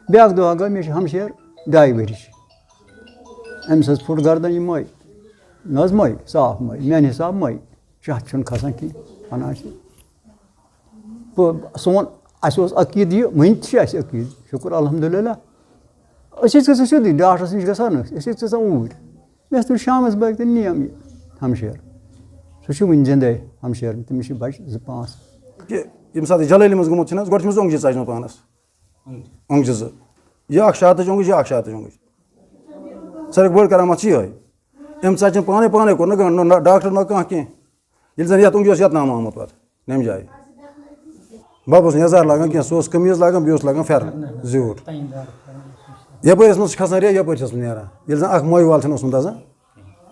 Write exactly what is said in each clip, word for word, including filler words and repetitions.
بیٛاکھ دۄہ گوٚو، مےٚ چھِ ہمشیر ڈاے ؤرِش۔ أمِس حظ پھُٹ گردن، یہِ مٔے۔ نہ حظ مٔے، صاف مٔے، میٛانہِ حساب مٔے۔ شاہ چھُنہٕ کھسان کینٛہہ، وَنان چھِ۔ بہٕ، سون، اَسہِ اوس عقیٖدٕ یہِ، وٕنہِ تہِ چھِ اَسہِ عقیٖدٕ، شُکُر الحمدللہ۔ أسۍ ٲسۍ گژھان سیوٚدُے، ڈاکٹرَس نِش گژھان نہٕ أسۍ، أسۍ ٲسۍ گژھان اوٗرۍ۔ مےٚ ٲس تٔمِس شامَس بٲگۍ تہِ نِیَم یہِ ہمشیر۔ سُہ چھُ وٕنہِ زِندَے ہمشیر، تٔمِس چھِ بَچہِ زٕ پانٛژھ۔ کہِ ییٚمہِ ساتہٕ یہِ جلٲلی منٛز گوٚمُت چھُنہٕ حظ، گۄڈٕ چھِ أمِس اوٚنٛگجہِ ژَجمَژ پانَس۔ اوٚنٛگجہِ زٕ۔ یہِ اَکھ شہادتٕچ اوٚنٛگٕج، یہِ اَکھ شہادتٕچ اوٚنٛگٕج۔ ساروی کھۄتہٕ بٔڑ کرامت چھِ یِہوٚے۔ أمۍ ژَجہِ پانَے، پانَے کوٚر نہٕ کانٛہہ، نہ، نہ ڈاکٹر نہ کانٛہہ کینٛہہ۔ ییٚلہِ زَن یَتھ اوٚنٛگجہِ اوس یَتھ نامہٕ آمُت پَتہٕ، نٮ۪مہِ جایہِ۔ بَب اوس نہٕ یَزار لاگان کینٛہہ، سُہ اوس قمیٖض لاگان، بیٚیہِ اوس لاگان پھٮ۪رن زیوٗٹھ۔ یَپٲرِس منٛز چھِ کھَسان ریٚہہ، یَپٲرۍ چھِ ٲسمٕژ نیران۔ ییٚلہِ زَن اَکھ مٲوۍ وال چھِنہٕ اوسمُت آسان،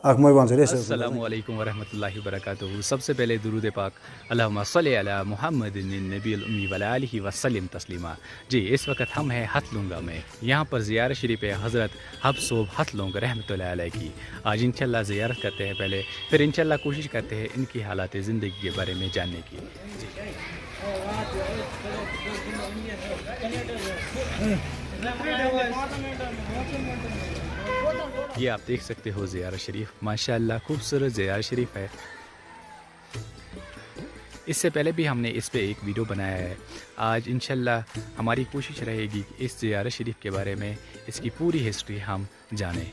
اَکھ مٲوۍ وال چھِ ریٚہہ۔ السلام علیکم ورحمۃ اللہ وبرکاتہ۔ سب سے پہلے درود پاک، اللہم صلی علی محمد النبی الامی وعلی آلہ وسلم تسلیما۔ جی، اس وقت ہم ہیں ہتھ لونگا میں۔ یہاں پر زیارت شریف ہے حضرت حب صوب ہتھ لونگ رحمۃ اللہ علیہ کی۔ آج انشاءاللہ زیارت کرتے ہیں پہلے، پھر انشاءاللہ کوشش کرتے ہیں ان کی حالات زندگی کے بارے میں جاننے کی۔ جی۔ یہ آپ دیکھ سکتے ہو زیارت شریف، ماشاءاللہ خوبصورت زیارت شریف ہے۔ اس سے پہلے بھی ہم نے اس پہ ایک ویڈیو بنایا ہے۔ آج انشاءاللہ ہماری کوشش رہے گی کہ اس زیارت شریف کے بارے میں، اس کی پوری ہسٹری ہم جانیں۔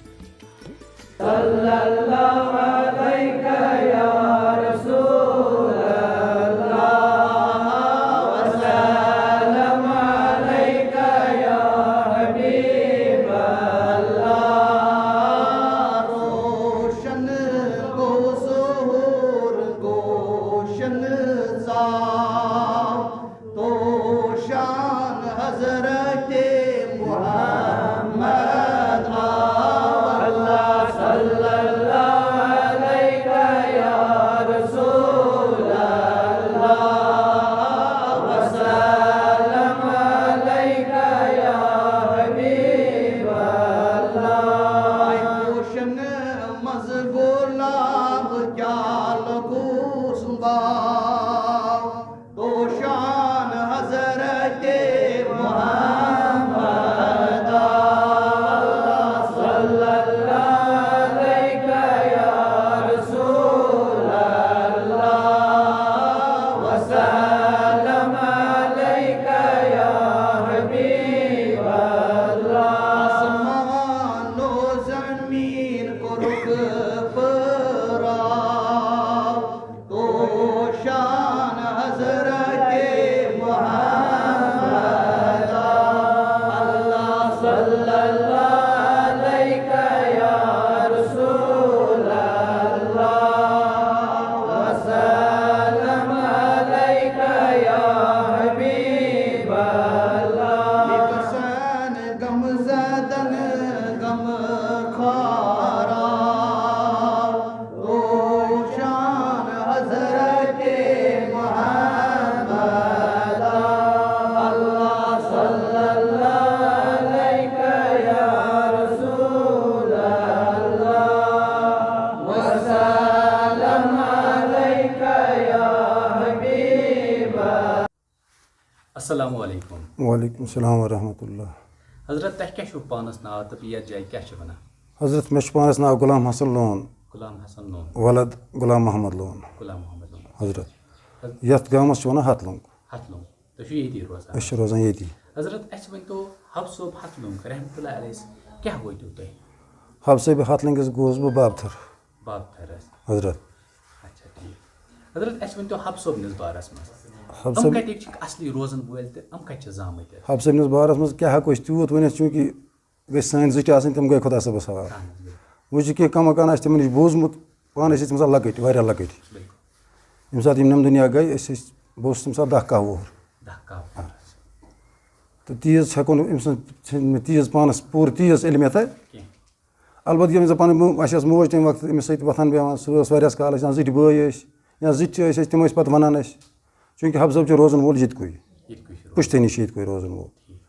روشن گوٚو ظہور، گوشن ژاو، توشان حضرت محمد آو۔ اللہ صلی اللہ علیک یا رسول اللہ، وسلم علیک یا حبیب اللہ۔ روشن منٛز گۄلاب کیٛاہ لوٚگُس باو، توشان حضرت محمد۔ اللہ صلی اللہ علیک یا رسول اللہ، وسلم علیک یا حبیب اللہ۔ آسمان و زمین کوٚرُکھ پھٔہراو، توشان حضرت محمد۔ اللہ صلی اللہ علیک یا رسول اللہ، وسلم علیک یا حبیب اللہ۔ یہِ گژھن غم زدن غم خارا، روشان حضرت محمد۔ اللہ صلی اللہ علیک یا رسول اللہ، وسلم علیک یا حبیب۔ السلام علیکم۔ وعلیکم السلام ورحمۃ اللہ۔ حضرت، تۄہہِ کیٛاہ چھُو پانَس ناو تہٕ یَتھ جایہِ کیٛاہ چھِ وَنان؟ حضرت، مےٚ چھُ پانَس ناو غلام حسن لون، غلام حسن لون۔ ولد غلام محمد لون۔ غلام محمد لون۔ حضرت، حض- یَتھ گامَس چھِ وَنان ہَتھ لوٚنٛگ۔ ہَتھ لوٚنٛگ۔ تُہۍ چھِو ییٚتی روزان؟ أسۍ چھِ روزان ییٚتی۔ حضرت، اَسہِ ؤنۍ تو، حب صٲب ہَتھ لوٚنٛگ رحمتہ اللہ علیہ کیٛاہ وٲتِو تۄہہِ؟ حب صٲبہِ ہَتھ لٔنٛگِس گوس بہٕ بابتھٕر۔ بابتھٕرس۔ حضرت۔ اچھا، ٹھیٖک۔ حضرت، اَسہِ ؤنۍ تو حب صٲبنِس بارَس منٛز۔ حب یِم صٲب کَتِکۍ چھِکھ اَصلی روزَن وٲلۍ تہٕ یِم کَتہِ چھِ زامٕتۍ؟ حب صٲبنِس بارَس منٛز کیٛاہ ہٮ۪کو أسۍ تیوٗت ؤنِتھ، چوٗنٛکہِ گٔے سٲنۍ زٕٹھۍ آسٕنۍ، تِم گٔے خۄدا صٲبَس حوالہٕ۔ اہن حظ، بِلکُل۔ وۄنۍ چھِ کینٛہہ کَمو کانٛہہ اَسہِ تِمَن نِش بوٗزمُت، پانہٕ ٲسۍ أسۍ تَمہِ ساتہٕ لۄکٕٹۍ، واریاہ لۄکٕٹۍ۔ بِلکُل۔ ییٚمہِ ساتہٕ یِم نِمدُنیا گٔے، أسۍ ٲسۍ، بہٕ اوسُس تَمہِ ساتہٕ دَہ کاہ وُہُر۔ دَہ کاہ وُہُر۔ تہٕ تیٖژ ہٮ۪کو نہٕ أمۍ سٕنٛز، چھِنہٕ مےٚ تیٖژ پانَس پوٗرٕ تیٖژ علمِیت کینٛہہ۔ البتہٕ ییٚمہِ ساتہٕ پَنٕنۍ مو-، اَسہِ ٲس موج تَمہِ وقتہٕ أمِس سۭتۍ وۄتھان بیٚہوان، سُہ ٲس واریاہَس کالَس یا زٕٹھۍ بٲے ٲسۍ یا زٕٹھۍ ٲسۍ اَسہِ، تِم ٲسۍ پَتہٕ وَنان اَسہِ، چوٗنٛکہِ حب صٲب چھُ روزَن وول ییٚتہِ کُے، ییٚتہِ کُے چھُ روزَن۔ پُشتٲنی چھُ ییٚتہِ کُے روزَن وول۔ ٹھیٖک۔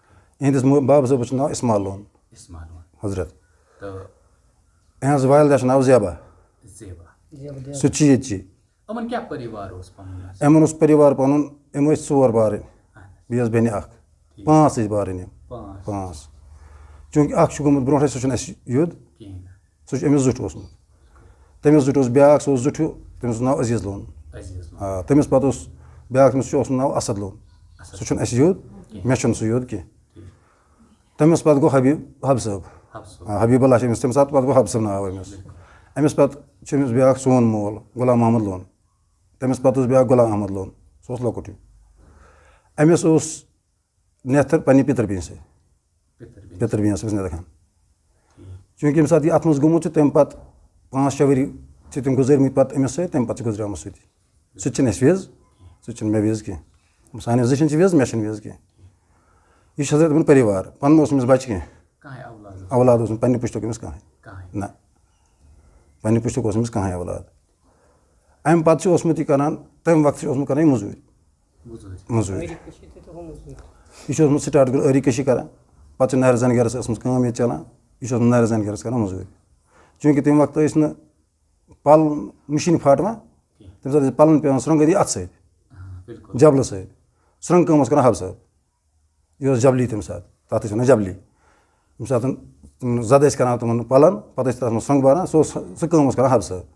یِہِنٛدِس مو-، بابہٕ صٲبَس چھُ ناو اِسمال لون۔ اِسمال لون۔ حضرت۔ تہٕ یِہٕنٛز والدہ چھِ ناو زیبا۔ زیبا۔ سُہ تہِ چھِ ییٚتہِ چی۔ یِمَن کیٛاہ پٔریوار اوس پَنُن حظ؟ یِمَن اوس پٔریوار پَنُن، یِم ٲسۍ ژور بارٕنۍ، اَہَن حظ۔ بیٚیہِ ٲس بیٚنہِ اَکھ۔ ٹھیٖک۔ پانٛژھ ٲسۍ بارٕنۍ یِم۔ پانٛژھ۔ پانٛژھ۔ چوٗنٛکہِ اَکھ چھُ گوٚمُت برونٛٹھٕے، سُہ چھُنہٕ اَسہِ یُد، کِہیٖنۍ نہٕ۔ سُہ چھُ أمِس زیُٹھ اوسمُت۔ تٔمِس زیُٹھ اوس بیٛاکھ، سُہ اوس زیُٹھ ہیوٗ، تٔمِس اوس ناو عزیٖز لون۔ عزیٖز لون۔ آ، تٔمِس پَتہٕ اوس بیٛاکھ، تٔمِس چھُ اوسمُت ناو اَسد لون۔ اَسد۔ سُہ چھُنہٕ اَسہِ یُد، مےٚ چھُنہٕ سُہ یُد کینٛہہ۔ تٔمِس پَتہٕ گوٚو حبیٖب حب صٲب۔ حب صٲب۔ آ، حبیٖب اللہ چھُ أمِس، تَمہِ ساتہٕ پَتہٕ گوٚو حب صٲب ناو أمِس۔ أمِس پَتہٕ چھُ أمِس بیٛاکھ سون مول غلام محمد لون۔ تٔمِس پَتہٕ اوس بیٛاکھ غلام احمد لون، سُہ اوس لۄکُٹ ہیوٗ۔ أمِس اوس نیتھر پننہِ پِتٕر بیٚنہِ سۭتۍ۔ پِتٕر بیٚنہِ۔ پِتٕر بیٚنہِ ٲس أمِس نیتھر خان۔ چوٗنٛکہِ ییٚمہِ ساتہٕ یہِ اَتھ منٛز گوٚمُت چھُ، تَمہِ پَتہٕ پانٛژھ شےٚ ؤری چھِ تِم گُزٲرمٕتۍ پَتہٕ أمِس سۭتۍ، تَمہِ پَتہٕ چھِ گُزریمٕژ سُہ تہِ۔ سُہ تہِ چھِنہٕ اَسہِ وِز، سُہ تہِ چھِنہٕ مےٚ وِز کینٛہہ۔ سانٮ۪ن زٕ چھِنہٕ وِز، مےٚ چھِنہٕ وِز کینٛہہ۔ یہِ چھِ حضرت یِمَن پریوار، پَنُن اوس أمِس بَچہِ کینٛہہ، کانٛہہ اولاد اوس۔ اولاد اوس نہٕ پننہِ پُشتُک أمِس کانٛہہ۔ کانٛہہ۔ نہ، پننہِ پُشتُک اوس أمِس کانٛہہ اولاد۔ اَمہِ پَتہٕ چھُ اوسمُت یہِ کران، تَمہِ وقتہٕ چھُ اوسمُت کران یہِ مٔزوٗرۍ۔ مٔزوٗرۍ۔ مٔزوٗرۍ۔ ٲری کٔشی تہِ تہٕ ہُہ مٔزوٗرۍ۔ یہِ چھُ اوسمُت سٹارٹ کوٚر ٲری کٔشی کران، پَتہٕ چھُ نارِ زَنگیرَس ٲسمٕژ کٲم ییٚتہِ چلان، یہِ چھُ اوسمُت نارِ زَنگیرَس کران مٔزوٗرۍ۔ چوٗنٛکہِ تَمہِ وقتہٕ ٲسۍ نہٕ پَل مِشیٖن پھاٹوان، تَمہِ ساتہٕ ٲسۍ پَلَن پٮ۪وان سرٛنٛگ أتی اَتھٕ سۭتۍ، آ، بِلکُل۔ جبلہٕ سۭتۍ۔ سرٛنٛگ کٲم ٲس کران حب صٲب۔ یہِ اوس جبلی تَمہِ ساتہٕ، تَتھ ٲسۍ وَنان جبلی۔ ییٚمہِ ساتہٕ تِم زَدٕ ٲسۍ کران تِمَن پَلَن، پَتہٕ ٲسۍ تَتھ منٛز سرٛنٛگ بَران، سُہ اوس، سُہ کٲم اوس کران حب صٲب۔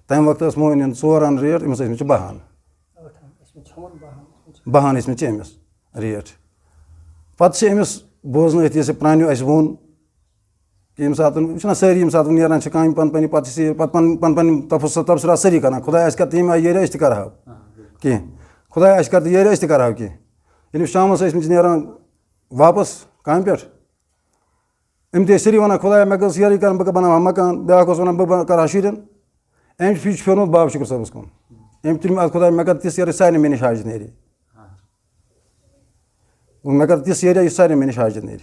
تَمہِ وقتہٕ ٲس مۄہنِوٮ۪ن ژور اَنان ریٹ، أمِس ٲسۍ مٕتۍ چھِ بَہہ اَنان۔ ٲٹھ اَنان ٲسۍ مٕتۍ چھِ یِمَن، بَہہ اَنان ٲسۍ مٕتۍ چھِ۔ بَہہ اَنان ٲسۍ مٕتۍ چھِ أمِس ریٹ۔ پَتہٕ چھِ أمِس بوزنہٕ أتھۍ، یہِ پرٛانیو اَسہِ ووٚن کہِ ییٚمہِ ساتہٕ، یہِ چھِنہ سٲری ییٚمہِ ساتہٕ نیران چھِ کامہِ پَنٕنۍ پَنٕنۍ، پَتہٕ چھِ سیٖر، پَتہٕ پَنٕنۍ پَنٕنۍ پَنٕنۍ تَفصیٖل تَبصرہ سٲری کَران، خۄداے آسہِ کَر تَمہِ آیہِ ییٚرِ أسۍ تہِ کَرٕہاو۔ آ، بِلکُل۔ کینٛہہ۔ خۄداے آسہِ کَر تہٕ ییٚرِ أسۍ تہِ کَرٕہاو کینٛہہ۔ ییٚلہِ شامَس ٲسۍ مٕتۍ چھِ نیران واپَس کامہِ پٮ۪ٹھ، أمۍ تہِ ٲسۍ سٲری وَنان، "خۄدایا، مےٚ گٔژھ ییٚرٕے کَرٕنۍ، بہٕ کَرٕ بَناوہا مَکان۔" بیٛاکھ اوس وَنان، "بہٕ بَ-، کَرٕ ہا شُرٮ۪ن۔" أمۍ چھُ، یہِ چھُ پھیورمُت بابا شُکُر صٲبَس کُن۔ أمۍ تُلۍ مےٚ اَتھ، "خۄدایا، مےٚ کَر تِژھ ییٚرٕے سارنٕے مےٚ نِش حاجت نیرِ۔ مےٚ کَر تِژھ ییٚرٕے، یُس سارنٕے مےٚ نِش حاجت نیرِ۔"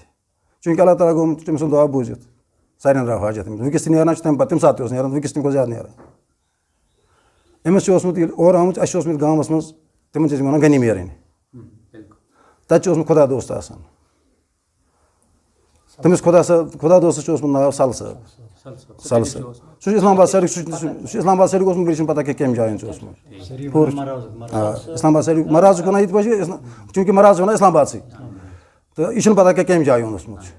چوٗنٛکہِ اللہ تعالیٰ گوٚو تٔمۍ سُنٛد دُعا بوٗزِتھ، سارنٕے درٛاو حاجت أمِس۔ وٕنکیٚس تہِ نیران چھُ تَمہِ پَتہٕ، تَمہِ ساتہٕ تہِ اوس نیران، وٕنکیٚس تہِ گوٚو زیادٕ نیران۔ أمِس چھُ اوسمُت ییٚلہِ اورٕ آمُت، اَسہِ چھُ اوسمُت گامَس منٛز، تِمَن چھِ أسۍ وَنان غنی میرٕنۍ۔ بِلکُل۔ تَتہِ چھُ اوسمُت خۄدا دوست آسان۔ تٔمِس خۄدا صٲب، خۄدا دوستَس چھُ اوسمُت ناو سَل صٲب۔ سَل صٲب۔ سَل صٲب۔ سُہ چھُ اِسلام آباد سایڈُک، سُہ چھُ، سُہ چھُ اِسلام آباد سایڈُک اوسمُت، بیٚیہِ چھُنہٕ پَتہ کہِ کَمہِ جایہِ چھُ اوسمُت۔ پوٗرٕ۔ آ، اِسلام آباد سایڈُک، مَرازُک وَنان ییٚتہِ پٲٹھۍ چھِ اِسلام، چوٗنٛکہِ مَراز چھِ وَنان اِسلام آبادسٕے۔ تہٕ یہِ چھُنہٕ پَتہ کہِ کَمہِ جایہِ اوسمُت چھُ۔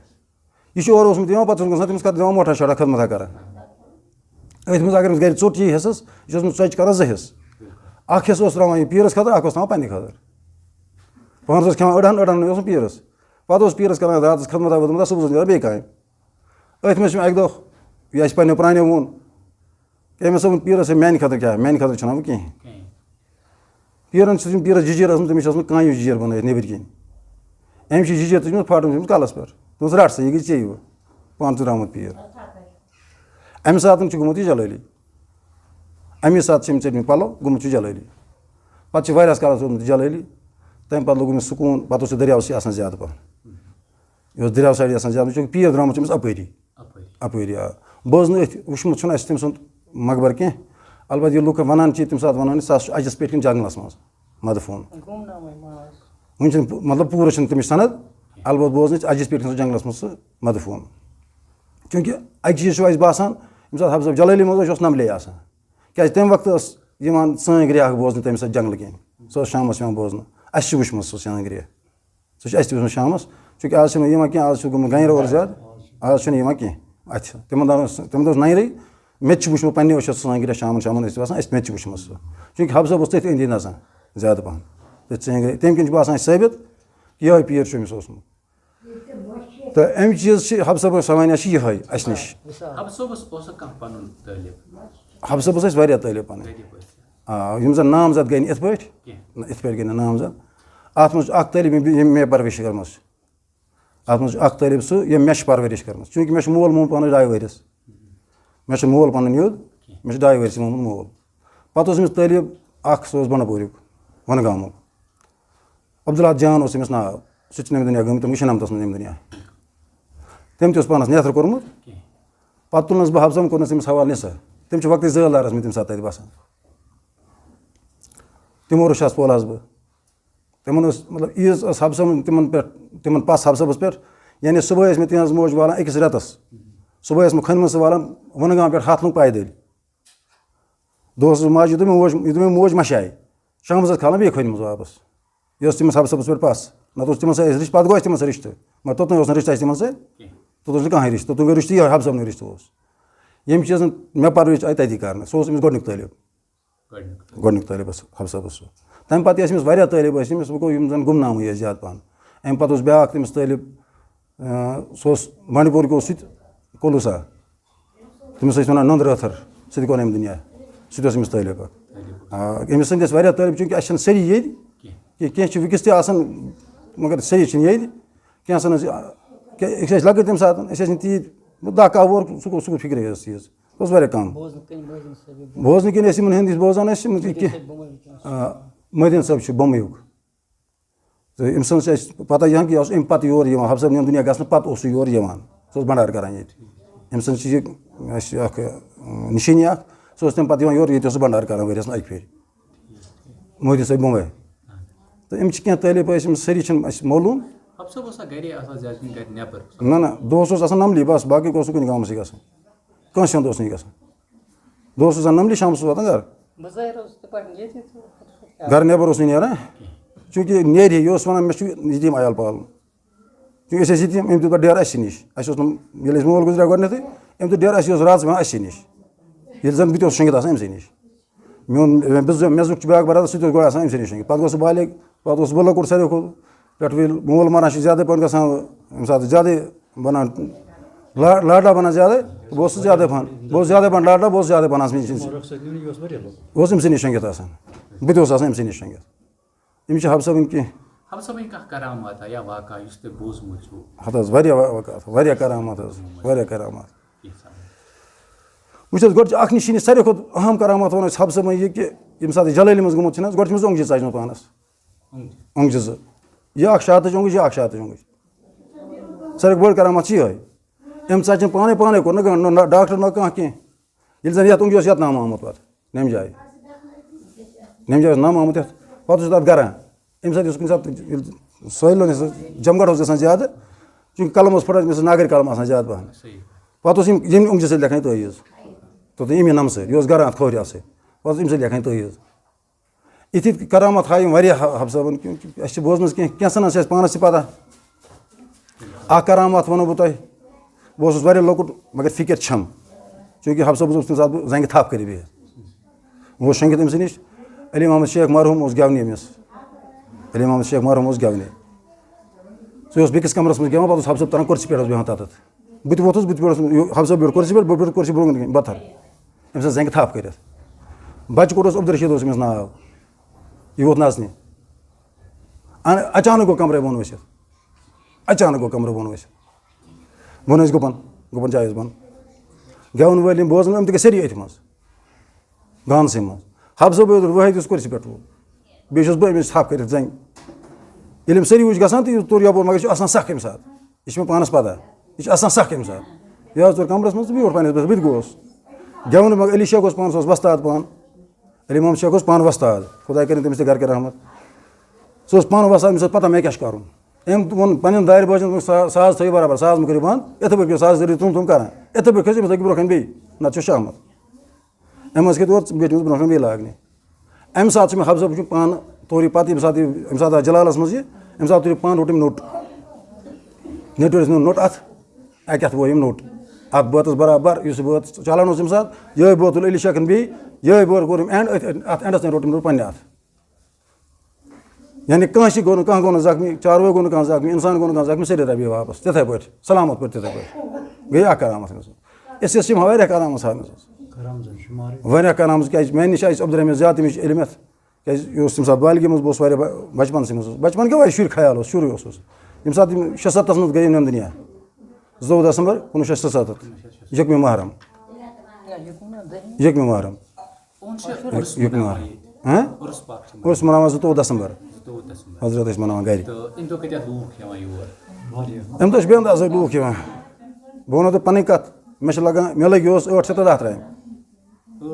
یہِ چھُ اورٕ اوسمُت یِوان، پَتہٕ اوس گژھان تٔمِس کَتھ دِوان موٹا شاٹا خدمتہ کَران۔ أتھۍ منٛز اگر أمِس گَرِ ژوٚٹ یی حِصَس، یہِ چھُ اوسمُت ژۄچہِ کَران زٕ حِصہٕ۔ اَکھ حِصہٕ اوس ترٛاوان یہِ پیٖرَس خٲطرٕ، اَکھ اوس تھاوان پنٛنہِ خٲطرٕ۔ پانَس اوس کھٮ۪وان أڑہَن، أڑہَن اوس پیٖرَس۔ پَتہٕ اوس پیٖرَس کَران راتَس خدمتہ وۄدمتہ، صُبحَس اوس نیران بیٚیہِ کامہِ۔ أتھۍ منٛز چھُ مےٚ اَکہِ دۄہ، یہِ اَسہِ پنٛنیو پرٛانیو ووٚن، کہِ أمِس ووٚن پیٖرَس، "ہے، میٛانہِ خٲطرٕ کیٛاہ؟ میٛانہِ خٲطرٕ چھُنہ وۄنۍ کِہیٖنۍ۔" کِہیٖنۍ۔ پیٖرَن چھِ تِم پیٖرَس جِجیٖر ٲسمٕژ، تٔمِس چھِ ٲسمٕژ کانیوٗ جِجیٖر بَنٲیِتھ نیٚبٕرۍ کِنۍ۔ أمِس چھِ جِجیٖر تُجمٕژ پھاٹن، چھِ أمِس کَلَس پٮ۪ٹھ۔ دوٚپمَس، "رَٹ سا، یہِ گٔے ژےٚ یہِ پانہٕ ژٕ درٛامُت پیٖر۔" اَمہِ ساتَن چھُ گوٚمُت یہِ جلٲلی۔ اَمی ساتہٕ چھِ أمۍ ژٔٹمٕتۍ پَلو، گوٚمُت چھُ جلٲلی۔ پَتہٕ چھِ واریاہَس کالَس روٗدمُت یہِ جلٲلی۔ تَمہِ پَتہٕ لوٚگ أمِس سکوٗن، پَتہٕ اوس یہِ دٔریاوسٕے آسان زیادٕ پَہَن۔ یہِ اوس دٔریاو سایڈٕ آسان زیادٕ، چوٗنٛکہِ پیٖر درٛامُت چھُ أمِس اَپٲری۔ اَپٲری۔ اَپٲری، آ۔ بہٕ اوسُس نہٕ أتھۍ، وٕچھمُت چھُنہٕ اَسہِ تٔمۍ سُنٛد مقبر کینٛہہ۔ البتہ یہِ لُکھ وَنان چھِ، تٔمِس ساتہٕ وَنان ٲسۍ، سُہ آسہِ اَجَس پٮ۪ٹھ کِنۍ جنٛگلَس منٛز مدفوٗن۔ گُمنامٕے ماز۔ وٕنہِ چھِنہٕ پو-، مطلب پوٗرٕ چھِنہٕ تٔمِس سَند، البتہ بوزنہٕ چھِ اَجَس پٮ۪ٹھ کِنۍ سُہ جنٛگلَس منٛز سُہ مدفوٗن۔ چوٗنٛکہِ اَکہِ چیٖز چھُ اَسہِ باسان، ییٚمہِ ساتہٕ حب صٲب جلٲلی منٛز اوس، یہِ اوس نَملے آسان۔ کیٛازِ تَمہِ وقتہٕ ٲس یِوان سٲنۍ گرٛیکھ بوزنہٕ تٔمِس سۭتۍ جنٛگلہٕ کِنۍ۔ سۄ ٲس شامَس یِوان بوزنہٕ۔ اَسہِ چھِ وٕچھمٕژ سۄ سٲنۍ گرٛیکھ۔ سُہ چھُ اَسہِ تہِ وٕچھمُت شامَس، چوٗنٛکہِ آز چھِنہٕ یِوان کینٛہہ، آز چھُ گوٚمُت گَنہِ روڈ زیادٕ، آز چھُنہٕ یِوان کینٛہہ اَتھِ۔ تِمَن دۄہَن اوس، تِمَن دۄہ اوس نَنہِ رٕے، مےٚ تہِ چھُ وٕچھمُت پنٛنہِ أچھو سُہ سانہِ گرٛیکھ شامَن، شامَن ٲسۍ وَسان، اَسہِ، مےٚ تہِ چھُ وٕچھمُت سُہ۔ چوٗنٛکہِ حب صٲب اوس تٔتھۍ أنٛدۍ أنٛدۍ نَژان زیادٕ پَہَن۔ تٔتھۍ ژٲنٛگرِ، تَمہِ کِنۍ چھُ باسان اَسہِ ثٲبِت کہِ یِہوٚے پیٖر چھُ أمِس اوسمُت۔ تہٕ اَمہِ چیٖز چھِ حب صٲبَس سوانح چھِ یِہوٚے اَسہِ نِش۔ حب صٲبَس اوسا کانٛہہ پَنُن طٲلب؟ حب صٲبَس ٲسۍ واریاہ طٲلب پَنٕنۍ۔ طٲلب ٲسۍ؟ آ، یِم زَن نامزد گٔے نہٕ یِتھ پٲٹھۍ، کینٛہہ۔ نہ، یِتھ پٲٹھۍ گٔے نہٕ نامزد۔ اَتھ منٛز چھُ اَکھ طٲلب یِم، یِم مےٚ پَرؤرِش کٔرمٕژ چھِ۔ اَتھ منٛز چھُ اَکھ طٲلب سُہ، ییٚمۍ مےٚ چھِ پَرؤرِش کٔرمٕژ۔ چوٗنٛکہِ مےٚ چھُ مول مومُت پانَس ڈاے ؤرِس۔ مےٚ چھُ مول پَنُن یوٚد، مےٚ چھُ ڈاے ؤرِس مومُت مول۔ پَتہٕ اوس أمِس طٲلب اَکھ، سُہ اوس بَنٛڈٕ پوریُک، وَنہٕ گامُک۔ عبداللہ جان اوس أمِس ناو۔ سُہ تہِ چھُ نٮ۪مہِ دُنیا گوٚمُت، تٔمِس چھُ شُنَمتَس منٛز نٮ۪مہِ دُنیا۔ تٔمۍ تہِ اوس پانَس نیتھر کوٚرمُت۔ پَتہٕ تُلنَس بہٕ حب صٲبَن، کوٚرنَس أمِس حوالہٕ نثار۔ تٔمۍ چھِ وقتٕچ زٲل دارَس منٛز تَمہِ ساتہٕ تَتہِ بَسان۔ تِمو روٚچھِ حظ پول حظ بہٕ۔ تِمَن اوس، مطلب، عیٖز ٲس حب صٲبَن تِمَن پٮ۪ٹھ، تِمَن پَس حب صٲبَس پٮ۪ٹھ۔ یعنی صُبحٲے ٲسۍ مےٚ تِہِنٛز موج والان أکِس رٮ۪تَس۔ صُبحٲے ٲسۍ مےٚ خٲنہِ منٛز سُہ والان وَنہٕ گام پٮ۪ٹھ ہَتھ لوٚنٛگ پیدٔلۍ۔ دۄہَس ٲس ماجہِ، یُتھُے مےٚ موج، یُتھُے مےٚ موج مَشایہِ، شامَس ٲس کھالان بیٚیہِ خٲنہِ منٛز واپَس۔ یہِ ٲس تٔمِس حب صٲبَس پٮ۪ٹھ پَس۔ نَتہٕ اوس تِمَن سۭتۍ اَسہِ رِشتہٕ، پَتہٕ گوٚو اَسہِ تِمَن سۭتۍ رِشتہٕ، مگر توٚتام اوس نہٕ رِشتہٕ اَسہِ تِمَن سۭتۍ۔ کینٛہہ۔ توٚتام اوس نہٕ کانٛہہ رِشتہٕ، توٚتام گوٚو رِشتہٕ یِہوٚے حبہٕ صٲبنٕے رِشتہٕ اوس۔ ییٚمہِ چیٖزَن مےٚ پَرورِش آیہِ تَتی کَرنہٕ، سُہ اوس أمِس گۄڈٕنیُک طٲلب۔ گۄڈٕنیُک۔ گۄڈٕنیُک طٲلب اوس حبہٕ صٲبَس سُہ۔ تَمہِ پَتہٕ تہِ ٲسۍ أمِس واریاہ طٲلب ٲسۍ أمِس، وۄنۍ گوٚو یِم زَن گُمنامٕے ٲسۍ زیادٕ پَہَن۔ اَمہِ پَتہٕ اوس بیٛاکھ تٔمِس طٲلب، اَ، سُہ اوس بانڈی پورکہِ اوس سُہ تہِ کُلوٗسا۔ تٔمِس ٲسۍ وَنان نُنٛد رٲتھٕر، سُہ تہِ گوٚو نہٕ اَمہِ دُنیا۔ سُہ تہِ اوس أمِس طٲلب اَکھ۔ آ، أمِس سٕنٛدۍ ٲسۍ واریاہ طٲلب، چوٗنٛکہِ اَسہِ چھِنہٕ سٲری ییٚتہِ۔ کینٛہہ۔ کینٛہہ، کینٛہہ چھِ وٕنکیٚس تہِ آسان، مگر سٲری چھِنہٕ ییٚتہِ۔ کینٛہہ آسان حظ، کیٛاہ، أسۍ ٲسۍ لۄکٕٹۍ تَمہِ ساتہٕ، أسۍ ٲسۍ نہٕ تیٖتۍ، دَہ کاہ وُہَر، سُہ گوٚو، سُہ گوٚو فِکرِ حظ چیٖز۔ سُہ اوس واریاہ کَم۔ بوزنہٕ کِنۍ، بوزنہٕ سۭتۍ۔ بوزنہٕ کِنۍ ٲسۍ یِمَن ہٕنٛدۍ أسۍ بوزان ٲسۍ، یِمَن کِتھ کٔنۍ، آ، مٔدیٖن صٲب چھُ بمبیُک۔ تہٕ أمۍ سٕنٛز چھِ اَسہِ پَتہ یہِ ہَن کہِ یہِ اوس اَمہِ پَتہٕ یور یِوان، حبہٕ صٲب نٮ۪ن دُنیا گژھنہٕ پَتہٕ اوس سُہ یور یِوان۔ سُہ اوس بَنڈار کَران ییٚتہِ۔ أمۍ سٕنٛز چھِ یہِ اَسہِ اَکھ، اَ، نِشٲنی اَکھ۔ سُہ اوس تَمہِ پَتہٕ یِوان یورٕ، ییٚتہِ اوس سُہ بَنڈار کَران ؤریَس منٛز اَکہِ پھِرِ۔ مودی صٲب بمبے۔ تہٕ یِم چھِ کینٛہہ طٲلب ٲسۍ، یِم سٲری چھِنہٕ اَسہِ معلوٗم۔ حبہٕ صٲب اوسا گَرے آسان، زیادٕ کُنہِ گَرِ نٮ۪بر؟ نہ، نہ، دۄہَس اوس آسان نَملی بَس، باقٕے اوس نہٕ کُنہِ گامَسٕے گژھان۔ کٲنٛسہِ ہُنٛد اوس نہٕ یہِ گژھان۔ دۄہَس اوس آسان نَملی، شامَس اوس واتان گَرٕ۔ بظٲہِر اوس تِتھ پٲٹھۍ ییٚتہِ تہٕ گَرٕ نٮ۪بَر اوس نہٕ نیران، چوٗنٛکہِ نیرِ ہے، یہِ اوس وَنان، "مےٚ چھُ ییٚتیٖم عیال پالُن۔" چوٗنٛکہِ أسۍ ٲسۍ ییٚتیٖم، أمۍ دیُت پَتہٕ ڈیرٕ اَسہِ نِش۔ اَسہِ اوس نہٕ، ییٚلہِ اَسہِ مول گُزریو گۄڈٕنٮ۪تھٕے، أمۍ دیُت ڈیرٕ اَسہِ، یہِ اوس راتَس بیٚہوان اَسہِ نِش۔ ییٚلہِ زَن بہٕ تہِ اوسُس شۄنٛگِتھ آسان أمۍ سٕے نِش۔ میون، مےٚ زیُٹھ چھُ بیٛاکھ برادر، سُہ تہِ اوس گۄڈٕ آسان أمۍ سٕے نِش شۄنٛگِتھ۔ پَتہٕ گوٚو سُہ بالغ، پَتہٕ اوس سُہ بالغ کوٚر ساروی کھۄتہٕ، پٮ۪ٹھٕ ییٚلہِ مول مَران چھُ زیادَے پَہَن گژھان، ییٚمہِ ساتہٕ زیادَے بَنان، لا-، لاڈلا بَنان زیادَے، بہٕ اوسُس زیادَے پَہَن، بہٕ اوسُس زیادَے پَہَن لاڈلا، بہٕ اوسُس زیادَے پَہَن آسان أمۍ سٕے نِش۔ رۄخصت نیُن یہِ اوس واریاہ لوٚت۔ اوس أمۍ سٕے نِش شۄنٛگِتھ آسان، بہٕ تہِ اوسُس آسان أمۍ سٕے نِش شۄنٛگِتھ۔ أمِس چھِ حبہٕ صٲبٕنۍ کینٛہہ۔ حبہٕ صٲبٕنۍ کانٛہہ کرامات یا واقعہ یُس تۄہہِ بوٗزمُت چھُو؟ ہَتھ حظ، واریاہ وا-، واقعہ، واریاہ کرامات حظ، واریاہ کرامات۔ کینٛہہ سَمجھ۔ وٕچھ حظ، گۄڈٕ چھِ اَکھ نِشٲنی، ساروی کھۄتہٕ اہم کرامات وَنو أسۍ حبہٕ صٲبٕنۍ یہِ کہِ ییٚمہِ ساتہٕ أسۍ جلٲلی منٛز گوٚمُت چھِنہٕ حظ، گۄڈٕ چھِ أمِس اوٚنٛگجہِ ژَجمَژٕ پانَس۔ أنٛگجہِ۔ اوٚنٛگجہِ زٕ۔ یہِ اَکھ شہادتٕچ اوٚنٛگٕج، یہِ اَکھ شہادتٕچ اوٚنٛگٕج۔ ساروی کھۄتہٕ بٔڑ کرامات چھِ یِہوٚے۔ أمۍ ژَج یِم پانَے، پانَے کوٚر نہٕ کانٛہہ، نہ، نہ ڈاکٹر نہ کانٛہہ کینٛہہ۔ ییٚلہِ زَن یَتھ اوٚنٛگجہِ اوس یَتھ نامہٕ آمُت پَتہٕ، نٮ۪مہِ جایہِ۔ نٮ۪مہِ جایہِ اوس نامہٕ آمُت یَتھ، پَتہٕ اوس تَتھ گَران۔ اَمہِ ساتہٕ یُس کُنہِ ساتہٕ ییٚلہِ سٲیلَن یُس جمگڑھ اوس گژھان زیادٕ، چوٗنٛکہِ قلم اوس پھٕٹان، أمِس اوس ناگٕرۍ قلم آسان زیادٕ پَہَن۔ صحیح۔ پَتہٕ اوس یِم، ییٚمہِ اوٚنٛگجہِ سۭتۍ لیکھان یہِ تٲویٖز۔ تہٕ ییٚمہِ نَمہٕ سۭتۍ، یہِ اوس گَران اَتھ کھوورِ اَتھ سۭتۍ۔ پَتہٕ اوس اَمہِ سۭتۍ لیکھان یہِ تٲویٖز۔ یِتھۍ یِتھۍ کرامات ہاوِ یِم واریاہ حب-، حبہٕ صٲبَن، کیونکہ اَسہِ چھِ بوزمٕژ کینٛہہ، کینٛہہ سَنَن چھِ اَسہِ پانَس تہِ پَتہ۔ اَکھ کرامات وَنو بہٕ تۄہہِ۔ بہٕ اوسُس واریاہ لۄکُٹ، مگر فِکِر چھَم۔ چوٗنٛکہِ حبہٕ صٲبَس اوس تَمہِ ساتہٕ بہٕ زَنٛگہِ تھَپھ کٔرِتھ بِہِتھ۔ بہٕ اوسُس شۄنٛگِتھ أمۍ سٕے نِش۔ علی محمد شیخ مرحوٗم اوس گٮ۪ونہِ أمِس۔ علی محمد شیخ مرحوٗم اوس گٮ۪ونہِ۔ سُہ اوس بیٚکِس کَمرَس منٛز گٮ۪وان، پَتہٕ اوس حبہٕ صٲب تَران کُرسی پٮ۪ٹھ اوس بیٚہوان تَتَتھ۔ بہٕ تہِ ووٚتھُس، بہٕ تہِ بیوٗٹھُس، یہِ حبہٕ صٲب بیوٗٹھ کُرسی پٮ۪ٹھ، بہٕ بیوٗٹھُس کُرسی برٛونٛہہ کَنہِ پَتھَر۔ أمۍ سٕنٛز زَنٛگہِ تھَپھ کٔرِتھ۔ بَچہٕ کوٚٹ اوس عبدالرشیٖد اوس أمِس ناو۔ یہِ ووت نَژنہِ۔ اَن-، اچانک گوٚو کَمرَے بۄن ؤسِتھ۔ اچانک گوٚو کَمرٕ بۄن ؤسِتھ۔ بۄن ٲسۍ گُپَن، گُپَن جایہِ ٲسۍ بۄن۔ گٮ۪وَن وٲلۍ یِم بوزَن، یِم تہِ گٔے سٲری أتھۍ منٛز۔ گانسٕے منٛز۔ حبہٕ صٲب اوس وٲحد یُس کُرسی پٮ۪ٹھ ووت۔ بیٚیہِ چھُس بہٕ أمِس تھَپھ کٔرِتھ زَنٛگہِ۔ ییٚلہِ أمۍ سٲری وٕچھ گژھان تہٕ یہِ توٚر یَپٲرۍ، مگر یہِ چھُ آسان سَکھ اَمہِ ساتہٕ۔ یہِ چھِ مےٚ پانَس پَتہ۔ یہِ چھِ آسان سَکھ اَمہِ ساتہٕ۔ یہِ حظ ژوٚر کَمرَس منٛز تہٕ بیوٗٹھ پنٛنِس بٔتھِس، بہٕ تہِ گوس۔ گٮ۪وُن مگر علی شیخ اوس پانَس اوس وۄستاد پان۔ علی محمد شیخ اوس پانہٕ وۄستاد۔ خۄداے کٔرِنۍ تٔمِس تہِ گَرٕ کہِ رحمت۔ سُہ اوس پانہٕ وۄستاد، أمِس اوس پَتہ مےٚ کیٛاہ چھُ کَرُن۔ أمۍ ووٚن پنٛنٮ۪ن دارِ بٲژَن، دوٚپُن، "سا-، ساز تھٲیِو برابر، ساز مہٕ کٔرِو بنٛد، یِتھَے پٲٹھۍ کٔرِو ساز، ذٔریعہٕ تُم تُم کَران، یِتھَے پٲٹھۍ کھٔسِو أمِس لٲگِو برونٛہہ کَنہِ بیٚیہِ، نَتہٕ چھُ شہمت۔" أمۍ حظ کھٔتۍ اورٕ، بیٖٹھۍ أمِس برونٛہہ کَنہِ بیٚیہِ لاگنہِ۔ اَمہِ ساتہٕ چھُ مےٚ حبہٕ صٲب وٕچھُن پانہٕ تورٕ یہِ پَتہٕ، ییٚمہِ ساتہٕ یہِ، ییٚمہِ ساتہٕ اَتھ جلالَس منٛز یہِ، اَمہِ ساتہٕ تُلہِ پانہٕ روٚٹ أمۍ نوٚٹ۔ نیٚٹہِ اوس نوٚٹ اَتھ، اَتہِ اَتھ ووٚو أمۍ نوٚٹ۔ اَتھ بٲتَس برابر، یُس یہِ بٲتھ چَلان اوس تَمہِ ساتہٕ، یِہوٚے بٲتھ تُل علی شیخَن بیٚیہِ، یِہوٚے بٲتھ کوٚر أمۍ end، أتھۍ، اَتھ endَس تام روٚٹ أمۍ نوٚٹ پنٛنہِ اَتھٕ۔ یعنی کٲنٛسہِ گوٚو نہٕ، کانٛہہ گوٚو نہٕ زخمی، چاروٲے گوٚو نہٕ کانٛہہ زخمی، اِنسان گوٚو نہٕ کانٛہہ زخمی، سٲری درٛاے بیٚیہِ واپَس تِتھَے پٲٹھۍ، سلامت پٲٹھۍ تِتھَے پٲٹھۍ۔ گٔے اَکھ کرامت أمِس۔ أسۍ ٲسۍ یِم واریاہ کرامت سارنٕے۔ کرامژَن شُمارٕے۔ واریاہ کرامژ، کیٛازِ میٛانہِ نِش آسہِ عبدالرحمن زیادٕ، تٔمِس چھِ علم یَتھ۔ کیٛازِ یہِ اوس تَمہِ ساتہٕ بالغی منٛز، بہٕ اوسُس واریاہ بَ-، بَچپَنسٕے منٛز اوسُس۔ بَچپَن کیٛاہ وارِ شُرۍ خیال اوس، شُرُے اوسُس۔ ییٚمہِ ساتہٕ یِم شےٚ سَتَتھ منٛز گٔے یِم نِمہٕ دُنیا۔ زٕتووُہ دسمبر کُنوُہ شیٚتھ ستستھ۔ یِکمہِ محرم۔ یِکمہِ محرم۔ یِہُنٛد چھُ عُرس یِکمہِ مَناوان محرم۔ ییٚتہِ۔ ہاں؟ عُرس پاک چھِ عُرس مَناوان زٕتووُہ دسمبر۔ زٕتووُہ دسمبر۔ حضرت ٲسۍ مَناوان گَرِ۔ تہٕ اَمہِ دۄہ کۭتیٛاہ لوٗکھ یِوان یور؟ اَمہِ دۄہ چھِ بے اندازٕے لوٗکھ یِوان۔ بہٕ وَنو تۄہہِ پَنٕنۍ کَتھ، مےٚ چھِ لَگان، مےٚ لٔگۍ یہِ اوس ٲٹھ شیٚتھ تہٕ دَہ ترامہِ۔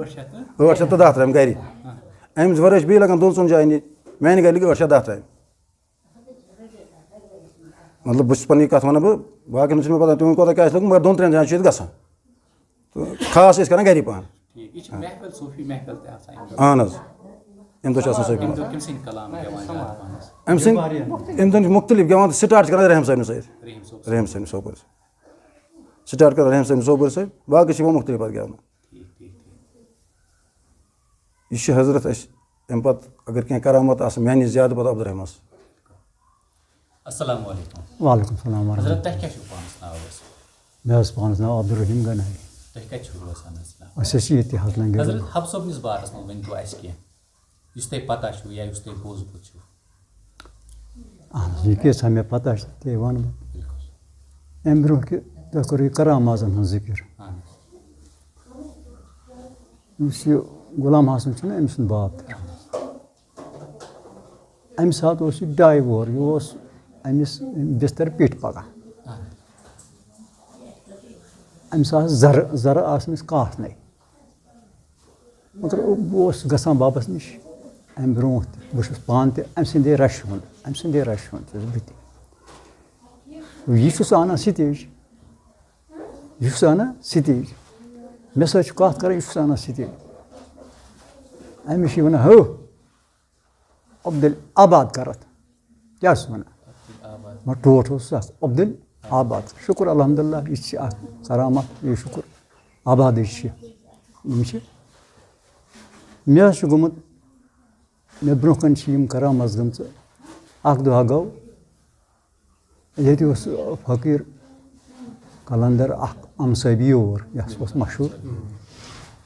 ٲٹھ شیٚتھ تہٕ؟ ٲٹھ شیٚتھ تہٕ دَہ ترامہِ گَرِ۔ ہاں۔ اَمہِ وَرٲے چھِ بیٚیہِ لَگان دۄن ژۄن جایَن ییٚتہِ۔ میٛانہِ گَرِ لٔگۍ ٲٹھ شیٚتھ دَہ ترامہِ۔ مطلب، بہٕ چھُس پَنٕنۍ کَتھ وَنان بہٕ، باقیَن چھُنہٕ مےٚ پَتہ تِمَن کوٗتاہ کیٛاہ آسہِ لوٚگمُت، مگر دۄن ترٛٮ۪ن جایَن چھُ ییٚتہِ گژھان۔ تہٕ خاص چھِ أسۍ کَران گَری پَہَن۔ ٹھیٖک، یہِ چھِ محفل، صوٗفی محفل تہِ آسان۔ اَہَن حظ۔ اَمہِ دۄہ چھِ آسان صٲبۍ گٮ۪وان۔ تٔمۍ سٕنٛدۍ کلام گٮ۪وان یَتھ پانَس۔ أمۍ سٕنٛدۍ، أمۍ دۄہ چھِ مُختلف گٮ۪وان تہٕ سٹارٹ چھِ کران رحم صٲبنہِ سۭتۍ۔ رحم صٲب۔ رحم صٲبنہِ صٲبُر سۭتۍ۔ سٹارٹ کران رحم صٲبنہِ صٲبُر سۭتۍ، باقٕے چھِ یِوان مُختلف پَتہٕ گٮ۪ونہٕ۔ ٹھیٖک، ٹھیٖک، ٹھیٖک۔ یہِ چھِ حضرت اَسہِ اَمہِ پَتہٕ اگر کینٛہہ کرامت آسہِ میٛانہِ زیادٕ پَتہٕ عبدالرحمانَس۔ السلام علیکم۔ وعلیکم السلام ورحمۃ حضرت، اللہ۔ تۄہہِ کیٛاہ چھُو پانَس ناو حظ؟ مےٚ حظ پانَس ناو عبدالرحیٖم گنایی۔ تُہۍ کَتہِ چھُو روزان حظ؟ أسۍ حظ چھِ ییٚتہِ حضرت لنگیرٕ۔ حضرت حب صٲبنِس بارَس منٛز ؤنۍ تو اَسہِ کینٛہہ، یُس تۄہہِ پَتہ چھُو یا یُس تۄہہِ بوٗزمُت چھُو۔ اہن حظ، یہِ کیٛاہ سا مےٚ پَتہ چھِ، تے وَنہٕ بہٕ۔ بِلکُل۔ اَمہِ برٛونٛہہ کہِ تۄہہِ کوٚرُو یہِ کراماتَن ہُنٛد ذِکِر۔ اہن حظ۔ یُس یہِ غلام حسن چھُنہ، أمۍ سُنٛد باب تہِ۔ اہن حظ۔ اَمہِ ساتہٕ اوس یہِ ڈاے وُہُر، یہِ اوس أمِس بِستَر پیٚٹھۍ پَکان۔ اہن حظ۔ أمِس آسہٕ زَرٕ، زَرٕ آسہٕ أمِس کاسنَے۔ مگر بہٕ اوسُس گژھان بابَس نِش اَمہِ برٛونٛہہ تہِ۔ بہٕ چھُس پانہٕ تہِ أمۍ سٕنٛدے رَشہِ ہُنٛد، أمۍ سٕنٛدے رَشہِ ہُنٛد چھُس بہٕ تہِ۔ یہِ چھُس اَنان سِتیج، یہِ چھُس اَنان سِتیج۔ مےٚ سۭتۍ چھُ کَتھ کَران، یہِ چھُس اَنان سِتیج۔ أمِس چھِ وَنان، ہو، عبدالآباد کَرَتھ۔ کیٛاہ چھُس وَنان؟ عبدالآباد۔ مگر ٹوٹھ اوس اَتھ عبدالآباد۔ شُکُر الحمدللہ، یہِ چھِ اَکھ کرامت، یہِ شُکُر آبادٕچ چھِ۔ یِم چھِ، مےٚ حظ چھُ گوٚمُت، مےٚ برٛونٛہہ کَنہِ چھِ یِم کرامت گٔمژٕ۔ اَکھ دۄہ گوٚو، ییٚتہِ اوس فقیٖر قلندر اَکھ ہمسٲبی یور، یہِ ہسا اوس مشہوٗر۔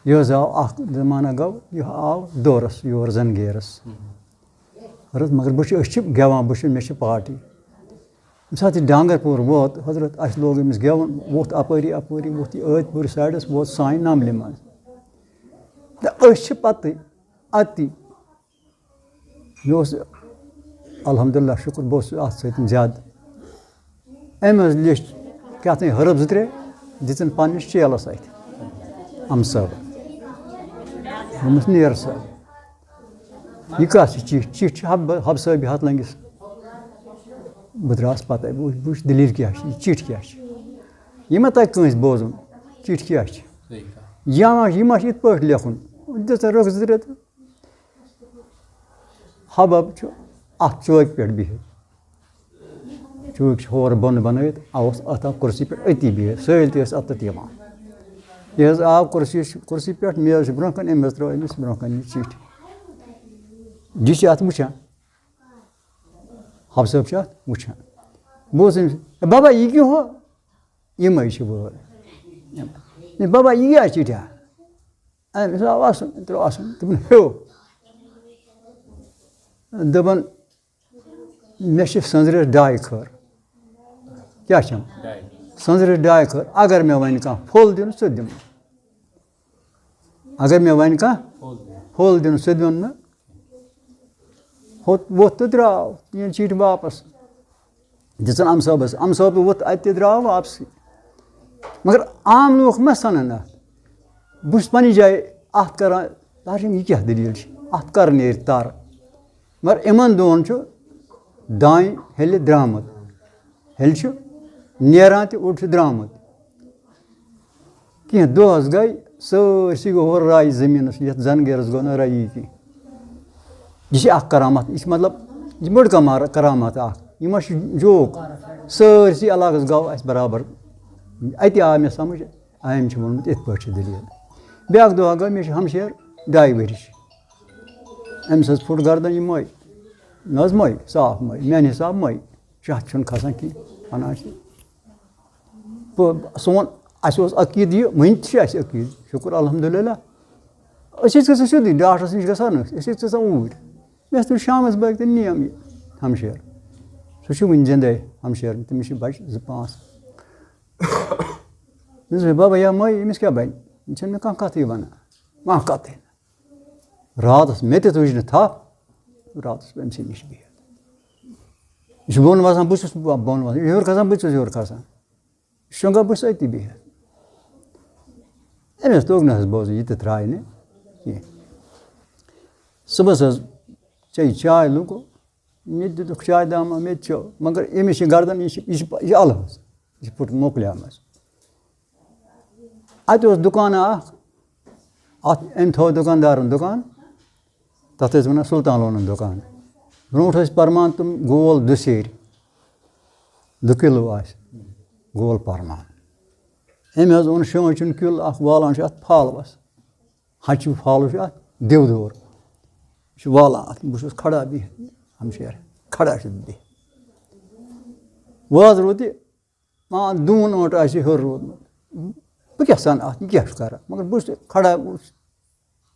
یہِ حظ آو اَکھ زمانہ گوٚو، یہِ آو دورَس یور زنگیرَس۔ حضرت، مگر بہٕ چھُ، أسۍ چھِ گٮ۪وان، بہٕ چھُ، مےٚ چھِ پارٹی۔ ییٚمہِ ساتہٕ یہِ ڈانگر پوٗر ووت، حضرت، اَسہِ لوگ أمِس گٮ۪وُن، ووٚتھ اَپٲری، اَپٲری ووٚتھ یہِ أتھۍ پوٗرِ سایڈَس، ووت سانہِ نملہِ منٛز۔ تہٕ أسۍ چھِ پَتہٕ أتی۔ مےٚ اوس، الحمدللہ، شُکُر، بہٕ اوسُس اَتھ سۭتۍ زیادٕ۔ أمۍ حظ لیٚچھ کیٛاہ تام ہرٕب زٕ ترٛےٚ، دِژٕن پنٛنِس چیلَس اَتھِ۔ اَمہٕ صٲبَن۔ دوٚپمَس، "نیر سا، یہِ کَتھ چھِ چِٹھۍ؟ چِٹھۍ چھِ حب-، حب صٲبی ہَتھ لٔنٛگِس۔" بہٕ درٛاس پَتَے، بہٕ وٕچھ، بہٕ وٕچھ دٔلیٖل کیٛاہ چھِ، یہِ چِٹھۍ کیٛاہ چھِ؟ یہِ ما تَگہِ کٲنٛسہِ بوزُن؟ چِٹھۍ کیٛاہ چھِ؟ صحیح کَتھ۔ یا ما چھِ، یہِ ما چھِ یِتھ پٲٹھۍ لیکھُن؟ دِژ رۄخ زٕ ترٛےٚ تہٕ حبب چھُ اَتھ چوکہِ پٮ۪ٹھ بِہِتھ۔ چوکہِ چھِ ہورٕ بۄنہٕ بَنٲوِتھ، آ، اوس اَتھ اَکھ کُرسی پٮ۪ٹھ أتی بِہِتھ۔ سٲلۍ تہِ ٲسۍ اَتَتھ یِوان۔ یہِ حظ آو کُرسی، کُرسی پٮ۪ٹھ، میز چھِ برٛونٛہہ کَنہِ، أمۍ حظ ترٛٲو أمِس برٛونٛہہ کَنہِ یہِ چِٹھۍ۔ یہِ چھِ اَتھ وٕچھان۔ حب صٲب چھِ اَتھ وٕچھان۔ بہٕ اوسُس أمِس، "ہے بابا، یہِ کیٛاہ ہو؟" یِمَے چھِ وٲرۍ۔ "ہے بابا، یہِ کیٛاہ چِٹھۍ ہا؟" أمِس آو اَسُن، ترٛوو اَسُن، دوٚپُن، "ہیو۔" دوٚپُن، "مےٚ چھِ سٔنٛزرِس ڈاے خٲر۔" کیٛاہ چھَم؟ ڈاے۔ "سٔنٛزرِس ڈاے خٲر۔ اگر مےٚ وۄنۍ کانٛہہ پھوٚل دِنہٕ، سُہ تہِ دِمہٕ۔ اگر مےٚ وۄنۍ کانٛہہ پھوٚل دِنہٕ، سُہ تہِ دِمہٕ نہٕ۔" ہوٚت ووٚتھ تہٕ درٛاو، یِن چِٹھۍ واپس۔ دِژٕن اَمہٕ صٲبَس۔ اَمہٕ صٲب تہِ ووٚتھ اَتہِ تہِ درٛاو واپسٕے۔ مگر عام لوٗکھ ما سَنَن اَتھ؟ بہٕ چھُس پنٛنہِ جایہِ اَتھ کَران، دَپان چھِم، یہِ کیٛاہ دٔلیٖل چھِ؟ اَتھ کَر نیرِ تَر؟ مگر یِمَن دۄہَن چھُ دانہِ ہیٚلہِ درٛامُت۔ ہیٚلہِ چھُ نیران تہِ اوٚڑ چھُ درٛامُت۔ کینٛہہ دۄہ حظ گٔے، سٲرسٕے گوٚو ہورٕ راے زٔمیٖنَس، یَتھ زَنگیرَس گوٚو نہٕ رَیی کینٛہہ۔ یہِ چھِ اَکھ کرامَت، یہِ چھِ مطلب، یہِ چھِ بٔڑ کمار-، کرامَت اَکھ۔ یہِ ما چھُ جوک؟ سٲرسٕے علاقَس گوٚو اَسہِ برابر۔ اَتہِ آو مےٚ سَمٕجھ، أمۍ چھِ ووٚنمُت، یِتھ پٲٹھۍ چھِ دٔلیٖل۔ بیٛاکھ دۄہ گوٚو، مےٚ چھِ ہمشیر ڈاے ؤرِش۔ أمِس حظ پھُٹ گردن، یہِ مٔے۔ نہ حظ مٔے، صاف مٔے، میٛانہِ حساب مٔے۔ شاہ چھُنہٕ کھسان کینٛہہ، وَنان چھِ۔ بہٕ، سون، اَسہِ اوس عقیٖدٕ یہِ، وٕنہِ تہِ چھِ اَسہِ عقیٖدٕ، شُکُر الحمدللہ۔ أسۍ ٲسۍ گژھان سیوٚدُے، ڈاکٹرَس نِش گژھان نہٕ أسۍ، أسۍ ٲسۍ گژھان اوٗرۍ۔ مےٚ ٲس تٔمِس شامَس بٲگۍ تہٕ نِیَم یہِ ہمشیر۔ سُہ چھُ وٕنہِ زِندَے، ہمشیر، تٔمِس چھِ بَچہِ زٕ پانٛژھ۔ مےٚ دوٚپُس، "بابا، یا مٔے، أمِس کیٛاہ بَنہِ؟ یہِ چھَنہٕ مےٚ کانٛہہ کَتھٕے وَنان، کانٛہہ کَتھٕے نہٕ۔" راتَس مےٚ تہِ تُج نہٕ تھَپھ، راتَس أمۍ سٕے نِش بِہِتھ۔ یہِ چھُ بۄن وَسان، بہٕ چھُس بۄن وَسان، یہِ ہیوٚر کھسان، بہٕ چھُس ہیوٚر کھسان۔ شۄنٛگان بہٕ چھُس أتی بِہِتھ۔ أمِس توٚگ نہٕ حظ بوزُن، یہِ تہِ ترٛایہِ نہٕ کینٛہہ۔ صُبحَس حظ چیٚیہِ چاے لُکو، مےٚ تہِ دِتُکھ چاے دامہ، مےٚ تہِ چیوٚو۔ مگر أمِس چھِ گردن، یہِ چھِ، یہِ چھِ، یہِ چھِ الہٕ حظ، یہِ چھِ پھُٹ مۄکلیمٕژ۔ اَتہِ اوس دُکانہ اَکھ، اَتھ، أمۍ تھوٚو دُکاندارَن دُکان۔ تَتھ ٲسۍ وَنان سُلطان لونُن دُکان۔ برونٛٹھ ٲسۍ پَرمان تِم گول دُسیرِ، دُ کِلوٗ آسہِ گول پَرمان۔ أمۍ حظ اوٚن شٲنٛچُن کِل اَکھ، والان چھُ اَتھ پھالوَس۔ ہَچُو پھالوٕ چھُ اَتھ دِودور۔ یہِ چھُ والان اَتھ، بہٕ چھُس کھڑا بِہِتھ، ہمشیر، کھڑا چھُس بِہِتھ۔ وازٕ روٗد یہِ مان دوٗن اوٚنٛٹ آسہِ ہیوٚر روٗدمُت۔ بہٕ کیٛاہ سَنہٕ اَتھ، یہِ کیٛاہ چھُ کَران؟ مگر بہٕ چھُس کھڑا، بہٕ چھُس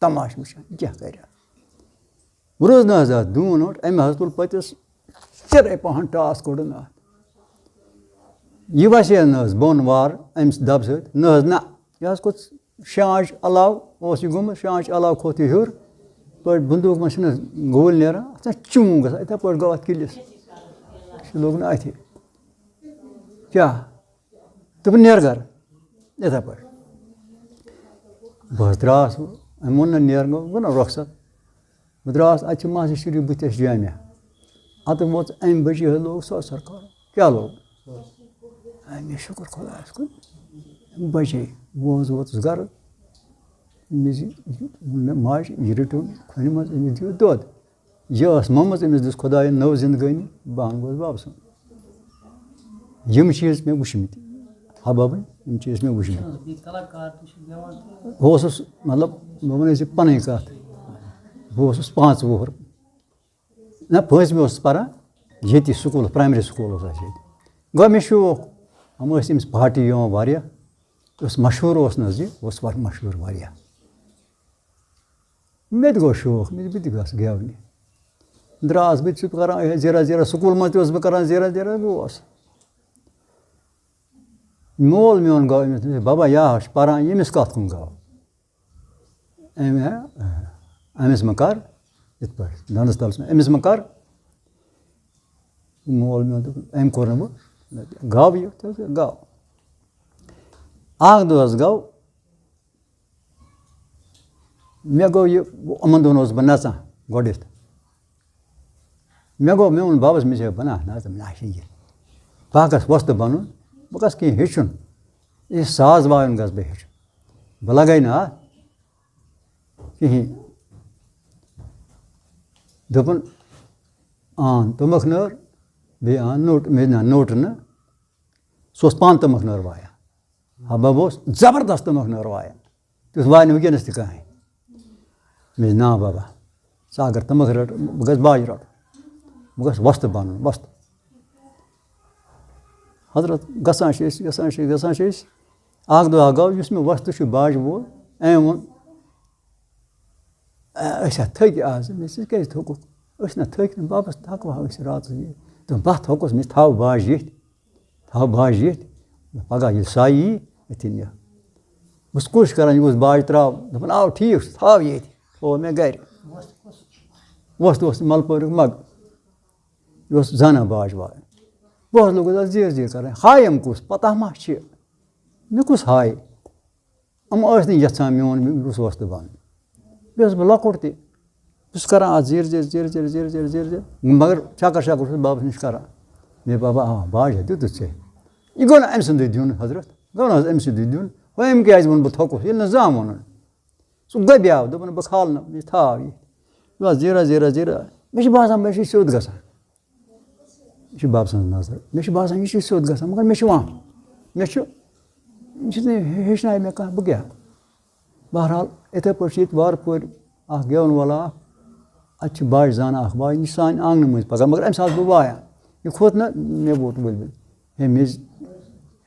تماشہٕ وٕچھان، یہِ کیٛاہ کَرِ اَتھ؟ وۄنۍ روٗز نہٕ حظ اَتھ دوٗن اوٚنٛٹ، أمۍ حظ تُل پٔتِس چِرَے پَہَن ٹاس کوٚڑُن اَتھ۔ یہِ وَسے نہٕ حظ بۄن وار أمِس دَبہٕ سۭتۍ، نہ حظ نہ۔ یہِ حظ کھوٚت شانٛچ علاوٕ، اوس یہِ گوٚمُت، شانٛچ علاوٕ کھوٚت یہِ ہیوٚر۔ پٲٹھۍ بندوٗق منٛز چھِنہٕ حظ گوٗلۍ نیران، اَتھ چھِنہٕ چوٗنٛگ گژھان، یِتھَے پٲٹھۍ گوٚو اَتھ کِلِس۔ یہِ لوٚگ نہٕ اَتھِ۔ کیٛاہ؟ دوٚپُن، "نیر گَرٕ۔" یِتھَے پٲٹھۍ۔ بہٕ حظ درٛاس، أمۍ ووٚن نہٕ نیر، گوٚو نہ رۄخصت۔ بہٕ درٛاس، اَتہِ چھِ مسجد شریٖف بٕتھِ اَسہِ جامع۔ اَتہٕ ووت اَمہِ بجہِ حظ لوگ سۄ سرکار۔ کیٛاہ لوگ؟ اَمہِ شُکُر خۄدایَس کُن۔ بجے۔ بہٕ حظ ووتُس گَرٕ۔ أمِس یہِ، مےٚ ماجہِ، یہِ رٔٹِو کھۄنہِ منٛز، أمِس دِیِو دۄد۔ یہِ ٲس مٔمٕژ، أمِس دِژ خۄدایَن نٔو زِندگٲنی، بہٕ ہن گوس بَب سُنٛد۔ یِم چیٖز مےٚ وٕچھمٕتۍ، ہا بَبٕنۍ، یِم چیٖز مےٚ وٕچھمٕتۍ۔ بہٕ اوسُس، مطلب، بہٕ وَنہٕ ژےٚ پَنٕنۍ کَتھ، بہٕ اوسُس پانٛژھ وُہُر، نہ، پٲنٛژمہِ اوسُس پَران، ییٚتی سکوٗلَس، پرٛایمری سکوٗل اوس اَسہِ ییٚتہِ۔ گوٚو مےٚ شوق، یِم ٲسۍ أمِس پارٹی یِوان واریاہ، یُس مشہوٗر اوس نہ حظ یہِ، اوس وا-، مشہوٗر واریاہ۔ مےٚ تہِ گوٚو شوق، مےٚ تہِ، بہٕ تہِ گژھٕ گٮ۪ونہِ۔ درٛاس بہٕ تہِ چھُس کران یِہوٚے زیٖرا زیٖرا، سکوٗل منٛز تہِ اوسُس بہٕ کران زیٖرا زیٖرا، گوس۔ مول میون گوٚو أمِس، دوٚپُس، "بابا، یہِ ہا چھُ پران، ییٚمِس کَتھ کُن گوٚو؟" أمۍ، أمِس مہ کر، یِتھ پٲٹھۍ، دَنٛدَس تَل چھُنہٕ، أمِس مہ کر۔ مول میون دوٚپ، أمۍ کوٚر نہٕ وۄنۍ، گوٚو یہِ، تہٕ گوٚو۔ اَکھ دۄہ حظ گوٚو، مےٚ گوٚو یہِ، یِمَن دۄہَن اوسُس بہٕ نَژان گۄڈٕنٮ۪تھ۔ مےٚ گوٚو، مےٚ ووٚن بَبَس، مےٚ چھِ بَنان نَژُن، مےٚ آسہِ یہِ۔ بہٕ ہا گژھٕ وۄستہٕ بَنُن، بہٕ گژھٕ کینٛہہ ہیٚچھُن۔ یہِ ساز وایُن گژھٕ بہٕ ہیٚچھُن۔ بہٕ لَگَے نہٕ اَتھ کِہیٖنۍ۔ دوٚپُن، اَن تُمبَکھ نٲر، بیٚیہِ اَن نوٚٹ، مےٚ نہ نوٚٹ نہٕ۔ سُہ اوس پانہٕ تُمبَکھ نٲر وایان۔ ہا، بَب اوس زبردست تُمبَکھ نٲر وایان۔ تیُتھ وایہِ نہٕ وٕنکیٚنَس تہِ کٕہٕنۍ۔ مےٚ دوٚپ، "نا بَبا، ژٕ اگر تُمبَکھ رَٹھ، بہٕ گژھٕ باج رَٹُن۔ بہٕ گژھٕ وۄستہٕ بَنُن، وۄستہٕ۔" حضرت، گژھان چھِ أسۍ، گژھان چھِ أسۍ، گژھان چھِ أسۍ۔ اَکھ دۄہ گوٚو، یُس مےٚ وۄستہٕ چھُ باجہِ وول، أمۍ ووٚن، "اے، أسۍ ہا تھٔکۍ آز۔" مےٚ دوٚپُس، "کیٛازِ تھوٚکُکھ؟" "أسۍ نہ تھٔکۍ نہٕ، بَبَس تھَکوا أسۍ راتَس یہِ؟" دوٚپُن، "بہٕ ہا تھوٚکُس، مےٚ تھاو باج ییٚتھۍ، تھاو باج ییٚتھۍ، پَگاہ ییٚلہِ سایہِ یی، أتھۍ نِیَکھ۔" بہٕ چھُس کوٗشِش کَران، یہِ گوٚژھ باج ترٛاو۔ دوٚپُن، "آو، ٹھیٖک چھُ، تھاو ییٚتھۍ۔" تھوٚو مےٚ گَرِ۔ وۄستہٕ اوس مَلہٕ پورُک مَگ۔ یہِ اوس زانان باج وایُن۔ بہٕ حظ لوٚگُس اَتھ زیٖر زیٖر کَرٕنۍ۔ ہایَم کُس؟ پَتہ ما چھِ؟ مےٚ کُس ہایہِ؟ یِم ٲسۍ نہٕ یَژھان میون، مےٚ گوٚژھ وۄستہٕ بَنُن۔ بیٚیہِ اوسُس بہٕ لۄکُٹ تہِ۔ بہٕ چھُس کَران اَتھ زیٖر زیٖر، زیٖر زیٖر، زیٖر زیٖر، زیٖر زیٖر۔ مگر چَکَر شَکَر چھُس بابَس نِش کَران۔ مےٚ، "بابا، آ، باج ہا دیُتُتھ ژےٚ۔ یہِ گوٚو نہٕ أمۍ سُنٛدُے دیُن، حضرت۔ گوٚو نہٕ حظ أمۍ سُنٛدُے دیُن؟ ہُہ أمۍ کیٛازِ ووٚن بہٕ تھوٚکُس؟ ییٚلہِ نہٕ زانٛہہ ووٚنُن۔" سُہ گۄبیو، دوٚپُن، "بہٕ کھالہٕ نہٕ، یہِ تھاو یہِ۔" بس زیٖرا زیٖرا زیٖرا۔ مےٚ چھُ باسان، مےٚ چھُ سیوٚد گژھان۔ یہِ چھُ بَب سٕنٛز نظر۔ مےٚ چھُ باسان، یہِ چھُ سیوٚد گژھان، مگر مےٚ چھُ وَن۔ مےٚ چھُ، یہِ چھُ نہٕ ہیٚچھنایہِ مےٚ کانٛہہ، بہٕ کیٛاہ؟ بہرحال، یِتھَے پٲٹھۍ چھُ ییٚتہِ وارٕ پٲرۍ اَکھ گٮ۪وَن وول اَکھ، اَتہِ چھِ باجہِ زانان اَکھ باجہِ، یہِ چھِ سانہِ آنٛگنہٕ مٔنٛزۍ پَکان، مگر اَمہِ ساتہٕ بہٕ وایان۔ یہِ کھوٚت نہ، مےٚ ووٚت ؤلۍ ؤلۍ۔ ہے میٚز،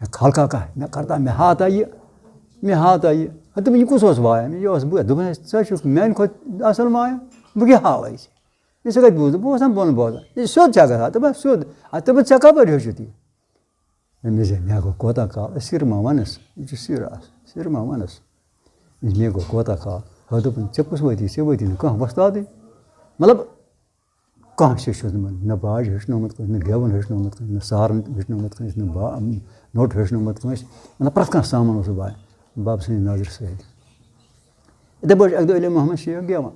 ہے خلقہ کانٛہہ، مےٚ کَرتا، مےٚ ہاتا یہِ، مےٚ ہاتا یہِ۔ ہا، دوٚپُن، "یہِ کُس اوس وایان؟" یہِ اوس بہٕ۔ دوٚپُن، "ہے، ژٕ چھُکھ میٛانہِ کھۄتہٕ اَصٕل وایان، بہٕ کیٛاہ ہاوَے ژےٚ؟" مےٚ ژےٚ کَتہِ بوٗزُتھ؟ بہٕ اوسَن بۄنہٕ بوزان۔ یہِ سیوٚد چھا گژھان؟ دوٚپمَس، "سیوٚد۔" اَدٕ دوٚپُن، "ژےٚ کَپٲرۍ ہیوٚچھُتھ یہِ؟" مےٚ، مےٚ زِ-، مےٚ گوٚو کوتاہ کال، أسۍ سِر ما وَنَس؟ یہِ چھُ سِر آسان، سِر ما وَنَس؟ مےٚ گوٚو کوتاہ کال۔ ہا دوٚپُن، "ژےٚ کُس وٲتی؟ ژےٚ وٲتی نہٕ کانٛہہ وۄستادٕے؟" مطلب، کانٛہہ چھُ ہیوٚچھمُت، نہ باج ہیوٚچھنومُت کٲنٛسہِ، نہ گٮ۪وُن ہیوٚچھنومُت کٲنٛسہِ، نہ سارُن ہیوٚچھنومُت کٲنٛسہِ، نہ با-، نوٚٹ ہیوٚچھنومُت کٲنٛسہِ۔ مطلب، پرٛٮ۪تھ کانٛہہ سامان اوس بایَن، بَب سٕنٛدِ نظرِ سۭتۍ۔ یِتھَے پٲٹھۍ اَکہِ دۄہ علی محمد شیخ گٮ۪وان۔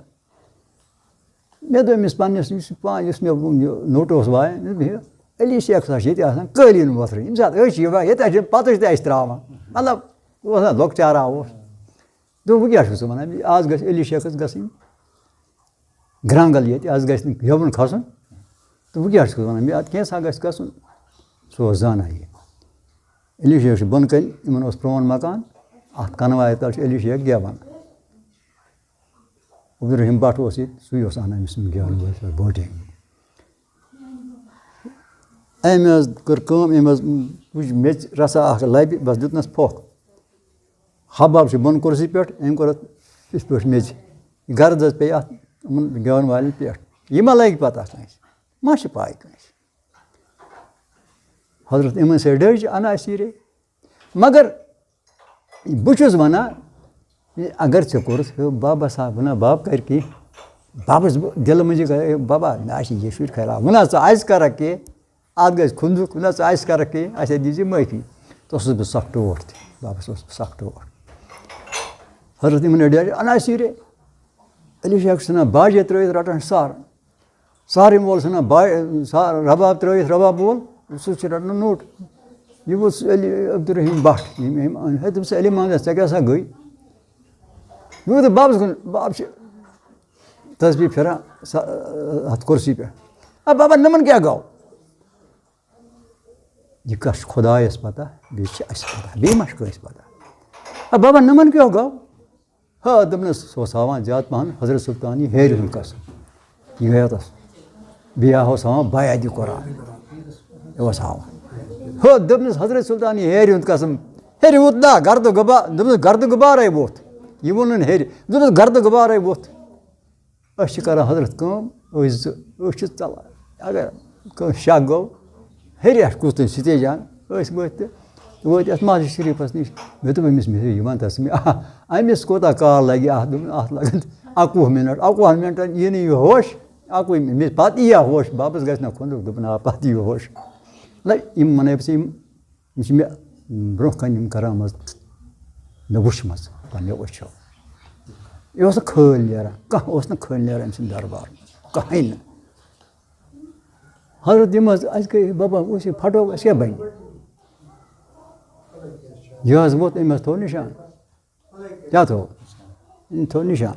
مےٚ دوٚپ أمِس پنٛنِس، یُس یہِ پا-، یُس مےٚ یہِ نوٚٹ اوس وایان، مےٚ دوٚپ، "ہے، علی شیخ سا چھِ ییٚتہِ آسان قٲلیٖن وۄتھرٕ، ییٚمہِ ساتہٕ أسۍ چھِ یِوان، ییٚتہِ حظ چھِ پَتہٕ چھِ اَسہِ ترٛاوان۔" مطلب، یہِ اوس نا لۄکچارا اوس۔ دوٚپُن، "وۄنۍ کیٛاہ چھُکھ ژٕ وَنان؟ آز گژھِ علی شیخَس گژھٕنۍ۔" گرٛنٛگل ییٚتہِ، از گژھِ نہٕ ہیوٚرُن کھسُن۔ تہٕ وۄنۍ کیٛاہ چھُکھ وَنان؟ مےٚ اَتھ کینٛژھا گژھِ گژھُن، سُہ اوس زانان یہِ۔ علی شیخ چھُ بۄنہٕ کَنہِ، یِمن اوس پرٛون مکان، اَتھ کَنوارِ تَل چھُ علی شیخ گٮ۪وان۔ عبدالرحیم بٹ اوس ییٚتہِ، سُے اوس اَنان أمِس یِم گٮ۪ونہٕ وٲلۍ، سُہ اوس بوٹے۔ أمۍ حظ کٔر کٲم، أمۍ حظ وٕچھ میٚژِ رَژھا اَکھ لَبہِ، بَس دیُتنَس پھۄکھ۔ حباب چھُ بۄن کُرسی پٮ۪ٹھ، أمۍ کوٚر اَتھ یِتھ پٲٹھۍ میٚژِ۔ گرد حظ پیٚیہِ اَتھ یِمَن گٮ۪وَن والٮ۪ن پٮ۪ٹھ۔ یہِ ما لَگہِ پَتہ کٲنٛسہِ؟ ما چھِ پَے کٲنٛسہِ؟ حضرت یِمَن سۭتۍ ڈٔج اَناسیٖرے۔ مگر بہٕ چھُس وَنان، یہِ اگر ژےٚ کوٚرُتھ، ہے بابا صاحب، وَنان باب کَرِ کینٛہہ۔ بابَس بہٕ دِلہٕ منٛز یہِ کَرٕ، ہے بابا، مےٚ آسہِ یہِ شُرۍ خیال۔ وَنان ژٕ آسہِ کَرَکھ کینٛہہ، اَتھ گژھِ کھُنٛدُک، وَنان ژٕ آسہِ کَرَکھ کینٛہہ، اَسہِ دِژ یہِ معٲفی۔ تہٕ اوسُس بہٕ سَخ ٹوٹھ تہِ، بابَس اوسُس بہٕ سَخ ٹوٹھ۔ حضرت یِمَن ڈیڈی اَناسیٖرے، علی شیخ چھُس وَنان باجے ترٛٲوِتھ رَٹان سارَن۔ سارِن وول چھُنہ با-، سا-، رباب ترٲوِتھ رباب وول، سُہ چھُ رٹان نوٹ۔ یہِ ووت سُہ علی عبدالرحیم بٹ، ییٚمۍ، ییٚمۍ أنۍ۔ ہے، دوٚپُس، علی محمد، ژےٚ کیٛاہ سا گٔے؟ یہِ ووت بابَس کُن، باب چھِ تسبیح پھِران سا-، اَتھ کُرسی پٮ۪ٹھ۔ اَ بابا، نَمَن کیٛاہ گوٚو؟ یہِ کَس چھُ خۄدایَس پَتہ، بیٚیہِ چھِ اَسہِ پَتہ، بیٚیہِ ما چھُ کٲنٛسہِ پَتہ؟ اَ بابا، نَمَن کیٛاہ گوٚو؟ ہا، دوٚپنَس، سُہ اوس ہاوان زیادٕ پَہَن حضرت سُلطان یہِ ہیرِ ہُنٛد قسم۔ یہِ گٔیو تَس۔ بیٚیہِ اوس ہاوان بیعت قرآن۔ یہِ اوس ہاوان۔ ہا، دوٚپنَس، حضرت سُلطان یہِ ہیرِ ہُنٛد قسم۔ ہیرِ ہُنٛد نا، گردٕ غبا-، دوٚپنَس، گردٕ غبارَے ووٚتھ۔ یہِ ووٚنُن ہیرِ۔ دوٚپنَس، گردٕ غبارَے ووٚتھ۔ أسۍ چھِ کران حضرت کٲم، أسۍ زٕ، أسۍ چھِ ژَلان۔ اگر کٲنٛسہِ شک گوٚو، ہیٚرِ آسہِ کُس تام سٹیج اَنان، أسۍ ؤتھۍ تہٕ وٲتۍ اَتھ مسجد شریٖفَس نِش۔ مےٚ دوٚپ أمِس، مےٚ دوٚپ، یہِ وَن تہٕ ژٕ مےٚ، آ، أمِس کوٗتاہ کال لَگہِ اَتھ؟ دوٚپُن، اَتھ لَگَن اَکوُہ مِنَٹ۔ اَکوُہَن مِنٹَن یی نہٕ یہِ ہوش، اَکوُہ مِنَٹ، پَتہٕ یی ہا ہوش، واپَس گژھِ نہ کھۄنٛدُک۔ دوٚپُن، آ، پَتہٕ یی ہوش۔ نہ، یِم وَنَے بہٕ ژےٚ، یِم یِم چھِ مےٚ برٛونٛہہ کَنہِ یِم کرامت مےٚ وٕچھمَژ پنٛنیو أچھو۔ یہِ اوس نہٕ خٲلۍ نیران، کانٛہہ اوس نہٕ خٲلۍ نیران أمۍ سٕنٛدِ دربار منٛز، کٕہٕنۍ نہٕ۔ حضرت یِم حظ، اَسہِ گٔے بابا، اوس یہِ پھٹو، اَسہِ کیٛاہ بَنہِ؟ یہِ حظ ووت، أمۍ حظ تھوٚو نِشان۔ کیٛاہ تھوٚو؟ أمۍ تھوٚو نِشان۔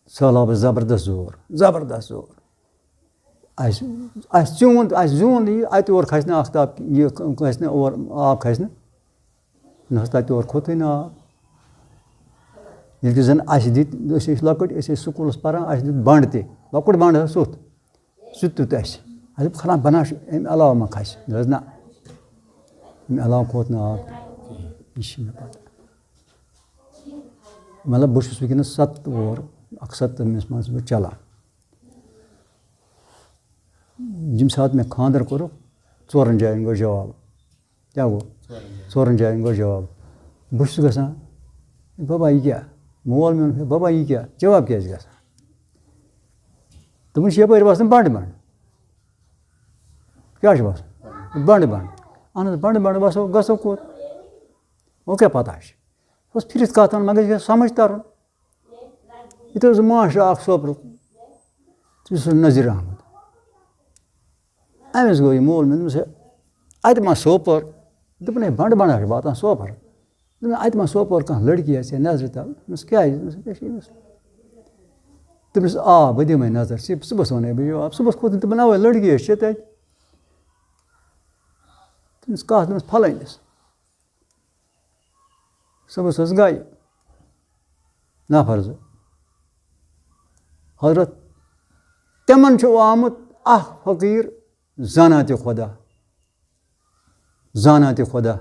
سہلابَس زبردست زور، زبردست زور۔ اَسہِ، اَسہِ ژیوٗن، اَسہِ زیوٗن یہِ، اَتہِ اورٕ کھسہِ نہٕ آفتاب، یہِ کھسہِ نہٕ اور، آب کھسہِ نہٕ۔ نہ حظ، تَتہِ اورٕ کھوٚتُے نہٕ آب۔ ییٚلہِ کہِ زَن اَسہِ دِتۍ، أسۍ ٲسۍ لۄکٕٹۍ، أسۍ ٲسۍ سکوٗلَس پَران، اَسہِ دیُت بَنٛڈ تہِ، لۄکُٹ بَنٛڈ حظ سُہ تہِ۔ سُہ تہِ دیُت اَسہِ۔ اَسہِ دوٚپ، خراب بَناو چھُ، اَمہِ علاوٕ ما کھسہِ؟ نہ حظ نہ، اَمہِ علاوٕ کھوٚت نہٕ آب کِہیٖنۍ۔ یہِ چھِ مےٚ پَتہ۔ مطلب، بہٕ چھُس وٕنکیٚنَس سَتہٕ وُہُر، اَکسَتتھَس منٛز چھُس بہٕ چَلان۔ ییٚمہِ ساتہٕ مےٚ خانٛدَر کوٚرُکھ، ژورَن جایَن گوٚو جواب۔ کیٛاہ گوٚو؟ ژورَن جایَن گوٚو جواب۔ بہٕ چھُس گژھان، "بابا، یہِ کیٛاہ؟" مول میون، "بابا، یہِ کیٛاہ؟ جواب کیٛازِ گژھان؟" دوٚپُن، "چھِ یَپٲرۍ وَسان بَنٛڈٕ بَنٛڈٕ۔" کیٛاہ چھُ وَسان؟ بَنٛڈٕ بَنٛڈٕ۔ اَہَن حظ، بَنٛڈٕ بَنٛڈٕ وَسو، گژھو کوٚت؟ وۄنۍ کیٛاہ پَتہ چھِ؟ سُہ اوس پھِرِتھ کَتھ وَنان، مگر یہِ گژھِ سَمٕجھ تَرُن۔ یہِ تہِ اوس ماشٹر اَکھ سوپرُک، یُس اوس نذیٖر احمد۔ أمِس گوٚو یہِ مول، مےٚ دوٚپمَس، "ہے، اَتہِ ما سوپور؟" دوٚپُن، "ہے، بَنٛڈٕ بَنٛڈٕ ہا چھِ واتان سوپور۔" دوٚپُن، "اَتہِ ما سوپور کانٛہہ لٔڑکی آسہِ ہے نظرِ تَل؟" دوٚپمَس، "کیٛازِ؟" دوٚپمَس، "یہِ چھِ أمِس۔" دوٚپمَس، "آ، بہٕ دِمَے نظر، ژٕ، صُبحَس وَنَے بہٕ جواب۔" صُبحَس کھوٚت نہٕ تِمَن اَوَے لٔڑکی ٲسۍ چھِ تَتہِ۔ تٔمِس کَتھ، دوٚپمَس، "پھلٲنِس۔" صُبحَس ٲس گَرِ نفر زٕ۔ حضرت، تِمَن چھُ آمُت اَکھ فقیٖر زانان تہِ خۄدا، زانان تہِ خۄدا۔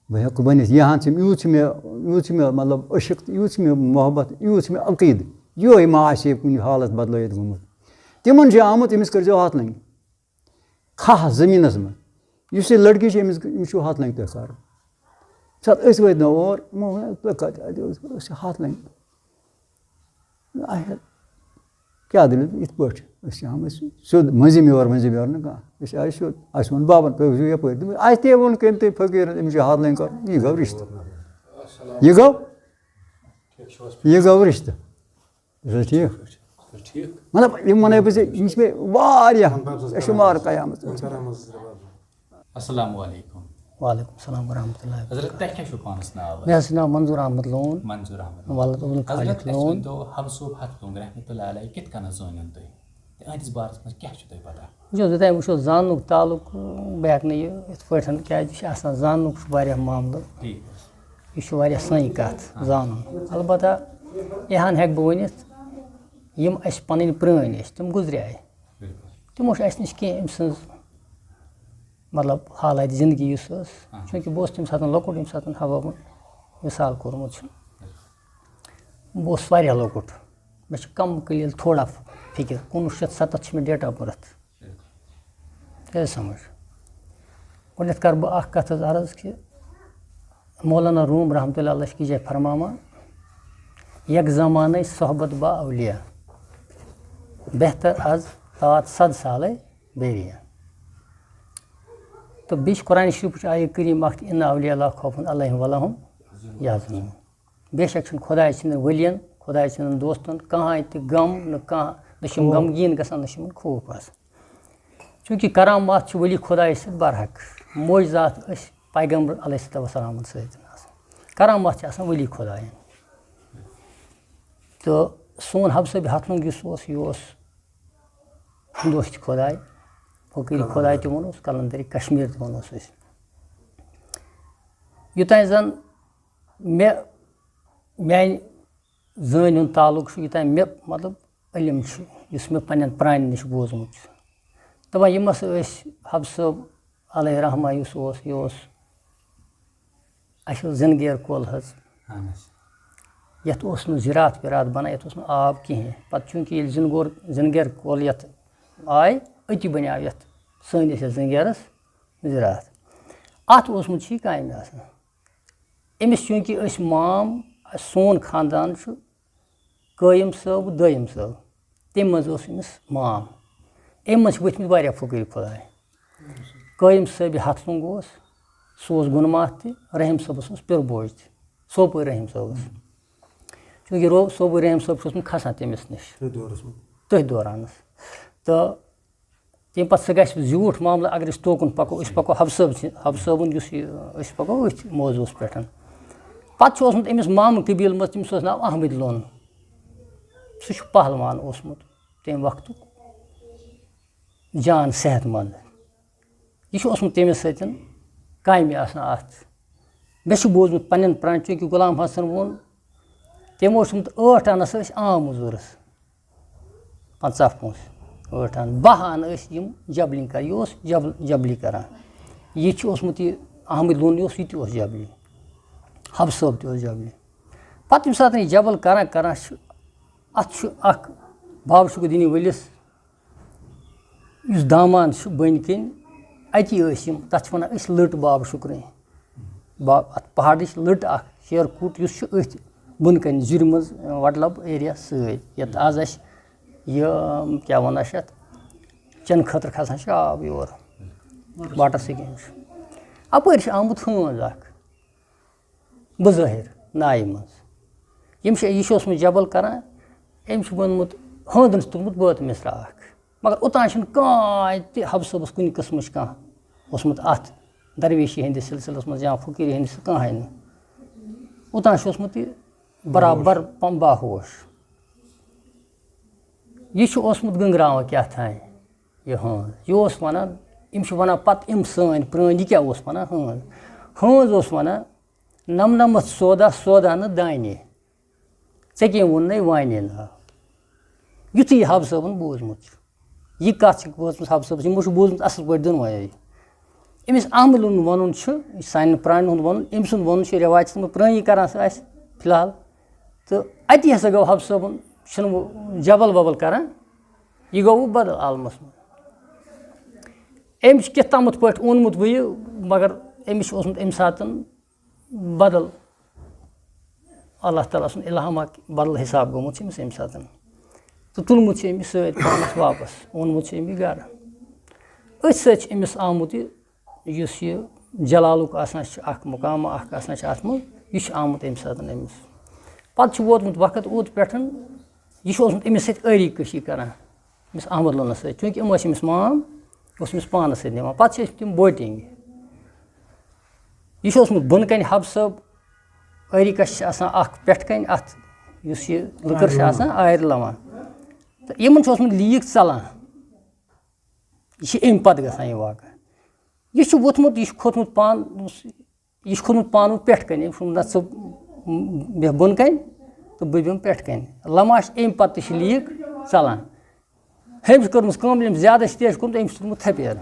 بہٕ ہٮ۪کہٕ ؤنِتھ، یہِ ہن چھِ، یوٗت چھِ مےٚ، یوٗت چھِ مےٚ، مطلب، عشق، یوٗت چھِ مےٚ محبت، یوٗت چھِ مےٚ عقیٖد، یِہوٚے ما آسہِ ہے کُنہِ حالت بدلٲیِتھ گوٚمُت۔ تِمَن چھِ آمُت، أمِس کٔرۍزیو ہَتھ لَنٛگہِ۔ کھاہ زٔمیٖنَس منٛز۔ یُس یہِ لٔڑکی چھِ، أمِس، أمِس چھُو ہَتھ لَنٛگہِ تۄہہِ کَرُن۔ سَر، أسۍ وٲتۍ نہ اور، یِمو ووٚن، "تُہۍ کَتہِ، اَتہِ اوس، أسۍ چھِ ہَتھ لَنٛگہِ۔" اَہَے، کیٛاہ دٔلیٖل؟ یِتھ پٲٹھۍ چھِ۔ أسۍ چھِ آمٕتۍ سیوٚد، مٔنٛزِم یور، مٔنٛزِم یور نہٕ کانٛہہ۔ أسۍ آیہِ سیوٚد۔ اَسہِ ووٚن بابَن، "تُہۍ وٕچھِو یَپٲرۍ۔" دوٚپمَس، "اَسہِ تہِ ووٚن کٔمۍ تٔمۍ فقیٖرَن، أمِس چھِ ہَتھ لَنٛگہِ کَرُن۔" یہِ گوٚو رِشتہٕ۔ یہِ گوٚو، یہِ گوٚو رِشتہٕ۔ تُہۍ چھِو حظ ٹھیٖک؟ تُہۍ چھِو ٹھیٖک؟ مطلب، یِم وَنَے بہٕ ژےٚ، یِم چھِ مےٚ واریاہ، وۄنۍ بَب صٲب، شُمار قیامَت۔ وۄنۍ کَران منٛزَس رِواب۔ السلام علیکم۔ وعلیکم السلام ورحمۃ اللہ وبرکاتہ۔ حضرت، تۄہہِ کیٛاہ چھُو پانَس ناو؟ مےٚ حظ چھُ ناو منظور احمد لون۔ منظور احمد۔ ولد عبدالخالق حضرت، اَسہِ لون۔ ؤنۍتو، حب صٲب ہتھ لوٚنٛگ رحمتہ اللہ علیہ کِتھ کٔنۍ زٲنِو تُہۍ؟ تہٕ أہٕنٛدِس بارس منٛز کیٛاہ چھُ تۄہہِ پتہ؟ وٕچھ حظ، یوٚتام وٕچھو زاننُک تعلق، بہٕ ہٮ۪کہٕ نہٕ یہِ یِتھ پٲٹھۍ، کیٛازِ یہِ چھُ آسان زاننُک چھُ واریاہ معاملہٕ۔ ٹھیٖک۔ یہِ چھُ واریاہ سٲنۍ کَتھ زانُن۔ البتہ یہِ ہن ہٮ۪کہٕ بہٕ ؤنِتھ، یِم اَسہِ پَنٕنۍ پرٛٲنۍ ٲسۍ، تِم گُزریٛاے۔ بِلکُل۔ تِمو چھُ اَسہِ نِش کینٛہہ أمۍ سٕنٛز، مطلب، حالات زندگی یُس ٲس، چوٗنٛکہِ بہٕ اوسُس تَمہِ ساتہٕ لۄکُٹ، ییٚمہِ ساتہٕ حبابَن وِصال کوٚرمُت چھُ۔ بہٕ اوسُس واریاہ لۄکُٹ، مےٚ چھُ کَم قلیٖل تھوڑا فِکِر۔ کُنوُہ شیٚتھ سَتَتھ چھُ مےٚ date of birth۔ تہِ حظ سمجھ۔ گۄڈٕنٮ۪تھ کَرٕ بہٕ اَکھ کَتھ حظ عرض کہِ مولانا روم رحمتہ اللہ علیہ چھِ جایہِ فرماوان، یک زمانَے صحبت با اولیاء، بہتر از تات صد سالے بیریاں۔ تہٕ بیٚیہِ چھِ قرآن شریٖفٕچ آیہِ کریٖم اَکھ تہِ، ان اولیاء اللہ خوف علیہم ولا هم یحزنون۔ بے شک چھُنہٕ خۄداے سٕنٛدٮ۪ن ؤلین، خۄداے سٕنٛدٮ۪ن دوستن کانٛہہ تہِ غم، نہٕ کانٛہہ، نہ چھِ یِم غمگیٖن گژھان، نہ چھِ یِمن خوف آسان۔ چوٗنٛکہِ کرامات چھِ ؤلی خۄدایَس سۭتۍ برحق، معجزات ٲسۍ پیغمبر علیہ الصلوۃ والسلامَن سۭتۍ آسان۔ کرامات چھِ آسان ؤلی خۄدایَن۔ تہٕ سون حبہٕ صٲبہِ ہَتھ لوٚنٛگ یُس اوس، یہِ اوس دوستِ خۄداے، فقیٖر خۄداے تہِ ووٚنُس، قلندرِ کشمیٖر تہِ ووٚنُس أسۍ۔ یوٚتانۍ زَن مےٚ، میٛانہِ زٲنۍ ہُنٛد تعلق چھُ، یوٚتانۍ مےٚ، مطلب، علم چھُ، یُس مےٚ پنٛنٮ۪ن پرٛانٮ۪ن نِش بوٗزمُت چھُ۔ دَپان، یِم ہسا ٲسۍ حب صٲب علیہ رحمہ یُس اوس، یہِ اوس، اَسہِ اوس زِنگیر کۄل حظ۔ اہن حظ۔ یَتھ اوس نہٕ زِراعت وِراعت بَنان، یَتھ اوس نہٕ آب کِہیٖنۍ۔ پَتہٕ چوٗنٛکہِ ییٚلہِ زِنگور، زِنگیر کۄل یَتھ آے، أتی بَنیٛاو یَتھ سٲنِس یَتھ زِنگیرَس زِراعت۔ اَتھ اوسمُت چھُ یہِ کامہِ آسان۔ أمِس چوٗنٛکہِ أسۍ مام، سون خاندان چھُ قٲیِم صٲب، دٲیِم صٲب، تَمہِ منٛز اوس أمِس مام۔ أمۍ منٛز چھِ ؤتھمٕتۍ واریاہ فقیٖر خۄداے۔ قٲیِم صٲبہِ ہَتھ لوٚنٛگ اوس، سُہ اوس گُنہٕ ماتھ تہِ، رحیم صٲبَس اوس پِرٕ بوج تہِ، سوپور رحیم صٲبَس۔ چوٗنٛکہِ رو-، سوپور رحیم صٲب چھُ اوسمُت کھَسان تٔمِس نِش۔ تٔتھۍ دورس منٛز۔ تٔتھۍ دورانَس۔ تہٕ تَمہِ پَتہٕ سُہ گژھِ زیوٗٹھ معاملہٕ، اگر أسۍ توکُن پَکو، أسۍ پَکو حب صٲب سٕنٛدِ، حب صٲبُن یُس یہِ، أسۍ پَکو أتھۍ موضوٗعس پٮ۪ٹھ۔ پَتہٕ چھُ اوسمُت أمِس مامہٕ قبیٖلہٕ منٛز، تٔمِس اوس ناو احمد لون۔ سُہ چھُ پہلوان اوسمُت تَمہِ وقتُک، جان صحت مند۔ یہِ چھُ اوسمُت تٔمِس سۭتۍ کامہِ آسان اَتھ۔ مےٚ چھُ بوٗزمُت پنٛنٮ۪ن پرٛانٮ۪ن، چوٗنٛکہِ غلام حسن ووٚن، تٔمۍ اوس اوسمُت ٲٹھ آنَس ٲسۍ عام مٔزوٗرَس پنٛژاہ پونٛسہٕ، ٲٹھ آنہٕ، باہ آنہٕ ٲسۍ یِم جبلِنٛگ کَران، یہِ اوس جبل-، جبلی کَران۔ یہِ چھُ اوسمُت یہِ احمد لون، یہِ اوس، یہِ تہِ اوس جبلی، حب صٲب تہِ اوس جبلی۔ پَتہٕ ییٚمہِ ساتہٕ یہِ جبل کَران کَران چھُ، اَتھ چھُ اَکھ بابہٕ شُکُر دیٖنی ؤلِس، یُس دامان چھُ بٔنۍ کِنۍ، اَتی ٲسۍ یِم، تَتھ چھِ وَنان أسۍ لٔٹ بابہٕ شُکرٕنۍ۔ با-، اَتھ پہاڑٕچ لٔٹ اَکھ، شیر کوٗٹ یُس چھُ أتھۍ بۄنہٕ کَنہِ زُرِ منٛز، وَٹلَب ایریا سۭتۍ، یَتھ آز اَسہِ یہِ، کیٛاہ وَنان چھِ اَتھ، چٮ۪نہٕ خٲطرٕ کھسان چھُ آب یور، واٹر سِکیٖم چھُ۔ اَپٲرۍ چھِ آمُت ہٲنز اَکھ بظٲہِر نایہِ منٛز۔ یِم چھِ، یہِ چھُ اوسمُت جبل کران، أمۍ چھُ ووٚنمُت، ہٲنزن چھُ توٚرمُت بٲتہٕ مِصرا اکھ۔ مگر اوٚتام چھُنہٕ کانٛہہ تہِ حب صٲبَس کُنہِ قٕسمٕچ کانٛہہ اوسمُت اَتھ درویشی ہٕنٛدِس سلسلس منٛز یا فقیٖری ہٕنٛدِس کانٛہہ نہٕ۔ اوٚتام چھُ اوسمُت یہِ برابر پم-، باہوش۔ یہِ چھُ اوسمُت گٔنٛگراوان کیٛاہ تام۔ یہِ ہٲنز۔ یہِ اوس وَنان، یِم چھِ وَنان پَتہٕ یِم سٲنۍ پرٛٲنۍ، یہِ کیٛاہ اوس وَنان ہٲنز؟ ہٲنز اوس وَنان، "نَمنَمَتھ سودا، سودا نہٕ دانے۔ ژےٚ کٔمۍ ووٚن نَے وانے ناو؟" یُتھُے یہِ حب صٲبَن بوٗزمُت چھُ۔ یہِ کَتھ چھِ بوٗزمٕژ حب صٲبَس، یِمو چھُ بوٗزمُت اَصٕل پٲٹھۍ دۄنوَے۔ أمِس احمد لون وَنُن چھُ، یہِ چھُ سانٮ۪ن پرٛانٮ۪ن ہُنٛد وَنُن، أمۍ سُنٛد وَنُن چھُ رٮ۪وایتَس منٛز پرٛٲنی کَران سُہ اَسہِ فِلحال۔ تہٕ اَتی ہسا گوٚو حب صٲبُن، چھُنہٕ وۄنۍ جبل وبل کَران۔ یہِ گوٚو وۄنۍ بدل عالمس منٛز۔ أمۍ چھُ کِتھ تامَتھ پٲٹھۍ اوٚنمُت بہٕ یہِ، مگر أمِس چھُ اوسمُت اَمہِ ساتہٕ بدل، اللہ تعالیٰ سُنٛد الہامہ بدل حساب گوٚمُت چھُ أمِس اَمہِ ساتہٕ۔ تہٕ تُلمُت چھُ أمِس سۭتۍ پانَس واپس، اوٚنمُت چھُ أمۍ یہِ گرٕ۔ أتھۍ سۭتۍ چھُ أمِس آمُت یہِ، یُس یہِ جلالُک آسان چھُ، اکھ مقام اکھ آسان چھُ اَتھ منٛز، یہِ چھُ آمُت اَمہِ ساتہٕ أمِس۔ پَتہٕ چھُ ووتمُت وقت اوٗت پٮ۪ٹھ، یہِ چھُ اوسمُت أمِس سۭتۍ ٲری کٔشی کران، أمِس احمد لونَس سۭتۍ، چوٗنٛکہِ یِم ٲسۍ أمِس مام، یہِ اوس أمِس پانَس سۭتۍ نِوان۔ پَتہٕ چھِ ٲسمٕتۍ یِم بوٹِنٛگ۔ یہِ چھُ اوسمُت بۄنہٕ کَنہِ حب صٲب، ٲری کَچھ چھِ آسان اَکھ پٮ۪ٹھٕ کَنہِ اَتھ، یُس یہِ لٔکٕر چھِ آسان آرِ لَوان، تہٕ یِمَن چھُ اوسمُت لیٖک ژَلان۔ یہِ چھِ اَمہِ پَتہٕ گژھان یہِ واقعہ۔ یہِ چھُ ووٚتھمُت، یہِ چھُ کھوٚتمُت پانہٕ، یہِ چھُ کھوٚتمُت پانہٕ پٮ۪ٹھٕ کَنہِ، أمۍ چھُ ووٚنمُت، "نہ، ژٕ بیٚہہ بۄنہٕ کَنہِ تہٕ بہٕ بیٚہمہٕ پٮ۪ٹھٕ کَنہِ۔" لَماش اَمہِ پَتہٕ تہِ چھِ لیٖک ژَلان۔ أمۍ چھِ کٔرمٕژ کٲم، ییٚلہِ أمۍ زیادٕ چھِ تیز کوٚرمُت، أمۍ چھِ تُلمُت تھپٮ۪ر۔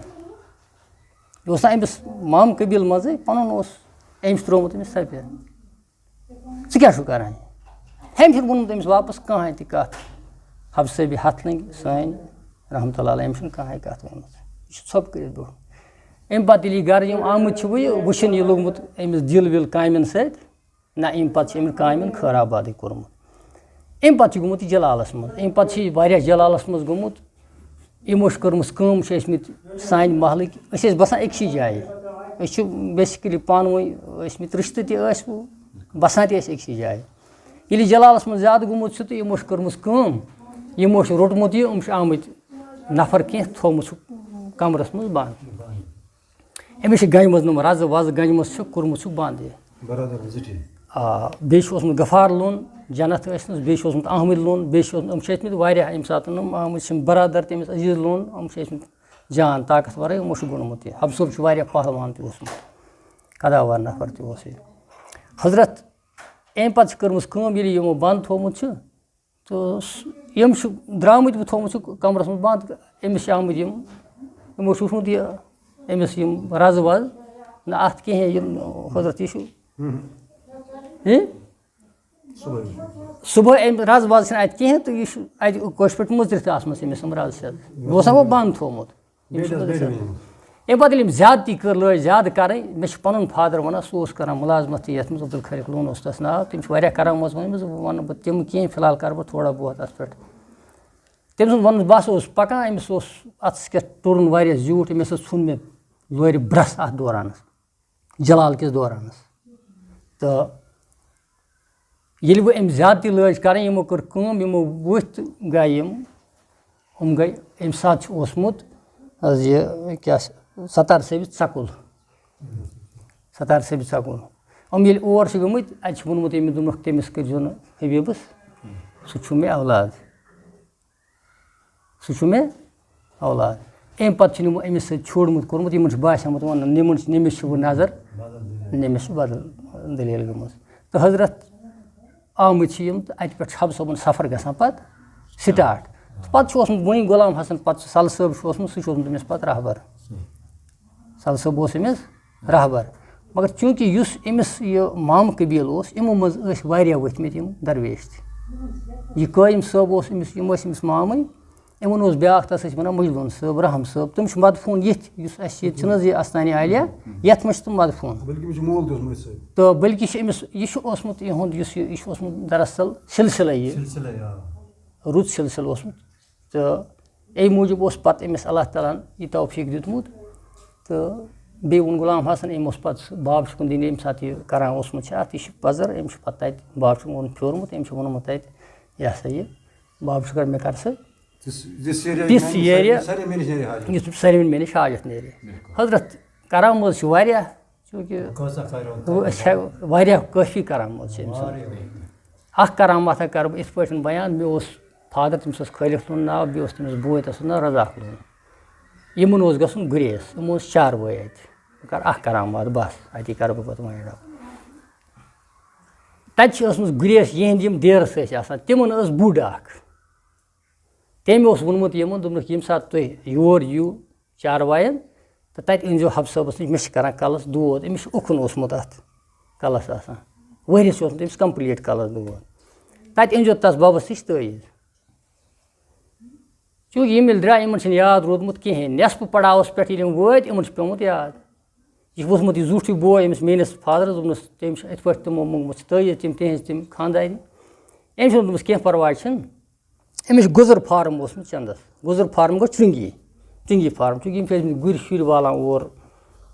یہِ اوس نہ أمِس مامہٕ قبیٖل منٛزٕے، پَنُن اوس، أمۍ چھِ ترٛوومُت أمِس تھپٮ۪ر۔ "ژٕ کیٛاہ چھُکھ کران؟" أمۍ چھُنہٕ ووٚنمُت أمِس واپَس کٕہٕنۍ تہِ کَتھ۔ حب صٲبی ہَتھ لٔنٛگۍ سٲنۍ رحمتہ اللہ علیہ، أمۍ چھُنہٕ کٕہٕنۍ کَتھ ؤنمٕژ۔ یہِ چھُ ژھۄپہٕ کٔرِتھ بیوٗٹھمُت۔ اَمہِ پَتہٕ ییٚلہِ یہِ گَرٕ یِم آمٕتۍ چھِ، وۄنۍ یہِ وٕچھُن یہِ لوٚگمُت أمِس دِل وِل کامٮ۪ن سۭتۍ۔ نہ، اَمہِ پَتہٕ چھِ أمۍ کامٮ۪ن خٲر آبادٕے کوٚرمُت۔ اَمہِ پَتہٕ چھُ گوٚمُت یہِ جلالَس منٛز، اَمہِ پَتہٕ چھِ یہِ واریاہ جلالَس منٛز گوٚمُت۔ یِمو چھِ کٔرمٕژ کٲم، چھِ ٲسۍ مٕتۍ سانہِ محلٕکۍ، أسۍ ٲسۍ بَسان أکسٕے جایہِ، أسۍ چھِ basically پانہٕ ؤنۍ ٲسۍ مٕتۍ، رِشتہٕ تہِ ٲسۍ، بَسان تہِ ٲسۍ أکسٕے جایہِ۔ ییٚلہِ یہِ جلالَس منٛز زیادٕ گوٚمُت چھُ تہٕ یِمو چھِ کٔرمٕژ کٲم، یِمو چھُ روٚٹمُت یہِ، یِم چھِ آمٕتۍ نفر کینٛہہ، تھوٚومُت چھُکھ کَمرَس منٛز بنٛد۔ أمِس چھِ گنٛجہِ منٛز نوٚم رَزٕ وَزٕ، گنٛجہِ منٛز چھُکھ کوٚرمُت چھُکھ بنٛد یہِ۔ برادر زِٹھِ۔ آ، بیٚیہِ چھُ اوسمُت غفار لون، جنت ٲسنَس، بیٚیہِ چھُ اوسمُت احمد لون، بیٚیہِ چھُ اوسمُت، یِم چھِ ٲسمٕتۍ واریاہ، ییٚمہِ ساتہٕ یِم آمٕتۍ چھِ برادر تٔمِس عزیز لون، یِم چھِ ٲسمٕتۍ جان طاقتور، یِمو چھُ گوٚنمُت یہِ۔ حب صٲب چھُ واریاہ پہلوان تہِ اوسمُت، قداوار نفر تہِ اوس یہِ۔ حضرت، اَمہِ پَتہٕ چھِ کٔرمٕژ کٲم، ییٚلہِ یِمو بنٛد تھوٚومُت چھُ، تہٕ س-، یِم چھِ درٛامٕتۍ، وۄنۍ تھوٚومُت چھُکھ کَمرَس منٛز بنٛد، أمِس چھِ آمٕتۍ یِم، یِمو چھُ وٕچھمُت یہِ أمِس یِم رَزٕ وَزٕ، نہ اَتھ کِہیٖنۍ، یِم حضرت یہِ چھُ۔ ہِنٛدۍ؟ صُبحٲے۔ صُبحٲے أمۍ رَزٕ وَزٕ چھِنہٕ اَتہِ کِہیٖنۍ، تہٕ یہِ چھُ اَتہِ کٲشِر پٲٹھۍ مُژرِتھ آسمَژ أمِس یِم رَزٕ سیٚتھ۔ یہِ اوس آمُت بنٛد تھوٚومُت۔ یِم چھِ بیٚیہِ ٲسۍ، بیٚیہِ ٲسۍ۔ اَمہِ پَتہٕ ییٚلہِ یِم زیادتی کٔر، لٲج زیادٕ کَرٕنۍ، مےٚ چھُ پَنُن فادر وَنان، سُہ اوس کَران مُلازمَت تہِ یَتھ منٛز، عبدالخالق لون اوس تَس ناو، تٔمۍ چھُ واریاہ کَران منٛز ووٚنمُت، بہٕ وَنہٕ بہٕ تِم کینٛہہ، فی الحال کَرٕ بہٕ تھوڑا بہت اَتھ پٮ۪ٹھ۔ تٔمۍ سُنٛد وَنُن، بَس اوس پَکان، أمِس اوس اَتھَس کٮ۪تھ ٹُرُن واریاہ زیوٗٹھ، أمِس حظ ژھُن مےٚ لورِ برٛس اَتھ دورانَس۔ جلال کِس دورانَس۔ تہٕ ییٚلہِ وۄنۍ أمۍ زیادتی لٲج کَرٕنۍ، یِمو کٔر کٲم، یِمو وٕتھۍ تہٕ گٔے یِم، یِم گٔے، اَمہِ ساتہٕ چھُ اوسمُت حظ یہِ کیٛاہ چھِ، ستار صٲبہِ ژَکُل، ستار صٲبہِ ژَکُل۔ یِم ییٚلہِ اور چھِ گٔمٕتۍ، اَتہِ چھِ ووٚنمُت أمِس، دوٚپمُکھ، "تٔمِس کٔرۍزیو نہٕ حبیٖبَس، سُہ چھُ مےٚ اولاد۔" سُہ چھُ مےٚ اولاد۔ اَمہِ پَتہٕ چھُنہٕ یِمو أمِس سۭتۍ چھوڑمُت کوٚرمُت، یِمَن چھُ باسیومُت وَنُن، یِمَن چھِ، نٔمِس چھِ وۄنۍ نظر، نٔمِس چھِ بدل دٔلیٖل گٔمٕژ۔ تہٕ حضرت آمٕتۍ چھِ یِم تہٕ اَتہِ پٮ۪ٹھ چھُ حب صٲبُن سفر گژھان پَتہٕ start۔ تہٕ پَتہٕ چھُ اوسمُت وۄنۍ غلام حسن، پَتہٕ چھُ سَلہٕ صٲب چھُ اوسمُت، سُہ چھُ اوسمُت أمِس پَتہٕ رہبر۔ سَلہٕ صٲب اوس أمِس رہبر۔ مگر چوٗنٛکہِ یُس أمِس یہِ مامہٕ قبیٖل اوس، یِمو منٛز ٲسۍ واریاہ ؤتھۍ مٕتۍ یِم درویش تہِ۔ یہِ قٲیِم صٲب اوس أمِس، یِم ٲسۍ أمِس مامٕے۔ یِمَن اوس بیٛاکھ، تَس ٲسۍ وَنان مجلون صٲب، رحم صٲب۔ تِم چھِ مدفوٗن ییٚتھۍ، یُس اَسہِ ییٚتہِ چھِنہٕ حظ یہِ استانِ عالیہ، یَتھ منٛز چھِ تِم مدفوٗن۔ بلکہِ أمِس چھُ مول تہِ اوسمُت أتھۍ سۭتۍ۔ تہٕ بلکہِ چھُ أمِس، یہِ چھُ اوسمُت یِہُنٛد، یُس یہِ، یہِ چھُ اوسمُت دراصل سلسلے یہِ۔ سلسلے، آ۔ رُت سلسلہٕ اوسمُت۔ تہٕ اَمہِ موٗجوٗب اوس پَتہٕ أمِس اللہ تعالیٰ ہَن یہِ توفیٖق دیُتمُت۔ تہٕ بیٚیہِ ووٚن غلام حسن، أمۍ اوس پَتہٕ سُہ باب شُکُن دِنہِ، ییٚمہِ ساتہٕ یہِ کران اوسمُت چھِ اَتھ، یہِ چھُ پَزر، أمِس چھُ پَتہٕ تَتہِ باب شُکُن پھیورمُت، أمۍ چھُ ووٚنمُت تَتہِ، یہِ ہسا یہِ باب شُکُن، مےٚ کر سا تِژھ، تِژھ سیرِ آیہِ تِژھ میٛانہِ، سیرِ۔ سارے، سارے میٛٲنِس نیرِ حاجت۔ یُس سارے میٛٲنِس حاجت نیرِ۔ بِلکُل۔ حضرت کرامت چھِ واریاہ، چوٗنٛکہِ کۭژاہ کرو، أسۍ چھِ واریاہ کٲفی کرامت چھِ أمۍ سٕنٛز۔ واریاہ۔ اکھ کرامت ہا کرٕ بہٕ یِتھ پٲٹھۍ بیان، مےٚ اوس فادر، تٔمِس اوس خٲلِق لون ناو، بیٚیہِ اوس تٔمِس بوے، تَس اوس ناو رزاق لون۔ یِمن اوس گژھُن گُریز، یِمو اوس چاروٲے اَتہِ۔ بہٕ کرٕ اکھ کرامت بس، اَتی کرٕ بہٕ پتہٕ wind up۔ تَتہِ چھِ ٲسمٕژ گُریز، یِہِنٛدۍ یِم دیرٕ ٲسۍ آسان، تِمن ٲس بُڈ اکھ۔ تٔمۍ اوس ووٚنمُت یِمن، دوٚپنَکھ، ییٚمہِ ساتہٕ تُہۍ یور یِیِو چاروایَن، تہٕ تَتہِ أنۍزیو حب صٲبَس نِش، مےٚ چھِ کَران کَلَس دود، أمِس چھُ اُکُن اوسمُت اَتھ کَلَس آسان، ؤریَس چھُ اوسمُت أمِس complete کَلَس دود۔ تَتہِ أنۍزیو تَس بَبَس نِش تٲویٖز۔ چوٗنٛکہِ یِم ییٚلہِ درٛاے، یِمَن چھِنہٕ یاد روٗدمُت کِہیٖنۍ، نٮ۪صفہٕ پڑاوَس پٮ۪ٹھ ییٚلہِ یِم وٲتۍ، یِمَن چھُ پیوٚمُت یاد۔ یہِ چھُ ووٚتھمُت یہِ زیُٹھُے بوے أمِس میٛٲنِس فادرَس، دوٚپنَس، تٔمۍ چھُ یِتھ پٲٹھۍ تِمو موٚنگمُت چھُ تٲویٖز، تِم تِہِنٛز تِم خانٛدارِنۍ۔ أمۍ چھُ دوٚپمُت، کینٛہہ پَرواے چھُنہٕ۔ أمِس چھُ گُزر فارم اوسمُت چندس۔ گُزر فارم گوٚو چُنگی، چُنگی فارم۔ چوٗنٛکہِ یِم چھِ ٲسمٕتۍ گُرۍ شُرۍ والان اور،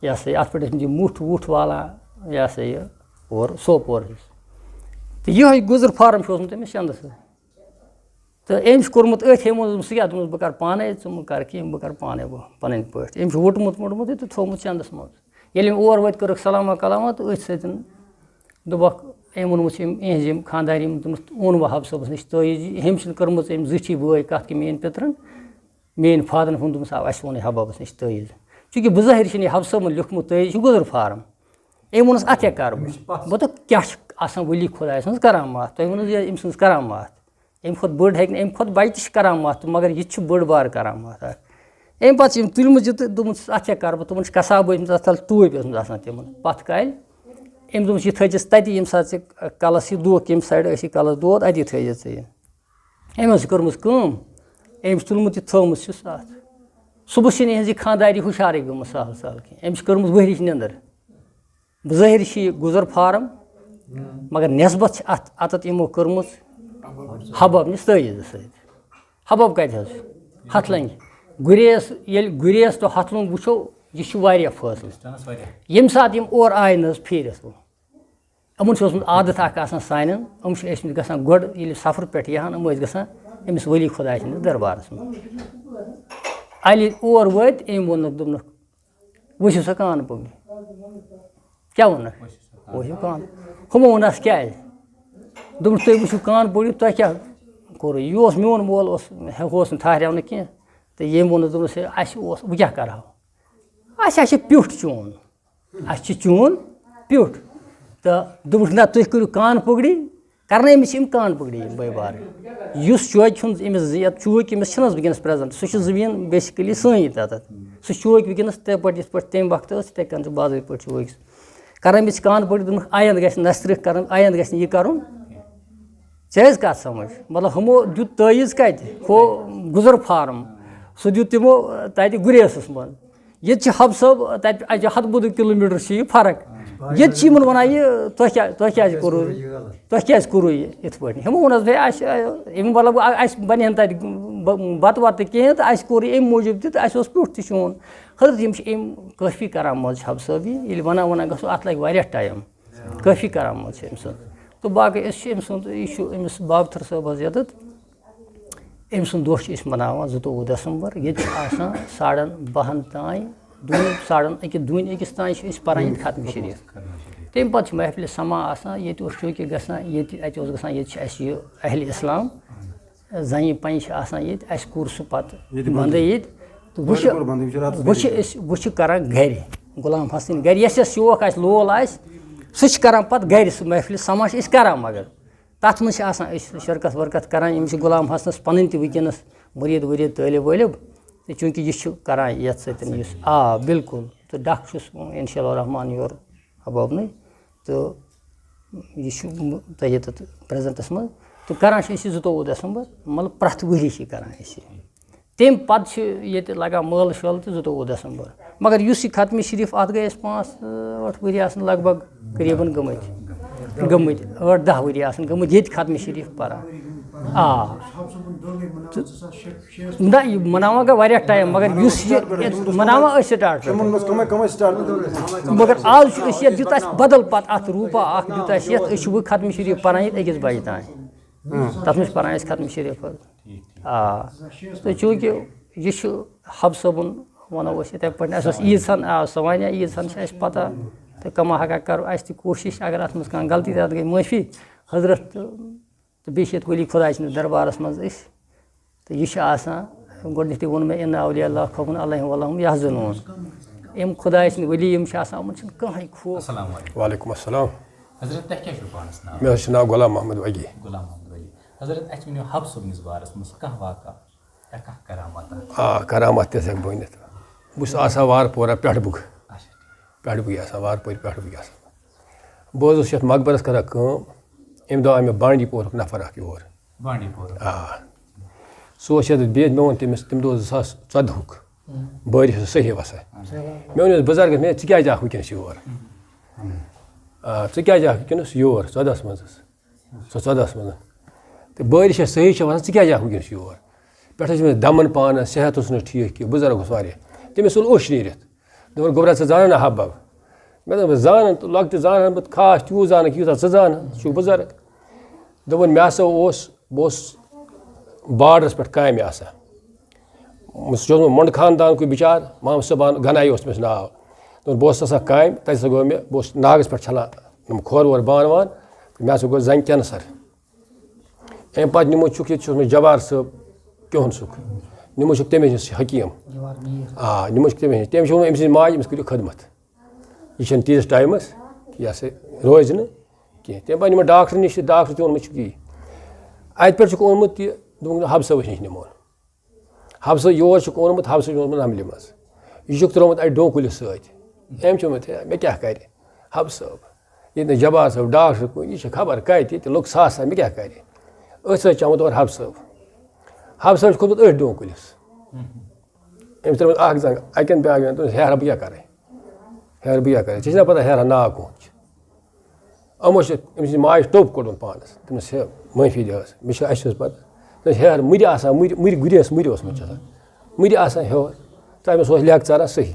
یہِ ہسا یہِ، اَتھ پٮ۪ٹھ ٲسمٕتۍ یِم مُٹھ وُٹھ والان، یہِ ہسا یہِ، اور سوپور حظ۔ تہٕ یِہوٚے گُزر فارم چھُ اوسمُت أمِس چندس۔ تہٕ أمۍ چھُ کوٚرمُت أتھۍ، أمۍ ووٚنُس، "ژٕ کیٛاہ؟" دوٚپمَس، "بہٕ کَرٕ پانَے، ژٕ مہٕ کَر کینٛہہ، بہٕ کَرٕ پانَے وۄنۍ پَنٕنۍ پٲٹھۍ۔" أمۍ چھُ ووٚٹمُت ووٚٹمُت یہِ تہٕ تھوٚومُت چندس منٛز۔ ییٚلہِ أمۍ اور وٲتۍ، کٔرٕکھ سلاما کلاما تہٕ أتھۍ سۭتۍ دوٚپُکھ، أمۍ ووٚنمُت چھُ أمۍ، یِہِنٛز یِم خانٛدارِ، یِم دوٚپمَس، اوٚن وۄنۍ حب صٲبَس نِش تٲویٖز، یہِ، أمۍ چھِنہٕ کٔرمٕژ أمۍ زِٹھی بٲے کَتھ کہِ میٛٲنۍ پِترَن، میٛٲنۍ فادرَن ووٚن، دوٚپمَس، آ، اَسہِ ووٚن یہِ حبابَس نِش تٲویٖز۔ چوٗنٛکہِ بظٲہِر چھِنہٕ یہِ حب صٲبَن لیوٗکھمُت تٲویٖز، یہِ چھُ گُزر فارم۔ أمۍ ووٚنُس، اَتھ کیٛاہ کَرٕ بہٕ؟ بہٕ دوٚپ، کیٛاہ چھُ آسان ؤلی خۄداے سٕنٛز کرامات؟ تۄہہِ ووٚنوُ یہِ أمۍ سٕنٛز کرامات۔ اَمہِ کھۄتہٕ بٔڑ ہیٚکہِ نہٕ، اَمہِ کھۄتہٕ بَجہِ تہِ چھِ کرامات، مگر یہِ تہِ چھِ بٔڑ بار کرامات اَکھ۔ اَمہِ پَتہٕ چھِ أمۍ تُلمٕژ یہِ تہٕ دوٚپمُت چھُس، اَتھ کیٛاہ کَرٕ بہٕ؟ تِمَن چھِ کَسابہٕ ٲسۍمٕتۍ اَتھ تَل، ٹوٗپۍ ٲسمٕژ آسان تِمَن پَتھ کالہِ۔ أمۍ دوٚپمَس، یہِ تھٲیزِ ژٕ تَتی، ییٚمہِ ساتہٕ ژےٚ کَلَس یہِ دود، ییٚمہِ سایڈٕ ٲسی کَلَس دود، اَتی تھٲیزِ ژٕ یہِ۔ أمۍ ٲس یہِ کٔرمٕژ کٲم، أمۍ چھِ تُلمُت یہِ، تھٲومٕژ چھِس اَتھ۔ صُبحَس چھِنہٕ یِہٕنٛز یہِ خانٛداری ہُشارٕے گٔمٕژ سہل سہل کینٛہہ۔ أمِس چھِ کٔرمٕژ ؤہرِچ نیٚنٛدٕر۔ بظٲہِر چھِ یہِ گُزر فارم، مگر نٮ۪سبت چھِ اَتھ، اَتَتھ یِمو کٔرمٕژ حباب نِس تٲویٖزَس سۭتۍ۔ حباب کَتہِ حظ؟ ہَتھ لَنٛگہِ۔ گُریز، ییٚلہِ گُریز تہٕ ہَتھ لوٚنٛگ وٕچھو، یہِ چھُ واریاہ فٲصلہٕ۔ ییٚمہِ ساتہٕ یِم اورٕ آے نہٕ حظ پھیٖرِتھ وۄنۍ، یِمَن چھُ اوسمُت عادت اَکھ آسان سانٮ۪ن، یِم چھِ ٲسۍمٕتۍ گژھان گۄڈٕ ییٚلہِ سفرٕ پٮ۪ٹھ یِہَن، یِم ٲسۍ گژھان أمِس ؤلی خۄداے سٕنٛدِس دربارَس منٛز۔ اَلہِ اور وٲتۍ، أمۍ ووٚنُکھ، دوٚپنَکھ، ؤسِو سا کانہٕ پُگنہِ۔ کیٛاہ ووٚنُکھ؟ ؤسِو کانہٕ۔ ہُمو ووٚننَس کیٛازِ؟ دوٚپُکھ، تُہۍ وٕچھِو کانہٕ پُگنہِ، تۄہہِ کیٛاہ کوٚروٕ؟ یہِ اوس میون مول، اوس، ہُہ اوس نہٕ ٹھہریو نہٕ کینٛہہ۔ تہٕ ییٚمۍ ووٚنُس، دوٚپنَس، ہے، اَسہِ اوس، وۄنۍ کیٛاہ کَرٕہاو؟ اَسہِ ہا چھِ پیوٚٹھ چون۔ اَسہِ چھِ چون پیوٚٹھ۔ تہٕ دوٚپُکھ، نہ، تُہۍ کٔرِو کانہٕ پُگڑی۔ کَرنٲومٕتۍ چھِ أمۍ کانہٕ پُگڑی یِم بٲے بارٕنۍ۔ یُس چوکہِ ہُنٛد أمِس زِ-، یَتھ چوکہِ أمِس چھِنہٕ حظ وٕنکیٚنَس present، سُہ چھِ زٔمیٖن basically سٲنی تَتَتھ۔ سُہ چوکہِ وٕنکیٚنَس تِتھَے پٲٹھۍ، یِتھ پٲٹھۍ تَمہِ وقتہٕ ٲس، تِتھَے کَنۍ چھِ باضٲبطہٕ پٲٹھۍ چوکہِ۔ کَرنٲومٕتۍ چھِ کانہٕ پُگڑی، دوٚپمَکھ، آیندٕ گژھِ نَسترٕکھ کَرُن، آیندٕ گژھِ نہٕ یہِ کَرُن۔ ژےٚ حظ کَتھ سَمٕجھ؟ مطلب، ہُمو دیُت تٲویٖز کَتہِ؟ ہُہ گُزر فارم۔ سُہ دیُت تِمو، تَتہِ گُریسَس منٛز۔ ییٚتہِ چھِ حب صٲب تَتہِ، اَتہِ چھِ ہَتہٕ بوٚدُے کِلوٗ میٖٹر چھِ یہِ فرق۔ ییٚتہِ چھِ یِمَن وَنان، یہِ، تۄہہِ کیٛاہ، تۄہہِ کیٛازِ کوٚروٕ، تۄہہِ کیٛازِ کوٚروٕ یہِ یِتھ پٲٹھۍ؟ ہُمو ووٚن حظ، ہے، اَسہِ، اَمیُک مطلب، اَ-، اَسہِ بَنہِ ہے نہٕ تَتہِ بَ-، بَتہٕ وَتہٕ تہِ کِہیٖنۍ، تہٕ اَسہِ کوٚر یہِ اَمہِ موٗجوٗب تہِ، تہٕ اَسہِ اوس پیوٚٹھ تہِ چون۔ حضرت، یِم چھِ أمۍ کٲفی کران منٛز چھِ حب صٲب یہِ، ییٚلہِ وَنان وَنان گژھو، اَتھ لَگہِ واریاہ ٹایم۔ کٲفی کرامت چھِ أمۍ سٕنٛز۔ تہٕ باقٕے أسۍ چھِ أمۍ سُنٛد، یہِ چھُ أمِس بابتھر صٲبَس ییٚتٮ۪تھ۔ أمۍ سُنٛد دۄہ چھِ أسۍ مَناوان زٕتووُہ دسمبر۔ ییٚتہِ چھِ آسان ساڑَن بَہَن تام، دوٗنہِ ساڑَن أکِس، دوٗنہِ أکِس تام چھِ أسۍ پَران ییٚتہِ ختمہِ شریٖف۔ تَمہِ پَتہٕ چھِ محفلہِ سما آسان، ییٚتہِ اوس چوٗنٛکہِ گژھان، ییٚتہِ، اَتہِ اوس گژھان، ییٚتہِ چھِ اَسہِ یہِ اہلِ اِسلام، زَنہِ پَنہِ چھِ آسان ییٚتہِ، اَسہِ کوٚر سُہ پَتہٕ ییٚتہِ بَنٛدٕے بَنٛدٕے۔ ییٚتہِ۔ تہٕ وۄنۍ چھِ، بَنٛدٕے، وۄنۍ چھِ راتَس وۄنۍ چھِ بَنٛدٕے۔ أسۍ، وۄنۍ چھِ کَران گَرِ۔ غلام حسن گَرِ، یَس یَس شوق آسہِ، لول آسہِ، سُہ چھِ کَران پَتہٕ گَرِ، سُہ محفلہِ سما چھِ أسۍ کَران، مگر تَتھ منٛز چھِ آسان أسۍ شرکت ورکت کران۔ یِم چھِ غلام حسنَس پَنٕنۍ تہِ وٕنکیٚنَس مُریٖد ؤریٖد طٲلب وٲلب۔ تہٕ چوٗنٛکہِ یہِ چھُ کران یَتھ سۭتۍ یُس، آ، بِلکُل۔ تہٕ ڈَکھ چھُس اِنشاء اللہ الرحمٰن یورٕ حبابنٕے۔ تہٕ یہِ چھُ تۄہہِ ییٚتٮ۪تھ پرٛزَنٹَس منٛز۔ تہٕ کران چھِ أسۍ یہِ زٕتووُہ دسمبر، مطلب پرٛٮ۪تھ ؤری چھِ کران أسۍ یہِ۔ تَمہِ پَتہٕ چھِ ییٚتہِ لَگان مٲلہٕ شٲلہٕ تہٕ زٕتووُہ دسمبر۔ مگر یُس یہِ ختمِ شریٖف، اَتھ گٔے اَسہِ پانٛژھ، ٲٹھ ؤری آسَن لگ بگ قریٖباً گٔمٕتۍ۔ گٔمٕتۍ، ٲٹھ دَہ ؤری آسَن گٔمٕتۍ ییٚتہِ ختمِ شریٖف پَران۔ آ۔ تہٕ نہ، یہِ مَناوان گٔے واریاہ ٹایم، مگر یُس یہِ مَناوان أسۍ start پٮ۪ٹھٕ۔ تِمَن منٛز کَمٕے کَمٕے start پٮ۪ٹھٕ۔ مگر آز چھُ أسۍ یَتھ دیُت اَسہِ بدل پَتہٕ اَتھ روٗپا اَکھ دیُت اَسہِ یَتھ، أسۍ چھِ وۄنۍ ختمِ شریٖف پَران ییٚتہِ أکِس بَجہِ تام۔ تَتھ منٛز چھِ پَران أسۍ ختمِ شریٖف حظ۔ آ۔ تہٕ چوٗنٛکہِ یہِ چھُ حب صٲبُن، وَنو أسۍ یِتھَے پٲٹھۍ، اَسہِ ٲس عیٖد سان، آ، سۄ وَنہِ عیٖد سان چھِ اَسہِ پَتہ، تہٕ کما حقا کَرو اَسہِ تہِ کوٗشِش، اگر اَتھ منٛز کانٛہہ غلطی تَتھ گٔے معٲفی، حضرت، تہٕ، تہٕ بیٚیہِ چھِ ییٚتہِ ؤلی خۄداے سٕنٛدِس دربارَس منٛز أسۍ، تہٕ یہِ چھِ آسان، گۄڈٕنٮ۪تھٕے ووٚن مےٚ، اِنَّ اَولِیاء اللہ خوفٌ علیہِم وَلا هُم یَحزَنوٗن، یِم خۄداے سٕنٛدۍ ؤلی یِم چھِ آسان، یِمَن چھُنہٕ کٕہٕنۍ خوف۔ السلام علیکم۔ وعلیکم السلام۔ حضرت، تۄہہِ کیٛاہ چھُو پانَس ناو؟ مےٚ حظ چھُ ناو غلام محمد وگی۔ غلام محمد ولی۔ حضرت، اَسہِ ؤنِو حب صٲبنِس بارَس منٛز کانٛہہ واقعہ۔ کیٛاہ کانٛہہ کرامت آسہِ؟ آ، کرامت تہِ ہٮ۪کہٕ بہٕ ؤنِتھ۔ بہٕ چھُس آسان وارٕ پورہ پٮ۪ٹھٕ بُک۔ اچھا، ٹھیٖک۔ پٮ۪ٹھٕ بُک آسان، وارٕ پورِ پٮ۪ٹھٕ بُک آسان۔ بہٕ حظ اوسُس یَتھ مقبرَس کران کٲم۔ أمۍ دۄہ آو مےٚ بانڈی پورہُک نفر اَکھ یور۔ بانڈی پورہ۔ آ۔ سُہ اوس یَتھ بیٚیہِ، مےٚ ووٚن تٔمِس، تَمہِ دۄہ اوس زٕ ساس ژۄدہُک۔ بٲرِش ٲس صحیح وَسان۔ اچھا۔ مےٚ ووٚن أمِس بُزرگَس، مےٚ، "ژٕ کیٛازِ آکھ وٕنکیٚنَس یور؟ آ، ژٕ کیٛازِ آکھ وٕنکیٚنَس یور؟" ژۄدہَس منٛز حظ۔ سُہ ژۄدہَس منٛز۔ تہٕ بٲرِش چھےٚ صحیح چھےٚ وَسان، ژٕ کیٛازِ آکھ وٕنکیٚنَس یور؟ پٮ۪ٹھٕ ٲسۍ أمِس دَمَن پانَس، صحت اوس نہٕ ٹھیٖک کینٛہہ، بُزرگ اوس واریاہ۔ تٔمِس ژوٚل اوٚش نیٖرِتھ۔ دوٚپُن، "گوٚبرا، ژٕ زانَن نا حبب؟" مےٚ دوٚپ، "بہٕ زانَن تہٕ لۄکٹہِ زانَن بہٕ خاص تیوٗت زانَن کہِ یوٗتاہ ژٕ زانَن، ژٕ چھُکھ بُزرگ۔" دوٚپُن، "مےٚ ہسا اوس، بہٕ اوسُس بارڈرَس پٮ۪ٹھ کامہِ آسان۔" سُہ چھُ اوسمُت مۄنٛڈٕ خاندانکُے بِچار، محمد صٲبان گنایی اوس تٔمِس ناو۔ دوٚپُن، بہٕ اوسُس آسان کامہِ، تَتہِ ہسا گوٚو مےٚ، بہٕ اوسُس ناگَس پٮ۪ٹھ چھَلان یِم کھۄر وور بانہٕ وانہٕ، مےٚ ہسا گوٚو زَنٛگہِ کینسر۔ اَمہِ پَتہٕ نِمو چھُکھ، ییٚتہِ چھُ اوسمُت جبار صٲب کیوٚہَن سُک، نِمو چھُکھ تٔمِس نِش حکیٖم۔ جوار میٖر۔ آ، نِمو چھُکھ تٔمِس نِش۔ تٔمۍ چھُ ووٚنمُت، أمۍ سٕنٛزِ ماجہِ، أمِس کٔرِو خدمت، یہِ چھَنہٕ تیٖتِس ٹایمَس، یہِ ہسا روزِ نہٕ کینٛہہ۔ تَمہِ پَتہٕ نِمو ڈاکٹر نِش تہِ، ڈاکٹر تہِ ووٚنمُت چھُکھ یی۔ اَتہِ پٮ۪ٹھ چھُکھ اوٚنمُت یہِ، دوٚپُن، حبہٕ صٲبَس نِش نِمون۔ حبہٕ صٲب یور چھُکھ اوٚنمُت، حبہٕ صٲب چھُ اوٚنمُت نملہِ منٛز۔ یہِ چھُکھ ترٛوومُت اَتہِ ڈوٗنۍ کُلِس سۭتۍ۔ أمۍ چھُ ووٚنمُت، "ہے، مےٚ کیٛاہ کَرِ حبہٕ صٲب؟ ییٚتہِ نہٕ جبار صٲب، ڈاکٹر کُنہِ، یہِ چھِ خبر کَتہِ، ییٚتہِ لُکھ ساس ساس، مےٚ کیٛاہ کَرِ؟" أتھۍ سۭتۍ چھُ آمُت اورٕ حبہٕ صٲب۔ حبہٕ صٲب چھُ کھوٚتمُت أتھۍ ڈوٗنۍ کُلِس۔ أمِس ترٲومٕژ اَکھ زنٛگ، اَکہِ اَنہِ بیٛاکھ زنٛگ، دوٚپمَس، "ہیرٕ بہٕ کیٛاہ کَرٕ؟ ہیرٕ بہٕ کیٛاہ کَرٕ؟ ژےٚ چھےٚ نا پَتہ ہیرٕ ناو کٕہُنٛد چھُ؟" یِمو چھِ أمۍ سٕنٛزِ ماجہِ ٹوٚپ کوٚڑمُت پانَس۔ دوٚپمَس، "ہے، معٲفی دِ حظ، مےٚ چھِ اَسہِ اوس پَتہٕ۔" دوٚپمَس، "ہیرٕ مُرِ آسان، مُرِ، مُرِ گُرِس مُرِ اوسمُت چھُ آسان۔ مُرِ آسان ہیوٚر۔ تہٕ أمِس اوس لیٚکہٕ ژَران صحیح۔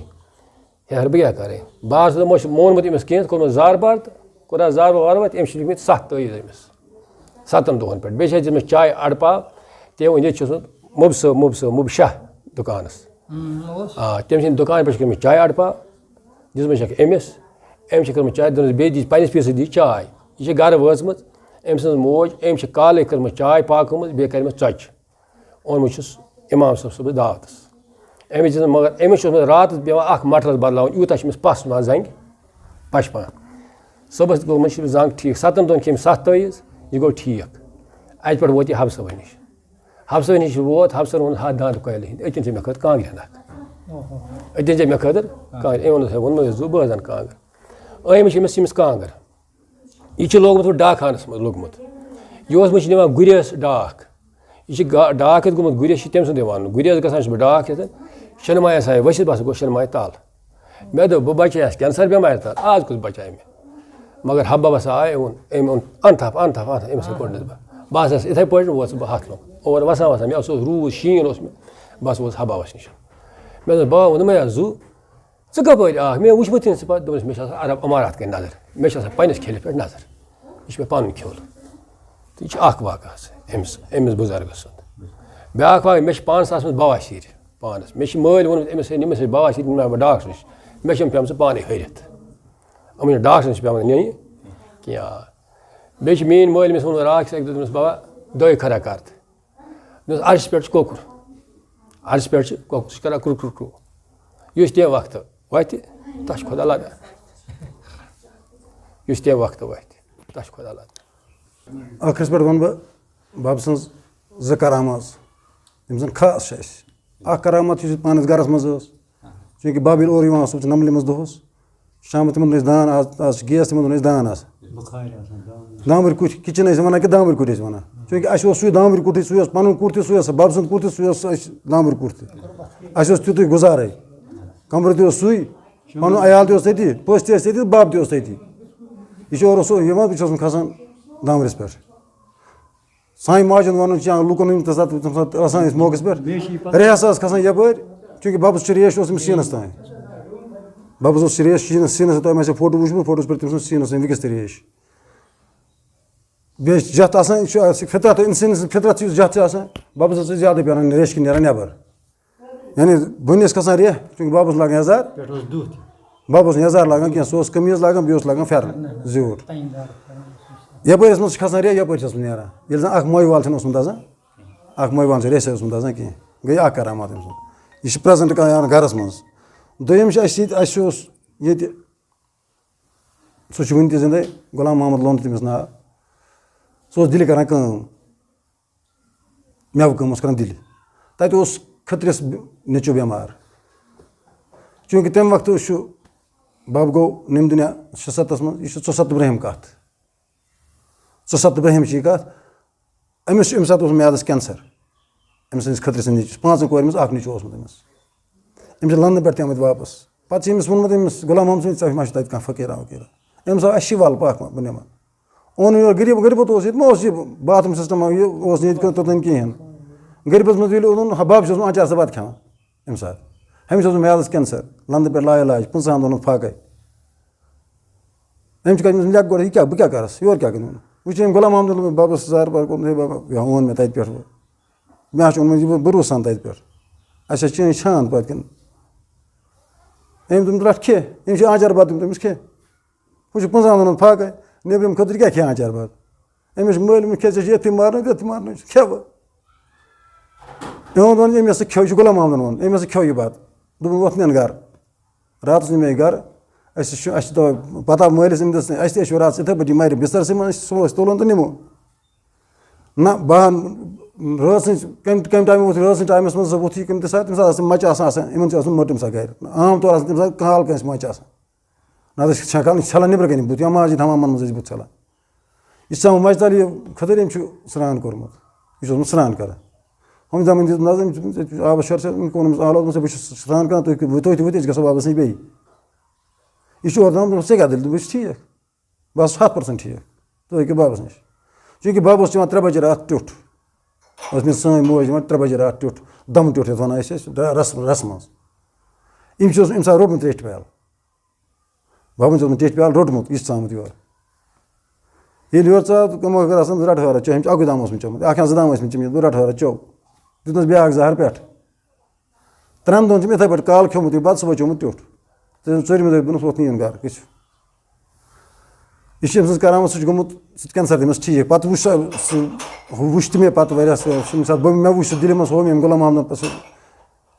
ہیرٕ بہٕ کیٛاہ کَرٕ؟" بہٕ حظ دوٚپمَس، چھُ مونمُت أمِس کینٛہہ، کوٚرمُت زارٕ پار تہٕ کوٚر حظ زارٕ پار وارٕ وار تہٕ أمِس چھِ لیٚکھمٕتۍ سَتھ تٲویٖز أمِس۔ سَتَن دۄہَن پٮ۪ٹھ۔ بیٚیہِ چھِ اَسہِ دِژمٕژ چاے اَڑٕ پاو، تٔمۍ ووٚن، ییٚتہِ چھُ سُہ مُبہٕ صٲب، مُبہٕ صٲب، مُبہٕ شاہ دُکانَس۔ اۭں، اوس۔ آ، تٔمۍ سٕنٛدِ دُکانہٕ پٮ۪ٹھ چھِ کٔرمٕژ چاے اَڑٕ پاو، دِژمٕژ چھَکھ أمِس۔ أمۍ چھِ کٔرمٕژ چاے، دوٚپمَس، "بیٚیہِ دِژ پنٛنِس پیٖسَس دِ چاے۔ یہِ چھِ گَرٕ وٲژمٕژ، أمۍ سٕنٛز موج، أمۍ چھِ کالٕے کٔرمٕژ چاے پاکٲومٕژ، بیٚیہِ کَرِ مےٚ ژۄچہِ۔" اوٚنمُت چھُس اِمام صٲب صٲبَس دعوتَس۔ أمِس دِژ، مگر أمِس چھُ اوسمُت راتَس پٮ۪وان اَکھ مَٹرَس بَدلاوُن، یوٗتاہ چھُ أمِس پَس یِوان زَنٛگہِ پَشپان۔ صُبحَس گوٚو مےٚ چھُ زَنٛگ ٹھیٖک، سَتَن دۄہَن کھیٚیہِ أمۍ سَتھ تٲویٖز، یہِ گوٚو ٹھیٖک۔ اَتہِ پٮ۪ٹھ ووت یہِ حبہٕ صٲبَس نِش۔ حبہٕ صٲبَس نِش ووت، حبہٕ صٲبَن ووٚن، "ہَتھ دانٛد کۄیلہٕ ہِنٛدۍ، أتٮ۪ن چھِ مےٚ خٲطرٕ کانٛگرِ ہَنا۔ أتٮ۪ن چھِ مےٚ خٲطرٕ کانٛگرِ۔" أمۍ ووٚن، "ہے، ووٚنمَے زُو بہٕ حظ اَنہٕ کانٛگٕر۔" أمِس چھِ أمِس، أمِس کانٛگٕر۔ یہِ چھِ لوگمُت ڈاکھانَس منٛز لوٚگمُت۔ یہِ اوسمُت چھِ نِوان گُرِس ڈاکھ۔ یہِ چھِ گا-، ڈاکھ یَتھ گوٚمُت گُرِس، چھِ تٔمۍ سُنٛدٕے وَنُن۔ گُرِس گژھان چھُس بہٕ ڈاکھ ہٮ۪تھ، شِنہٕ مایَس آیہِ ؤسِتھ، بَس گوٚو شِنہٕ مایہِ تَل۔ مےٚ دوٚپ، بہٕ بَچییَس کینسر بٮ۪مارِ تَل، آز کُس بَچایہِ مےٚ؟ مگر حبہٕ بَبَس آے، أمۍ ووٚن، أمۍ اوٚن، اَن تھَپھ، اَن تھَپھ، اَن تھَپھ، أمِس ہے کوٚڑنَس بہٕ۔ بہٕ ہسا ٲسٕس یِتھَے پٲٹھۍ، ووتُس بہٕ ہَتھ لوٚگ۔ اور وَسان وَسان، مےٚ اوس، اوس روٗد، شیٖن اوس مےٚ، بَس ووتُس حبہٕ بَبَس نِش۔ مےٚ دوٚپُس، "بابا، ووٚنُے مےٚ زُو، ژٕ کَپٲرۍ آکھ؟ مےٚ وٕچھمُت ژےٚ پَتہٕ؟" دوٚپمَس، "مےٚ چھِ آسان عرب عمارات کَنۍ نظر، مےٚ چھِ آسان پنٛنِس کھیلِس پٮ۪ٹھ نظر، یہِ چھُ مےٚ پَنُن کھیوٚل۔" تہٕ یہِ چھُ اَکھ واقعہٕ حظ أمِس، أمِس بُزرگَس سُنٛد۔ بیٛاکھ واقعہٕ، مےٚ چھِ پانَس آسمٕژ بواسیٖر پانَس۔ مےٚ چھِ مٲلۍ ووٚنمُت، أمِس ہے، أمِس ہے بواسیٖر، نِمہٕ ہا بہٕ ڈاکٹرَس نِش۔ مےٚ چھَنہٕ پیٚمژٕ پانَے ۂرِتھ۔ یِمَن چھِ ڈاکٹرَس نِش پیٚوان نِنۍ کینٛہہ۔ بیٚیہِ چھِ میٛٲنۍ مٲلۍ أمِس ووٚنمُت راتھ کِس اَکہِ دۄہ، دوٚپمَس، "بابا، دۄیہِ خٲرا کَر تہٕ۔" دوٚپمَس، "عرشہِ پٮ۪ٹھ چھُ کۄکُر۔ عرشہِ پٮ۪ٹھ چھُ کۄکُر، سُہ چھُ کران کرُ کرُ کرُ۔ یُس تہِ وقتہٕ وَتھِ، تَس چھُ خۄدا لگان۔ یُس تہِ وقتہٕ وَتھِ، تَس چھُ خۄدا لگان۔" ٲخرَس پٮ۪ٹھ وَنہٕ بہٕ بَب سٕنٛز زٕ کرامات، یِم زَن خاص چھِ اَسہِ۔ اَکھ کرامات یُس پانَس گَرَس منٛز ٲس، چوٗنٛکہِ بَب ییٚلہِ اورٕ یِوان اوس، سُہ اوس نَملہِ منٛز دۄہَس۔ شامَس تِمَن دۄہَن ٲسۍ دان، آز، آز چھِ گیس، تِمَن دۄہَن ٲسۍ دان آسان۔ بُخارِ آسان، دان۔ دامبٕرۍ کُٹھۍ، کِچَن ٲسۍ وَنان کِنہٕ دامبٕرۍ کُٹھۍ ٲسۍ وَنان؟ چوٗنٛکہِ اَسہِ اوس سُے دامبٕرۍ کُٹھٕے، سُے اوس پَنُن کُٹھ تہِ، سُے اوس بَب سُنٛد کُٹھ تہِ، سُے اوس اَسہِ دامبٕرۍ کُٹھ تہِ۔ اَسہِ اوس تیُتُے گُزارَے۔ کَمرٕ تہِ اوس سُے، پَنُن عیال تہِ اوس تٔتی، پٔژھۍ تہِ ٲسۍ تٔتی، بَب تہِ اوس تٔتی۔ یہِ چھُ اورٕ اوس یِوان، بہٕ چھُس اوسمُت کھَسان دامبرِس پٮ۪ٹھ۔ سانہِ ماجہِ ہُنٛد وَنُن چھُ، یا لُکَن ہُنٛد تَمہِ ساتہٕ، تَمہِ ساتہٕ آسان أسۍ موقعَس پٮ۪ٹھ، ریہہ سا ٲس کھَسان یَپٲرۍ، چوٗنٛکہِ بَبَس چھُ ریش اوس أمِس سیٖنَس تام۔ بَبَس اوس ریش سیٖنَس، سیٖنَس تام، اَسہِ فوٹو وٕچھمُت، فوٹوَس پٮ۪ٹھ تٔمۍ سُنٛد سیٖنَس تام وٕنکیٚس تہِ ریش۔ بیٚیہِ چھِ جَتھ آسان، یہِ چھُ اَسہِ فطرت، اِنسٲنی سٕنٛز فطرت چھِ یُس جَتھ چھِ آسان، بَبَس ٲس زیادَے پَہَن ریش کِنۍ نیران نٮ۪بَر۔ یعنی بٔنِس کھسان ریٚہہ، چوٗنٛکہِ بَبَس لاگان یَزار۔ پٮ۪ٹھ اوس دُتھ۔ بَبَس اوس نہٕ یَزار لاگان کینٛہہ، سُہ اوس قمیٖض لاگان، بیٚیہِ اوس لاگان پھٮ۪رن، زیوٗٹھ۔ تَمہِ دار پھٮ۪رن اوس سُہ۔ یَپٲرۍ ٲسمٕژ چھِ کھسان ریٚہہ، یَپٲرۍ چھِ ٲسمٕژ نیران۔ ییٚلہِ زَن اَکھ مٲوۍ وال چھِنہٕ اوسمُت آسان، اَکھ مٲوۍ وال چھِ ریٚہہ اوسمُت آسان کینٛہہ۔ گٔے اَکھ کرامات أمۍ سُنٛد۔ یہِ چھِ پرٛزَنٛٹ کَران گَرَس منٛز۔ دوٚیِم چھِ اَسہِ ییٚتہِ، اَسہِ اوس ییٚتہِ، سُہ چھُ وٕنہِ تہِ زِندَے، غلام محمد لون تٔمِس ناو۔ سُہ اوس دِلہِ کَران کٲم۔ مٮ۪وٕ کٲم اوس کران دِلہِ۔ تَتہِ اوس کھٔترِس نیٚچوٗ بٮ۪مار۔ چوٗنٛکہِ تَمہِ وقتہٕ چھُ، بَب گوٚو نٮ۪مہِ دُنیا شُسَتَتھ منٛز، یہِ چھُ ژُسَتھ برٛونٛہِم کَتھ۔ ژُسَتَتھ برٛونٛہِم چھِ یہِ کَتھ۔ أمِس چھُ، اَمہِ ساتہٕ اوس میادَس کینسر۔ أمۍ سٕنٛدِس کھٔترِ سٕنٛدِ نیٚچوِس، پانٛژَن کورِ منٛز اَکھ نیٚچوٗ اوسمُت أمِس۔ أمِس چھِ لندنہٕ پٮ۪ٹھ تہِ آمٕتۍ واپس۔ پَتہٕ چھِ أمِس ووٚنمُت أمِس غلام محمد سٕنٛدِ، "ژےٚ ما چھُ تَتہِ کانٛہہ فقیٖرا وقیٖرا؟" أمۍ سا، "اَسہِ چھِ وَلہٕ پَکھ وۄنۍ، بہٕ نِمَن۔" اوٚن یورٕ غریٖب، غریٖبَس اوس ییٚتہِ ما اوس یہِ باتھ روٗم سِسٹَم، یہِ اوس نہٕ ییٚتہِ کانٛہہ توٚتام کِہیٖنۍ۔ غریٖبَس منٛز ییٚلہِ اوٚنُن، ہا، بَب چھُ اوسمُت اَچار سا بَتہٕ کھٮ۪وان اَمہِ ساتہٕ۔ ہُمِس اوس میادَس کینسر، لَندٕ پٮ۪ٹھ لاعلاج، پٕنٛژٕہَن دۄہَن ہُنٛد فاقَے۔ أمۍ چھُ کَتہِ، مےٚ لیٚکھ گۄڈٕ، یہِ کیٛاہ، بہٕ کیٛاہ کَرَس، یورٕ کیٛاہ کَرٕ؟ وٕچھ أمۍ غلام محمد بَبَس زارٕ پار کوٚرمُت، ہے بَبا، یہِ اوٚن مےٚ تَتہِ پٮ۪ٹھ وۄنۍ۔ مےٚ حظ چھُ اوٚنمُت یہِ بروسَن تَتہِ پٮ۪ٹھ۔ اَسہِ حظ چینج چھان پَتہٕ کِنہٕ؟ أمۍ دوٚپُن، "رَٹھ کھے، أمۍ چھِ آنٛچار بَتہٕ تٔمِس کھے۔ ہُہ چھُ پٕنٛژٕہَن دۄہَن فاقَے، نیٚبرِم خٲطرٕ کیٛاہ کھے آنٛچار بَتہٕ؟" أمِس چھِ مٲلۍ ووٚنمُت، "کھے، ژےٚ چھِ ییٚتھی مارُن، تٔتھی مارُن، ژٕ کھےٚ وۄنۍ۔" یِہُنٛد ووٚن، "أمۍ ہسا کھیوٚو، یہِ چھُ غلام محمدَن ووٚن، أمۍ ہسا کھیوٚو یہِ بَتہٕ۔" دوٚپُن، "وۄتھ نِن گَرٕ۔" راتَس نیوٗ مےٚ یہِ گَرٕ۔ اَسہِ چھُ، اَسہِ چھِ دَپان، پَتہ مٲلِس أمۍ دِژ نہٕ، اَسہِ تہِ ٲسۍ راتَس یِتھَے پٲٹھۍ یہِ مَرِ بِستَرسٕے منٛز، أسۍ ژھٕنو أسۍ تُلُن تہٕ نِمو۔ نہ، بہٕ ہا رٲژ سٕنٛز، کَمہِ، کَمہِ ٹایمہٕ ووٚتھ، رٲژ سٕنٛز ٹایمَس منٛز ہسا ووٚتھ یہِ کُنہِ تہِ ساتہٕ، تَمہِ ساتہٕ آسان مَچہِ آسان، آسان، یِمَن چھِ آسان مٔٹ تَمہِ ساتہٕ گَرِ۔ عام طور آسان تَمہِ ساتہٕ کال کٲنٛسہِ مَچہِ آسان۔ نَتہٕ ٲسۍ چھَکان، ژھٮ۪لان نیٚبرٕ کَنہِ بُتھ، یا ماجہِ تھاوان مَنٛز ٲسۍ بُتھ ژھٮ۪لان۔ یہِ چھُ آسان مَچہِ تَل، یہِ خٲطرٕ أمۍ چھُ سرٛان کوٚرمُت۔ یہِ چھُ اوسمُت سرٛان کَران۔ ہُمہِ دَپان دِژ نظر، أمۍ چھُ آبَس شور چھِ، أمۍ کوٚرمُت آلو، دوٚپمُس، "بہٕ چھُس سرٛان کَران، تُہۍ، تُہۍ تہِ ؤتھِو، أسۍ گژھو واپَس نِش بیٚیہِ۔" یہِ چھُ اورٕ تام دوٚپمُت، "ژےٚ کیٛاہ دٔلیٖل؟" دوٚپمُس، "ٹھیٖک، بہٕ حظ چھُس ہَتھ پٔرسَنٛٹ ٹھیٖک، تُہۍ ہیٚکِو بابَس نِش۔" چوٗنٛکہِ بابا اوس چٮ۪وان ترٛےٚ بَجہِ راتھ ٹیوٚٹھ۔ ٲس مےٚ سٲنۍ موج دِوان ترٛےٚ بَجہِ راتھ ٹیوٚٹھ، دَمہٕ ٹیوٚٹھ یَتھ وَنان ٲسۍ أسۍ، رَ-، رَس، رَسہٕ منٛز۔ أمۍ چھِ اوس أمۍ ساتہٕ روٚٹمُت ریٚٹھۍ پیالہٕ۔ بابَن چھُ اوسمُت ٹیٚٹھۍ پیالہٕ روٚٹمُت، یہِ چھُ ژامُت یور۔ ییٚلہِ یورٕ ژاو تہٕ کَمو کٔر آسان، رَٹہٕ ہٲرا چیوٚو، أمۍ چھُ اَکُے دام اوسمُت چوٚمُت، اَکھ یا زٕ دام ٲسۍ مٕتۍ چٔمٕتۍ، دوٚپ، "رَٹہٕ ہٲرا چیوٚو۔" دیُتنَس بیٛاکھ زَہر پٮ۪ٹھ۔ ترٛٮ۪ن دۄہَن چھُم یِتھَے پٲٹھۍ کالہٕ کھیوٚمُت یہِ بَتہٕ، صُبحٲے چوٚمُت ٹیوٚٹھ۔ تہٕ ژوٗرِمہِ دۄہہِ دوٚپنَس، "وۄتھ نِیُن گَرٕ، گٔژھِو۔" یہِ چھِ أمۍ سٕنٛز کَرامَت، سُہ چھُ گوٚمُت، سُہ تہِ کینسَر تٔمِس ٹھیٖک۔ پَتہٕ وٕچھ سۄ، سُہ وٕچھ تہِ مےٚ پَتہٕ واریاہَس، ییٚمہِ ساتہٕ بہٕ، مےٚ وٕچھ سُہ دِلہِ منٛز، ہوو مےٚ أمۍ غلام محمدَن پَتہٕ سُہ،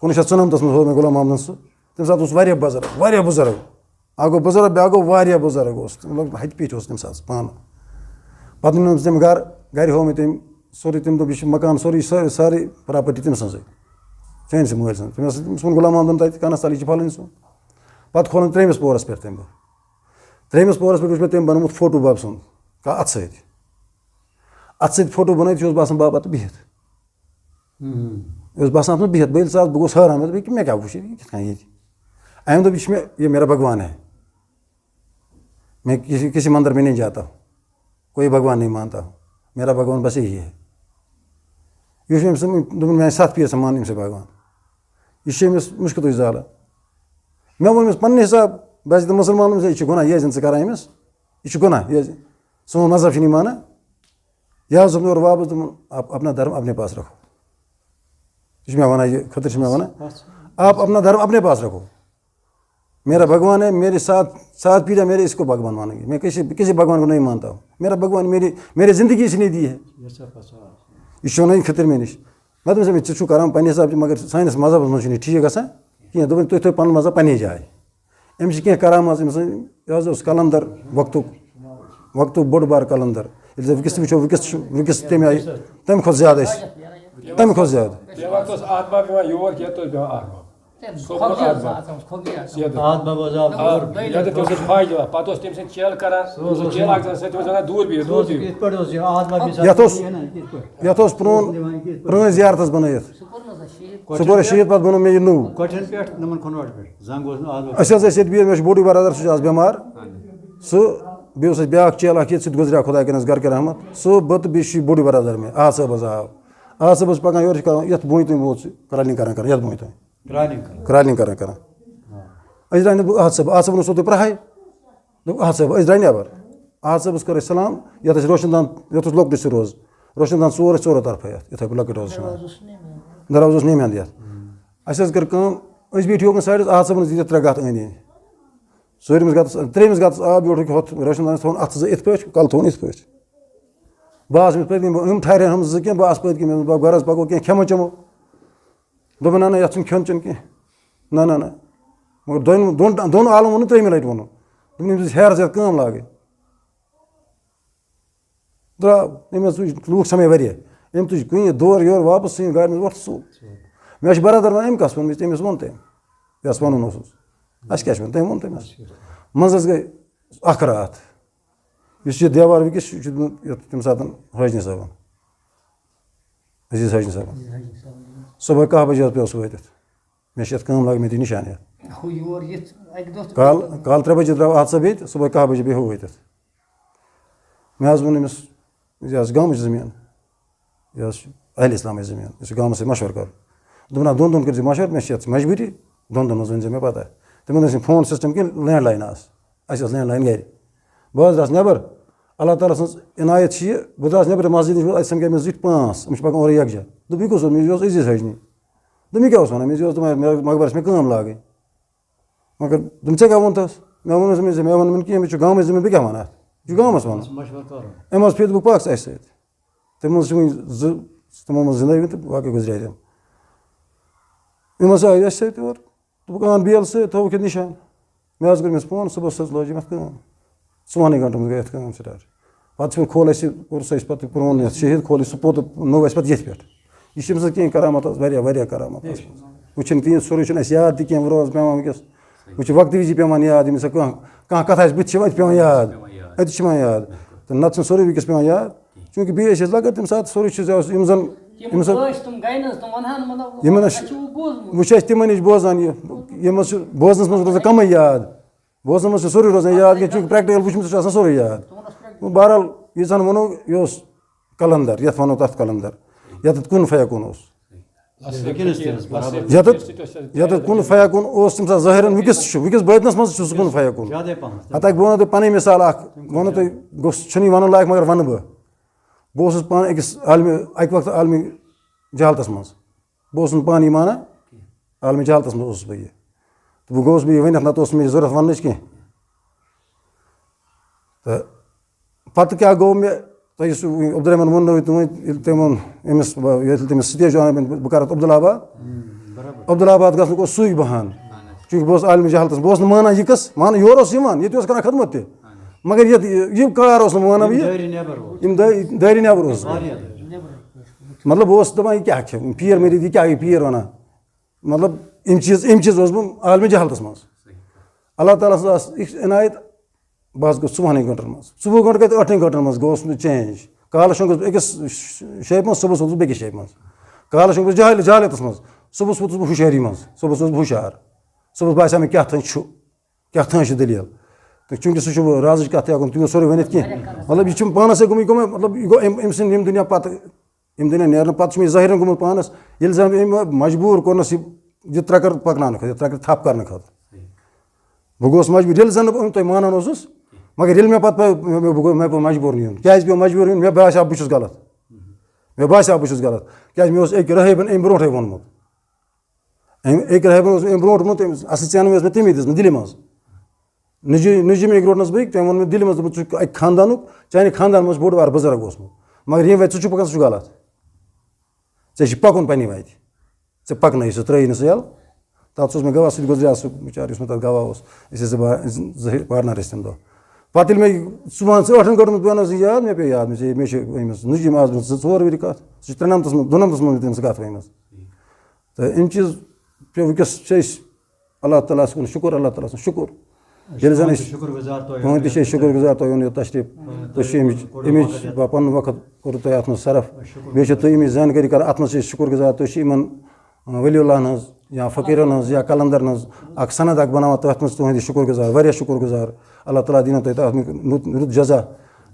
کُنوُہ شیٚتھ ژُنَمتَس منٛز ہوو مےٚ غلام محمدَن سُہ۔ تَمہِ ساتہٕ اوس واریاہ بُزرٕگ، واریاہ بُزرٕگ۔ اَکھ گوٚو بُزرٕگ، بیٛاکھ گوٚو واریاہ بُزرٕگ اوس۔ مطلب، ہَتہِ پیٚٹھۍ اوس تَمہِ ساتہٕ پانہٕ۔ پَتہٕ نیوٗنَس تٔمۍ گَرٕ، گَرِ ہوو مےٚ تٔمۍ سورُے، تٔمۍ دوٚپ، "یہِ چھُ مکان سورُے، یہِ سٲرٕے، سٲرٕے پراپرٹی تٔمۍ سٕنٛزٕے، چٲنۍ سٕے مٲلۍ سٕنٛز۔" تٔمۍ ٲس، تٔمِس ووٚن غلام محمدَن تَتہِ، "کَنَس تَل، یہِ چھِ فَلٲنۍ سُنٛد۔" پَتہٕ کھولُن ترٛیٚیِمِس پورَس پٮ۪ٹھ تَمہِ دۄہ۔ ترٛیٚیِمِس پورَس پٮ۪ٹھ وٕچھ مےٚ تٔمۍ بَنومُت فوٹو بَب سُنٛد، کا-، اَتھٕ سۭتۍ۔ اَتھٕ سۭتۍ فوٹو بَنٲوِتھ، یہِ اوس باسان بَب اَتھ بِہِتھ۔ ہُم۔ یہِ اوس باسان اَتھ منٛز بِہِتھ۔ بہٕ ییٚلہِ ژاس، بہٕ گوس حٲران، مےٚ دوٚپ، "یہِ کہِ-، مےٚ کیٛاہ وٕچھ یہِ کِتھ کٔنۍ ییٚتہِ؟" أمۍ دوٚپ، "یہِ چھُ مےٚ، یہ میرا بھگوان ہے۔ میں کسی، کسی مندر میں نہیں جاتا ہوں۔ کوئی بھگوان نہیں مانتا ہوں۔ میرا بھگوان بس یہی ہے۔" یہِ چھُ أمۍ سُنٛد، دوٚپُن، "میٛانہِ ستھ پیٖر سا مان أمۍ سٕے بھگوان۔" یہِ چھُ أمِس مُشکِلٕے زالان۔ مےٚ ووٚن أمِس پننہِ حساب، بہٕ آسہِ دَپان مُسلمانَن منٛز، "یہِ چھُ گۄناہ، یہِ ٲسۍ زَن ژٕ کران أمِس۔ یہِ چھُ گۄناہ، یہِ ٲسۍ سون مذہب چھُنہٕ یہِ مانان۔" یہِ حظ دوٚپ مےٚ اورٕ واپس، دوٚپُن، "آپ اپنا دھرم اپنے پاس رکھو۔" یہِ چھُ مےٚ وَنان، یہِ خٔدٕر چھِ مےٚ وَنان، "آپ اپنا دھرم اپنے پاس رکھو۔ میرا بھگوان ہے، میرے ساتھ، ساتھ پیڑھیاں میرے اس کو بھگوان مانیں گے۔ میں کسی، کسی بھگوان کو نہیں مانتا ہوں۔ میرا بھگوان میری، میری زندگی اس نے دی ہے۔" یہِ چھُ وَنان یہِ خٔدٕر مےٚ نِش۔ مےٚ دوٚپمَس، "أمِس ژٕ چھُکھ کران پننہِ حساب، مگر سٲنِس مذہبَس منٛز چھُنہٕ یہِ ٹھیٖک گژھان کینٛہہ۔" دوٚپُن، "تُہۍ تھٲیِو پَنُن مذہب پننہِ جایہِ۔" أمِس چھِ کینٛہہ کرامژ، أمِس یہِ حظ اوس قلندر وقتُک، وقتُک بوٚڑ بار قلندر۔ ییٚلہِ زَن وٕنکیٚس تہِ وٕچھو، وٕنکیٚس چھُ، وٕنکیٚس تہِ تَمہِ آیہِ، تَمہِ کھۄتہٕ زیادٕ أسۍ، تَمہِ کھۄتہٕ زیادٕ۔ تَمہِ وقتہٕ اوس آتما یِوان یور کینٛہہ، تُہۍ بیٚہوان آتما۔ کھوٚبرِیا سُہ اوس آتما۔ آسان، کھوٚبرِیا۔ سیدٕ۔ آتما اوس آ، آتما۔ یَتھ تٔمِس اوس فاجہِ یِوان، پَتہٕ اوس تٔمۍ سٕنٛدۍ چیلہٕ کران، سُہ اوس سُہ اوس چیلہٕ یِوان۔ اَکھ زَن، سُہ تٔمِس وَنان، "دوٗر بِہِو، سُہ دوٗر اوس بِہِو۔" یِتھ پٲٹھۍ اوس یہِ آتما بِہِتھ یَتھ اوس، آسان، یہِ نہ، یِتھ پٲٹھۍ۔ یَتھ اوس پرٛون، سُہ اوس یِوان یِتھ پٲٹھۍ۔ پرٛٲنۍ زیارت ٲس بَنٲیِتھ۔ سُہ کوٚر نہ حظ شہیٖد؟ سُہ کوٚر شہیٖد، پَتہٕ بَنوو مےٚ یہِ نوٚو۔ کۄٹھٮ۪ن پٮ۪ٹھ، نِمَن کھۄنوَٹ پٮ۪ٹھ۔ زنٛگ اوس نہٕ آز۔ أسۍ حظ ٲسۍ ییٚتہِ بِہِتھ، مےٚ چھُ بوٚڑُے برادر، سُہ چھُ آز بٮ۪مار۔ سُہ، بیٚیہِ اوس اَسہِ بیٛاکھ چیلہٕ اَکھ ییٚتہِ، سُہ تہِ گُزریٛاو خۄداے کٔرِنَس گرٕ کہِ رحمت۔ سُہ، بہٕ تہٕ بیٚیہِ چھُ یہِ بوٚڑُے برادر مےٚ، آ صٲب حظ آو۔ آ صٲب حظ پَکان یورٕ چھِ کران، یَتھ بوٗنۍ تٔمۍ ووت سُہ کرٛالِنٛگ کران کران، یَتھ بوٗنۍ تام۔ کرٛالِنٛگ کران۔ کرٛالِنٛگ کران کران۔ آ۔ أسۍ درٛاے نہٕ، بہٕ، آ صٲب، آ صٲبَن اوس اوترٕ پرٛاہَے۔ دوٚپُن، "اَتھ صٲب، أسۍ درٛاے نٮ۪بر۔" اَتھ صٲبَس کٔر اَسہِ سلام، یَتھ ٲسۍ روشن دان، یَتھ اوس لۄکٹُے سُہ روزٕ۔ روشن دان ژور ٲسۍ ژورو طرفہٕ یَتھ، یِتھَے پٲٹھۍ لۄکٕٹۍ روزٕ چھِ وَنان۔ دروازٕ اوس نیمہِ اَندٕ یَتھ۔ اَسہِ حظ کٔر کٲم، أسۍ بیٖٹھۍ یوکُن سایڈَس، اَتھ صٲبَن حظ دِتۍ ترٛےٚ گَتھ أنٛدۍ أنٛدۍ۔ ژوٗرمِس گَتَس، ترٛیٚیِمِس گَتَس آب یورٕ کہِ ہۄتھ روشن دانَس تھوٚوُن اَتھٕ زٕ یِتھ پٲٹھۍ، کَلہٕ تھوٚوُن یِتھ پٲٹھۍ۔ بہٕ آس أمِس پٔتۍ کِنۍ، بہٕ، یِم ٹھہرے ہم زٕ کینٛہہ، بہٕ آس پٔتۍ کِنۍ، مےٚ دوٚپ، "بَب، گَرٕ حظ پَکو کینٛہہ کھٮ۪مو چٮ۪مو۔" دوٚپُن، "نہ، نہ، یَتھ چھُنہٕ کھیوٚن چیوٚن کینٛہہ۔" نہ، نہ، نہ۔ مگر دۄن، دۄن، دۄن عالمن ووٚنُن، ترٛیٚیِمہِ لَٹہِ ووٚنُن۔ دوٚپُن، "أمِس دِژ ہیرَس یَتھ کٲم لاگٕنۍ۔" درٛاو، أمۍ حظ تُج لوٗکھ سَمے واریاہ۔ أمۍ تُج کُنہِ دورٕ یورٕ واپَس، ژھٕنِن گاڑِ منٛز وۄٹھ ژوٚپ۔ مےٚ چھُ برادر وَنان، "أمۍ کَس ووٚن؟" مےٚ چھُ تٔمِس ووٚن تٔمۍ۔ یَس وَنُن اوسُس۔ اَسہِ کیٛاہ چھُ وَنُن؟ تٔمۍ ووٚن تٔمِس۔ منٛزَس گٔے اَکھ راتھ۔ یُس یہِ دیوار وٕنکیٚس چھُ، یہِ چھُ دیُتمُت یَتھ تَمہِ ساتہٕ حٲجنہِ صٲبَن، عزیٖز حٲجنہِ صٲبَن۔ عزیٖز حٲجنہِ صٲبَن۔ صُبحٲے کَہہ بجے حظ پیوٚو سُہ وٲتِتھ۔ مےٚ چھِ یَتھ کٲم لاگمٕتۍ، یہِ نِشان یَتھ۔ ہُہ یور یِتھ اَکہِ دۄہ تہٕ کال، کال ترٛےٚ بجے درٛاو اَتھ سا بیٚیہِ تہٕ صُبحٲے کَہہ بجے بیٚیہِ ہُہ وٲتِتھ۔ مےٚ حظ ووٚن أمِس، یہِ حظ چھِ گامٕچ زٔمیٖن، یہِ حظ چھِ اہلِ اِسلامٕچ زٔمیٖن، یہِ چھِ گامَس سۭتۍ مَشوَرٕ کَرُن۔ دوٚپُن، "نہ، دۄن دۄن کٔرۍزِ مَشوَرٕ، مےٚ چھِ یَتھ مجبوٗری، دۄن دۄن منٛز ؤنۍزِ مےٚ پَتہ۔" تِمَن ٲسۍ نہٕ فون سِسٹَم کِہیٖنۍ، لینڈ لاین آسہٕ۔ اَسہِ ٲس لینڈ لاین گَرِ۔ بہٕ حظ درٛاس نٮ۪بر۔ اللہ تعالیٰ سٕنٛز عنایت چھِ یہِ، بہٕ درٛاس نٮ۪برٕ مسجد نِش، اَتہِ سَمکھے مےٚ زٕٹھۍ پانٛژھ، یِم چھِ پَکان اورَے یَکجاہ۔ دوٚپُن، "یہِ کُس اوس؟" مےٚ یہِ اوس عزیٖز حٲجنی۔ دوٚپُن، "یہِ کیٛاہ اوس وَنان؟" مےٚ یہِ اوس دوٚپمُت، مےٚ، مقبرَس مےٚ کٲم لاگٕنۍ۔ مگر دوٚپُن، "ژےٚ کیٛاہ ووٚنتھَس؟" مےٚ ووٚنُس، "أمِس، مےٚ ووٚن، مےٚ کیٚنٛہہ، أمِس چھُ گامٕچ زٔمیٖن، بہٕ کیٛاہ وَنہٕ اَتھ؟ یہِ چھُ گامَس وَنُن۔" مشورٕ کَرُن۔ أمۍ اوس فیٖتہٕ بُک پاکھ اَسہِ سۭتۍ۔ تِمو اوس یِمَے زٕ، تِمو منٛز زِندٕ گٔمٕتۍ تہٕ باقٕے گُزرے تِم۔ یِم ہسا آیہِ اَسہِ سۭتۍ اور۔ دوٚپُکھ، "اَن بیل سۭتۍ، تھووُکھ یَتھ نِشان۔" مےٚ حظ کوٚر أمِس فون، صُبحَس حظ لٲج أمۍ اَتھ کٲم۔ ژوٚوُہَنٕے گھنٹَن منٛز گٔے اَتھ کٲم سٹارٹ۔ پَتہٕ چھُ وۄنۍ کھول اَسہِ، کوٚر سُہ اَسہِ پَتہٕ پرٛون یَتھ شہیٖد، کھول یہِ سُہ پوٚت نوٚو اَسہِ پَتہٕ ییٚتھۍ پٮ۪ٹھ۔ یہِ چھِ أمۍ سٕنٛز کینٛہہ کرامت آسہٕ، واریاہ، واریاہ کرامت آسہٕ۔ وۄنۍ چھِنہٕ تِہِنٛز سورُے چھُنہٕ اَسہِ یاد تہِ کینٛہہ، وۄنۍ روز پٮ۪وان وٕنکیٚس۔ وۄنۍ چھِ وقتہٕ وِزِ پٮ۪وان یاد، ییٚمِس سۭتۍ کانٛہہ، کانٛہہ کَتھ آسہِ بٕتھِ چھِ وۄنۍ پٮ۪وان یاد۔ پٮ۪وان یاد۔ اَتہِ چھِ پٮ۪وان یاد۔ تہٕ نَتہٕ چھِنہٕ سورُے وٕنکیٚس پٮ۪وان یاد۔ چوٗنٛکہِ بیٚیہِ ٲسۍ أسۍ لۄکٕٹۍ تَمہِ ساتہٕ، سورُے چھِ یِم زَن، تِم یِم زَن ٲسۍ، تِم گٔے نہٕ حظ، تِم وَنہٕ ہَن، مطلب، یِمَن ٲسۍ، اَسہِ چھُ وۄنۍ بوٗزمُت۔ وۄنۍ چھِ اَسہِ تِمَن نِش بوزان یہِ، یِم حظ چھِ بوزنَس منٛز روزان کَمٕے یاد۔ بوزنَس منٛز چھِ سورُے روزان یاد، کینٛہہ چوٗنٛکہِ پرٛٮ۪کٹِکَل وٕچھمُت چھُ آسان سورُے یاد۔ تِمَن اوس پرٛٮ۪کٹِکَل۔ بہرحال، یہِ زَن وَنو، یہِ اوس قلندر، یَتھ وَنو تَتھ قلندر، یَتھ کُن فیکُن اوس۔ اَصلی وٕنکیٚنَس تہِ حظ برابر۔ یَتَتھ، یَتَتھ کُن فیکُن اوس تَمہِ ساتہٕ ظٲہِرَن، وٕنکیٚس تہِ چھُ، وٕنکیٚس بٲطنَس منٛز تہِ چھُ سُہ کُن فیکُن۔ زیادَے پَہَن۔ ہَتہٕ اَکہِ بہٕ وَنو تۄہہِ پَنٕنۍ مِثال اَکھ، بہٕ وَنو تۄہہِ، گوٚژھ، چھُنہٕ یہِ وَنُن لایق، مگر وَنہٕ بہٕ۔ بہٕ اوسُس پانہٕ أکِس عالمہِ، اَکہِ وقتہٕ عالمہِ جہالتَس منٛز۔ بہٕ اوسُس نہٕ پانہٕ یہِ مانان، عالمہِ جہالتَس منٛز اوسُس بہٕ یہِ۔ تہٕ بہٕ گوٚوُس بہٕ یہِ ؤنِتھ، نَتہٕ اوس مےٚ یہِ ضوٚرَتھ وَننٕچ کینٛہہ۔ تہٕ پَتہٕ کیٛاہ گوٚو مےٚ، تۄہہِ یُس عبدالرحمان ووٚن نہٕ تِمَن، ییٚلہِ تٔمۍ ووٚن أمِس، بہٕ، ییٚلہِ تٔمِس سٹیج آو، بہٕ کَرٕ عبدالآباد۔ برابر۔ عبدالآباد گژھنُک اوس سُے بہان، چوٗنٛکہِ بہٕ اوسُس عالمہِ جہالتَس، بہٕ اوسُس نہٕ مانان یہِ قٕصہٕ، مانان یورٕ اوس یِوان، ییٚتہِ اوس کَران خدمت تہِ۔ مگر ییٚتہِ یہِ کار اوس نہٕ مانان بہٕ یہِ۔ دٲیرِ نٮ۪بر اوس۔ یِم دٲ-، دٲیرِ نٮ۪بر اوس۔ واریاہ دٲیرِ۔ مطلب، بہٕ اوسُس دَپان، یہِ کیٛاہ چھِ؟ پیٖر مٔرِتھ، یہِ کیٛاہ، یہِ پیٖر وَنان؟ مطلب، یِم چیٖز، یِم چیٖز اوسُس بہٕ عالمہِ جہالتَس منٛز۔ اللہ تعالیٰ سٕنٛز ٲس یِژھ عنایت، بہٕ حظ گوٚوُس ژۄوُہَنٕے گٲنٛٹَن منٛز۔ ژۄوُہ گٲنٛٹہٕ کَتہِ، ٲٹھنٕے گٲنٛٹَن منٛز گوٚوُس نہٕ چینج۔ کالہٕ شۄنٛگُس بہٕ أکِس شیپہِ منٛز، صُبحَس ووتُس بہٕ بیٚکِس شیپہِ منٛز۔ کالہٕ شۄنٛگُس بہٕ جہل-، جہالتَس منٛز، صُبحَس ووتُس بہٕ ہُشٲری منٛز، صُبحَس اوسُس بہٕ ہُشار۔ صُبحَس باسیٛو مےٚ کیٛاہ تام چھُ، کیٛاہ تام چھِ دٔلیٖل۔ تہٕ چوٗنٛکہِ سُہ چھُ رازٕچ کَتھ تہِ ہٮ۪کُن تیوٗت سورُے ؤنِتھ کینٛہہ۔ مطلب، یہِ چھُم پانَس سۭتۍ گوٚمُت، یہِ گوٚو مےٚ، مطلب، یہِ گوٚو أمۍ، أمۍ سٕنٛدِ ییٚمہِ دُنیا پَتہٕ، ییٚمہِ دُنیا نیرنہٕ پَتہٕ چھُ مےٚ یہِ ظٲہِرَن گوٚمُت پانَس، ییٚلہِ زَن أمۍ مجبوٗر کوٚرنَس یہِ، یہِ ترٛکَر پَکناونہٕ خٲطرٕ، یہِ ترٛکَر تھَپھ کَرنہٕ خٲطرٕ۔ بہٕ گوٚوُس مجبوٗر، ییٚلہِ زَن نہٕ بہٕ أمۍ تۄہہِ مانان اوسُس، مگر ییٚلہِ مےٚ پَتہٕ پَے، مےٚ، مےٚ، بہٕ گوٚو، مےٚ پیوٚو مجبوٗرَن یُن۔ کیٛازِ پیوٚو مجبوٗرَن یُن؟ مےٚ باسیٛو بہٕ چھُس غلط۔ مےٚ باسیٛو بہٕ چھُس غلط۔ کیٛازِ مےٚ اوس أکۍ رٲہِبَن اَمہِ برونٛٹھٕے ووٚنمُت۔ أمۍ، أکۍ رٲہِبَن اوس أمۍ برونٛٹھ ووٚنمُت، أمِس اَصٕل چینہٕ ٲس مےٚ تَمی دِژمٕژ دِلہِ منٛز۔ نجی-، نجیٖم أکۍ روٚٹنَس بہٕ، تٔمۍ ووٚن مےٚ دِلہِ منٛز، دوٚپُن، "ژٕ چھُکھ اَکہِ خاندانُک، چانہِ خاندان منٛز چھُ بوٚڑ بار بُزرگ اوسمُت۔ مگر ییٚمہِ وَتہِ ژٕ چھُکھ پَکان، سُہ چھُ غلط۔ ژےٚ چھُے پَکُن پنٛنہِ وَتہِ۔ ژٕ پَکنٲیِو سُہ، ترٛٲیِو نہٕ سُہ یَلہٕ۔" تَتھ اوس مےٚ گواہ سۭتۍ گُزریٛاو سُہ بِچارٕ، یُس مےٚ تَتھ گواہ اوس۔ أسۍ ٲسۍ زٕ با-، زٕ، زٕ پارٹنر ٲسۍ تَمہِ دۄہ۔ پَتہٕ ییٚلہِ مےٚ صُبحَن ژٕ ٲٹھَن گٲنٛٹَن منٛز پیوٚو نہ سُہ یاد، مےٚ پیوٚو یاد، مےٚ چھِ، مےٚ چھِ أمِس نجیٖم اعظمَس زٕ ژور ؤری کَتھ۔ سُہ چھِ ترٛےٚ نَمتَس منٛز، دُنَمتَس منٛز مےٚ تٔمِس کَتھ ؤنمٕژ۔ تہٕ یِم چیٖز پیوٚو وٕنکیٚس چھِ أسۍ اللہ تعالیٰ ہَس کُن شُکُر، اللہ تعالیٰ ہَس کُن شُکُر۔ ییٚلہِ زَن أسۍ، تُہُنٛد تہِ چھِ أسۍ شُکُر گُزار، تۄہہِ اوٚن یوٚت تَشریٖف۔ تُہۍ چھِ اَمِچ، اَمِچ پَنُن وقت کوٚروٕ تۄہہِ اَتھ منٛز صرف۔ بیٚیہِ چھِ تُہۍ اَمِچ زانکٲری کَران، اَتھ منٛز چھِ أسۍ شُکُر گُزار۔ تُہۍ چھِ یِمَن، آ، ؤلی اللہَن ہٕنٛز یا فقیٖرَن ہٕنٛز یا قلندرَن ہٕنٛز اَکھ سند اَکھ بَناوان، تَتھ منٛز چھِ تُہٕنٛدِ شُکُر گُزار، واریاہ شُکُر گُزار۔ اللہ تعالیٰ دِیِنو تۄہہِ تَتھ منٛز رُت، رُت جزا،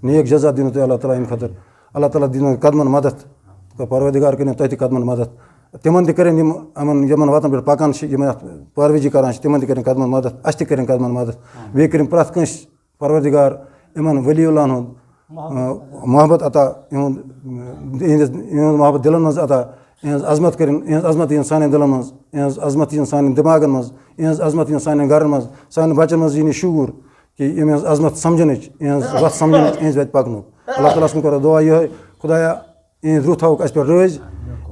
نیک جزا دِیِنو تۄہہِ اللہ تعالیٰ اَمہِ خٲطرٕ۔ اللہ تعالیٰ دِیِنو قدمَن مدد۔ تہٕ پروردگار کٔرِنۍ تۄہہِ تہِ قدمَن مدد۔ تِمَن تہِ کٔرِنۍ یِم یِمَن، یِمَن وَتَن پٮ۪ٹھ پَکان چھِ، یِم اَتھ پاروٲزی کَران چھِ، تِمَن تہِ کٔرِنۍ قدمَن مدد، اَسہِ تہِ کٔرِنۍ قدمَن مدد۔ بیٚیہِ کٔرِنۍ پرٛٮ۪تھ کٲنٛسہِ پروردگار یِمَن ؤلی اللہَن ہُنٛد، آ، محبت عطا، یِہُنٛد، یِہِنٛدِس، یِہُنٛد محبت دِلَن منٛز عطا، یِہٕنٛز عظمت کٔرِنۍ، یِہٕنٛز عظمت یِیِن سانٮ۪ن دِلَن منٛز، یِہٕنٛز عظمت یِیِن سانٮ۪ن دٮ۪ماغَن منٛز، یِہٕنٛز عظمت یِیِن سانٮ۪ن گَرَن منٛز، سانٮ۪ن بَچَن منٛز یِیِن یہِ شعوٗر کہِ یِہٕنٛز عظمت سَمجھنٕچ، یِہٕنٛز وَتھ سَمجھنٕچ، یِہٕنٛز وَتہِ پَکنُک۔ اللہ تعالیٰ ہَس کُن کَرو دُعا یِہوٚے، خۄدایا، یِہِنٛز روح تھاوُکھ اَسہِ پٮ۪ٹھ رٲضۍ،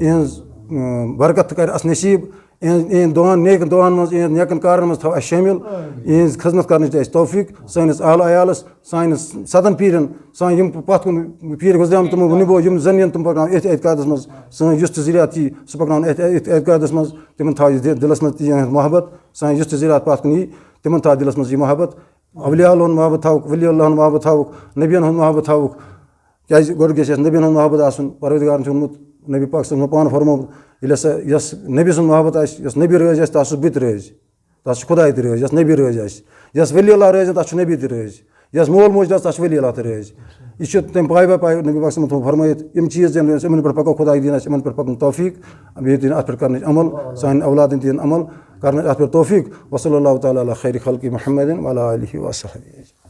یِہِنٛز، اۭں، برکت تہٕ کَرِ اَسہِ نصیٖب، یِہِنٛز، یِہِنٛدۍ دۄن نیکَن دۄہَن منٛز، یِہِنٛز نیکَن کارَن منٛز تھاو اَسہِ شٲمِل، یِہِنٛز خدمت کَرنٕچ دِ اَسہِ توفیٖق، سٲنِس اہل عیالَس، سانٮ۪ن سَتَن پیٖرَن، سانہِ یِم پَتھ کُن پیٖر گُزریمٕتۍ تِمو نِبو، یِم زَن یِن تِم پَکناوَن أتھۍ اعتقادَس منٛز، سٲنۍ یُس تہِ ذُریات یی سُہ پَکناوَن أتھۍ، أتھۍ اعتقادَس منٛز، تِمَن تھاو یہِ دِ-، دِلَس منٛز تہِ یِہٕنٛز محبت، سانہِ یُس تہِ ذُریات پَتھ کُن یی تِمَن تھاو دِلَس منٛز یہِ محبت، اولیاء اللہ ہُنٛد محبت تھاوُکھ، ولی اللہ ہُنٛد محبت تھاوُکھ، نبیَن ہُنٛد محبت تھاوُکھ۔ کیٛازِ گۄڈٕ گژھِ اَسہِ نبیَن ہُنٛد محبت آسُن۔ پروردگارَن چھُ ووٚنمُت، نبی پاک صلی اللہ علیہ وسلم پانہٕ فرموومُت، ییٚلہِ ہسا یۄس نبی سُنٛد محبت آسہِ، یۄس نبی رٲضۍ آسہِ، تَس چھُس بہٕ تہِ رٲضۍ، تَس چھُ خۄداے تہِ رٲضۍ، یۄس نبی رٲضۍ آسہِ، یۄس ولی اللہ رٲضۍ آسہِ، تَس چھُ نبی تہِ رٲضۍ، یۄس مول موج آسہِ، تَس چھُ ولی اللہ تہِ رٲضۍ۔ یہِ چھُ تَمہِ پایہِ باے پایہِ نبی پاک صلی اللہ علیہ وسلم فرمٲیِتھ، یِم چیٖز یِم أسۍ یِمَن پٮ۪ٹھ پَکو، خۄداے دِیِن اَسہِ یِمَن پٮ۪ٹھ پَکنُک توفیٖق، بیٚیہِ دِیِن اَتھ پٮ۪ٹھ کَرنٕچ عمل، سانٮ۪ن اولادَن دِیِن عمل کَرنٕچ اَتھ پٮ۪ٹھ توفیٖق۔ وصلی اللہ تعالیٰ علی خیر خلقہ محمد وعلی آلہ وصحبہ۔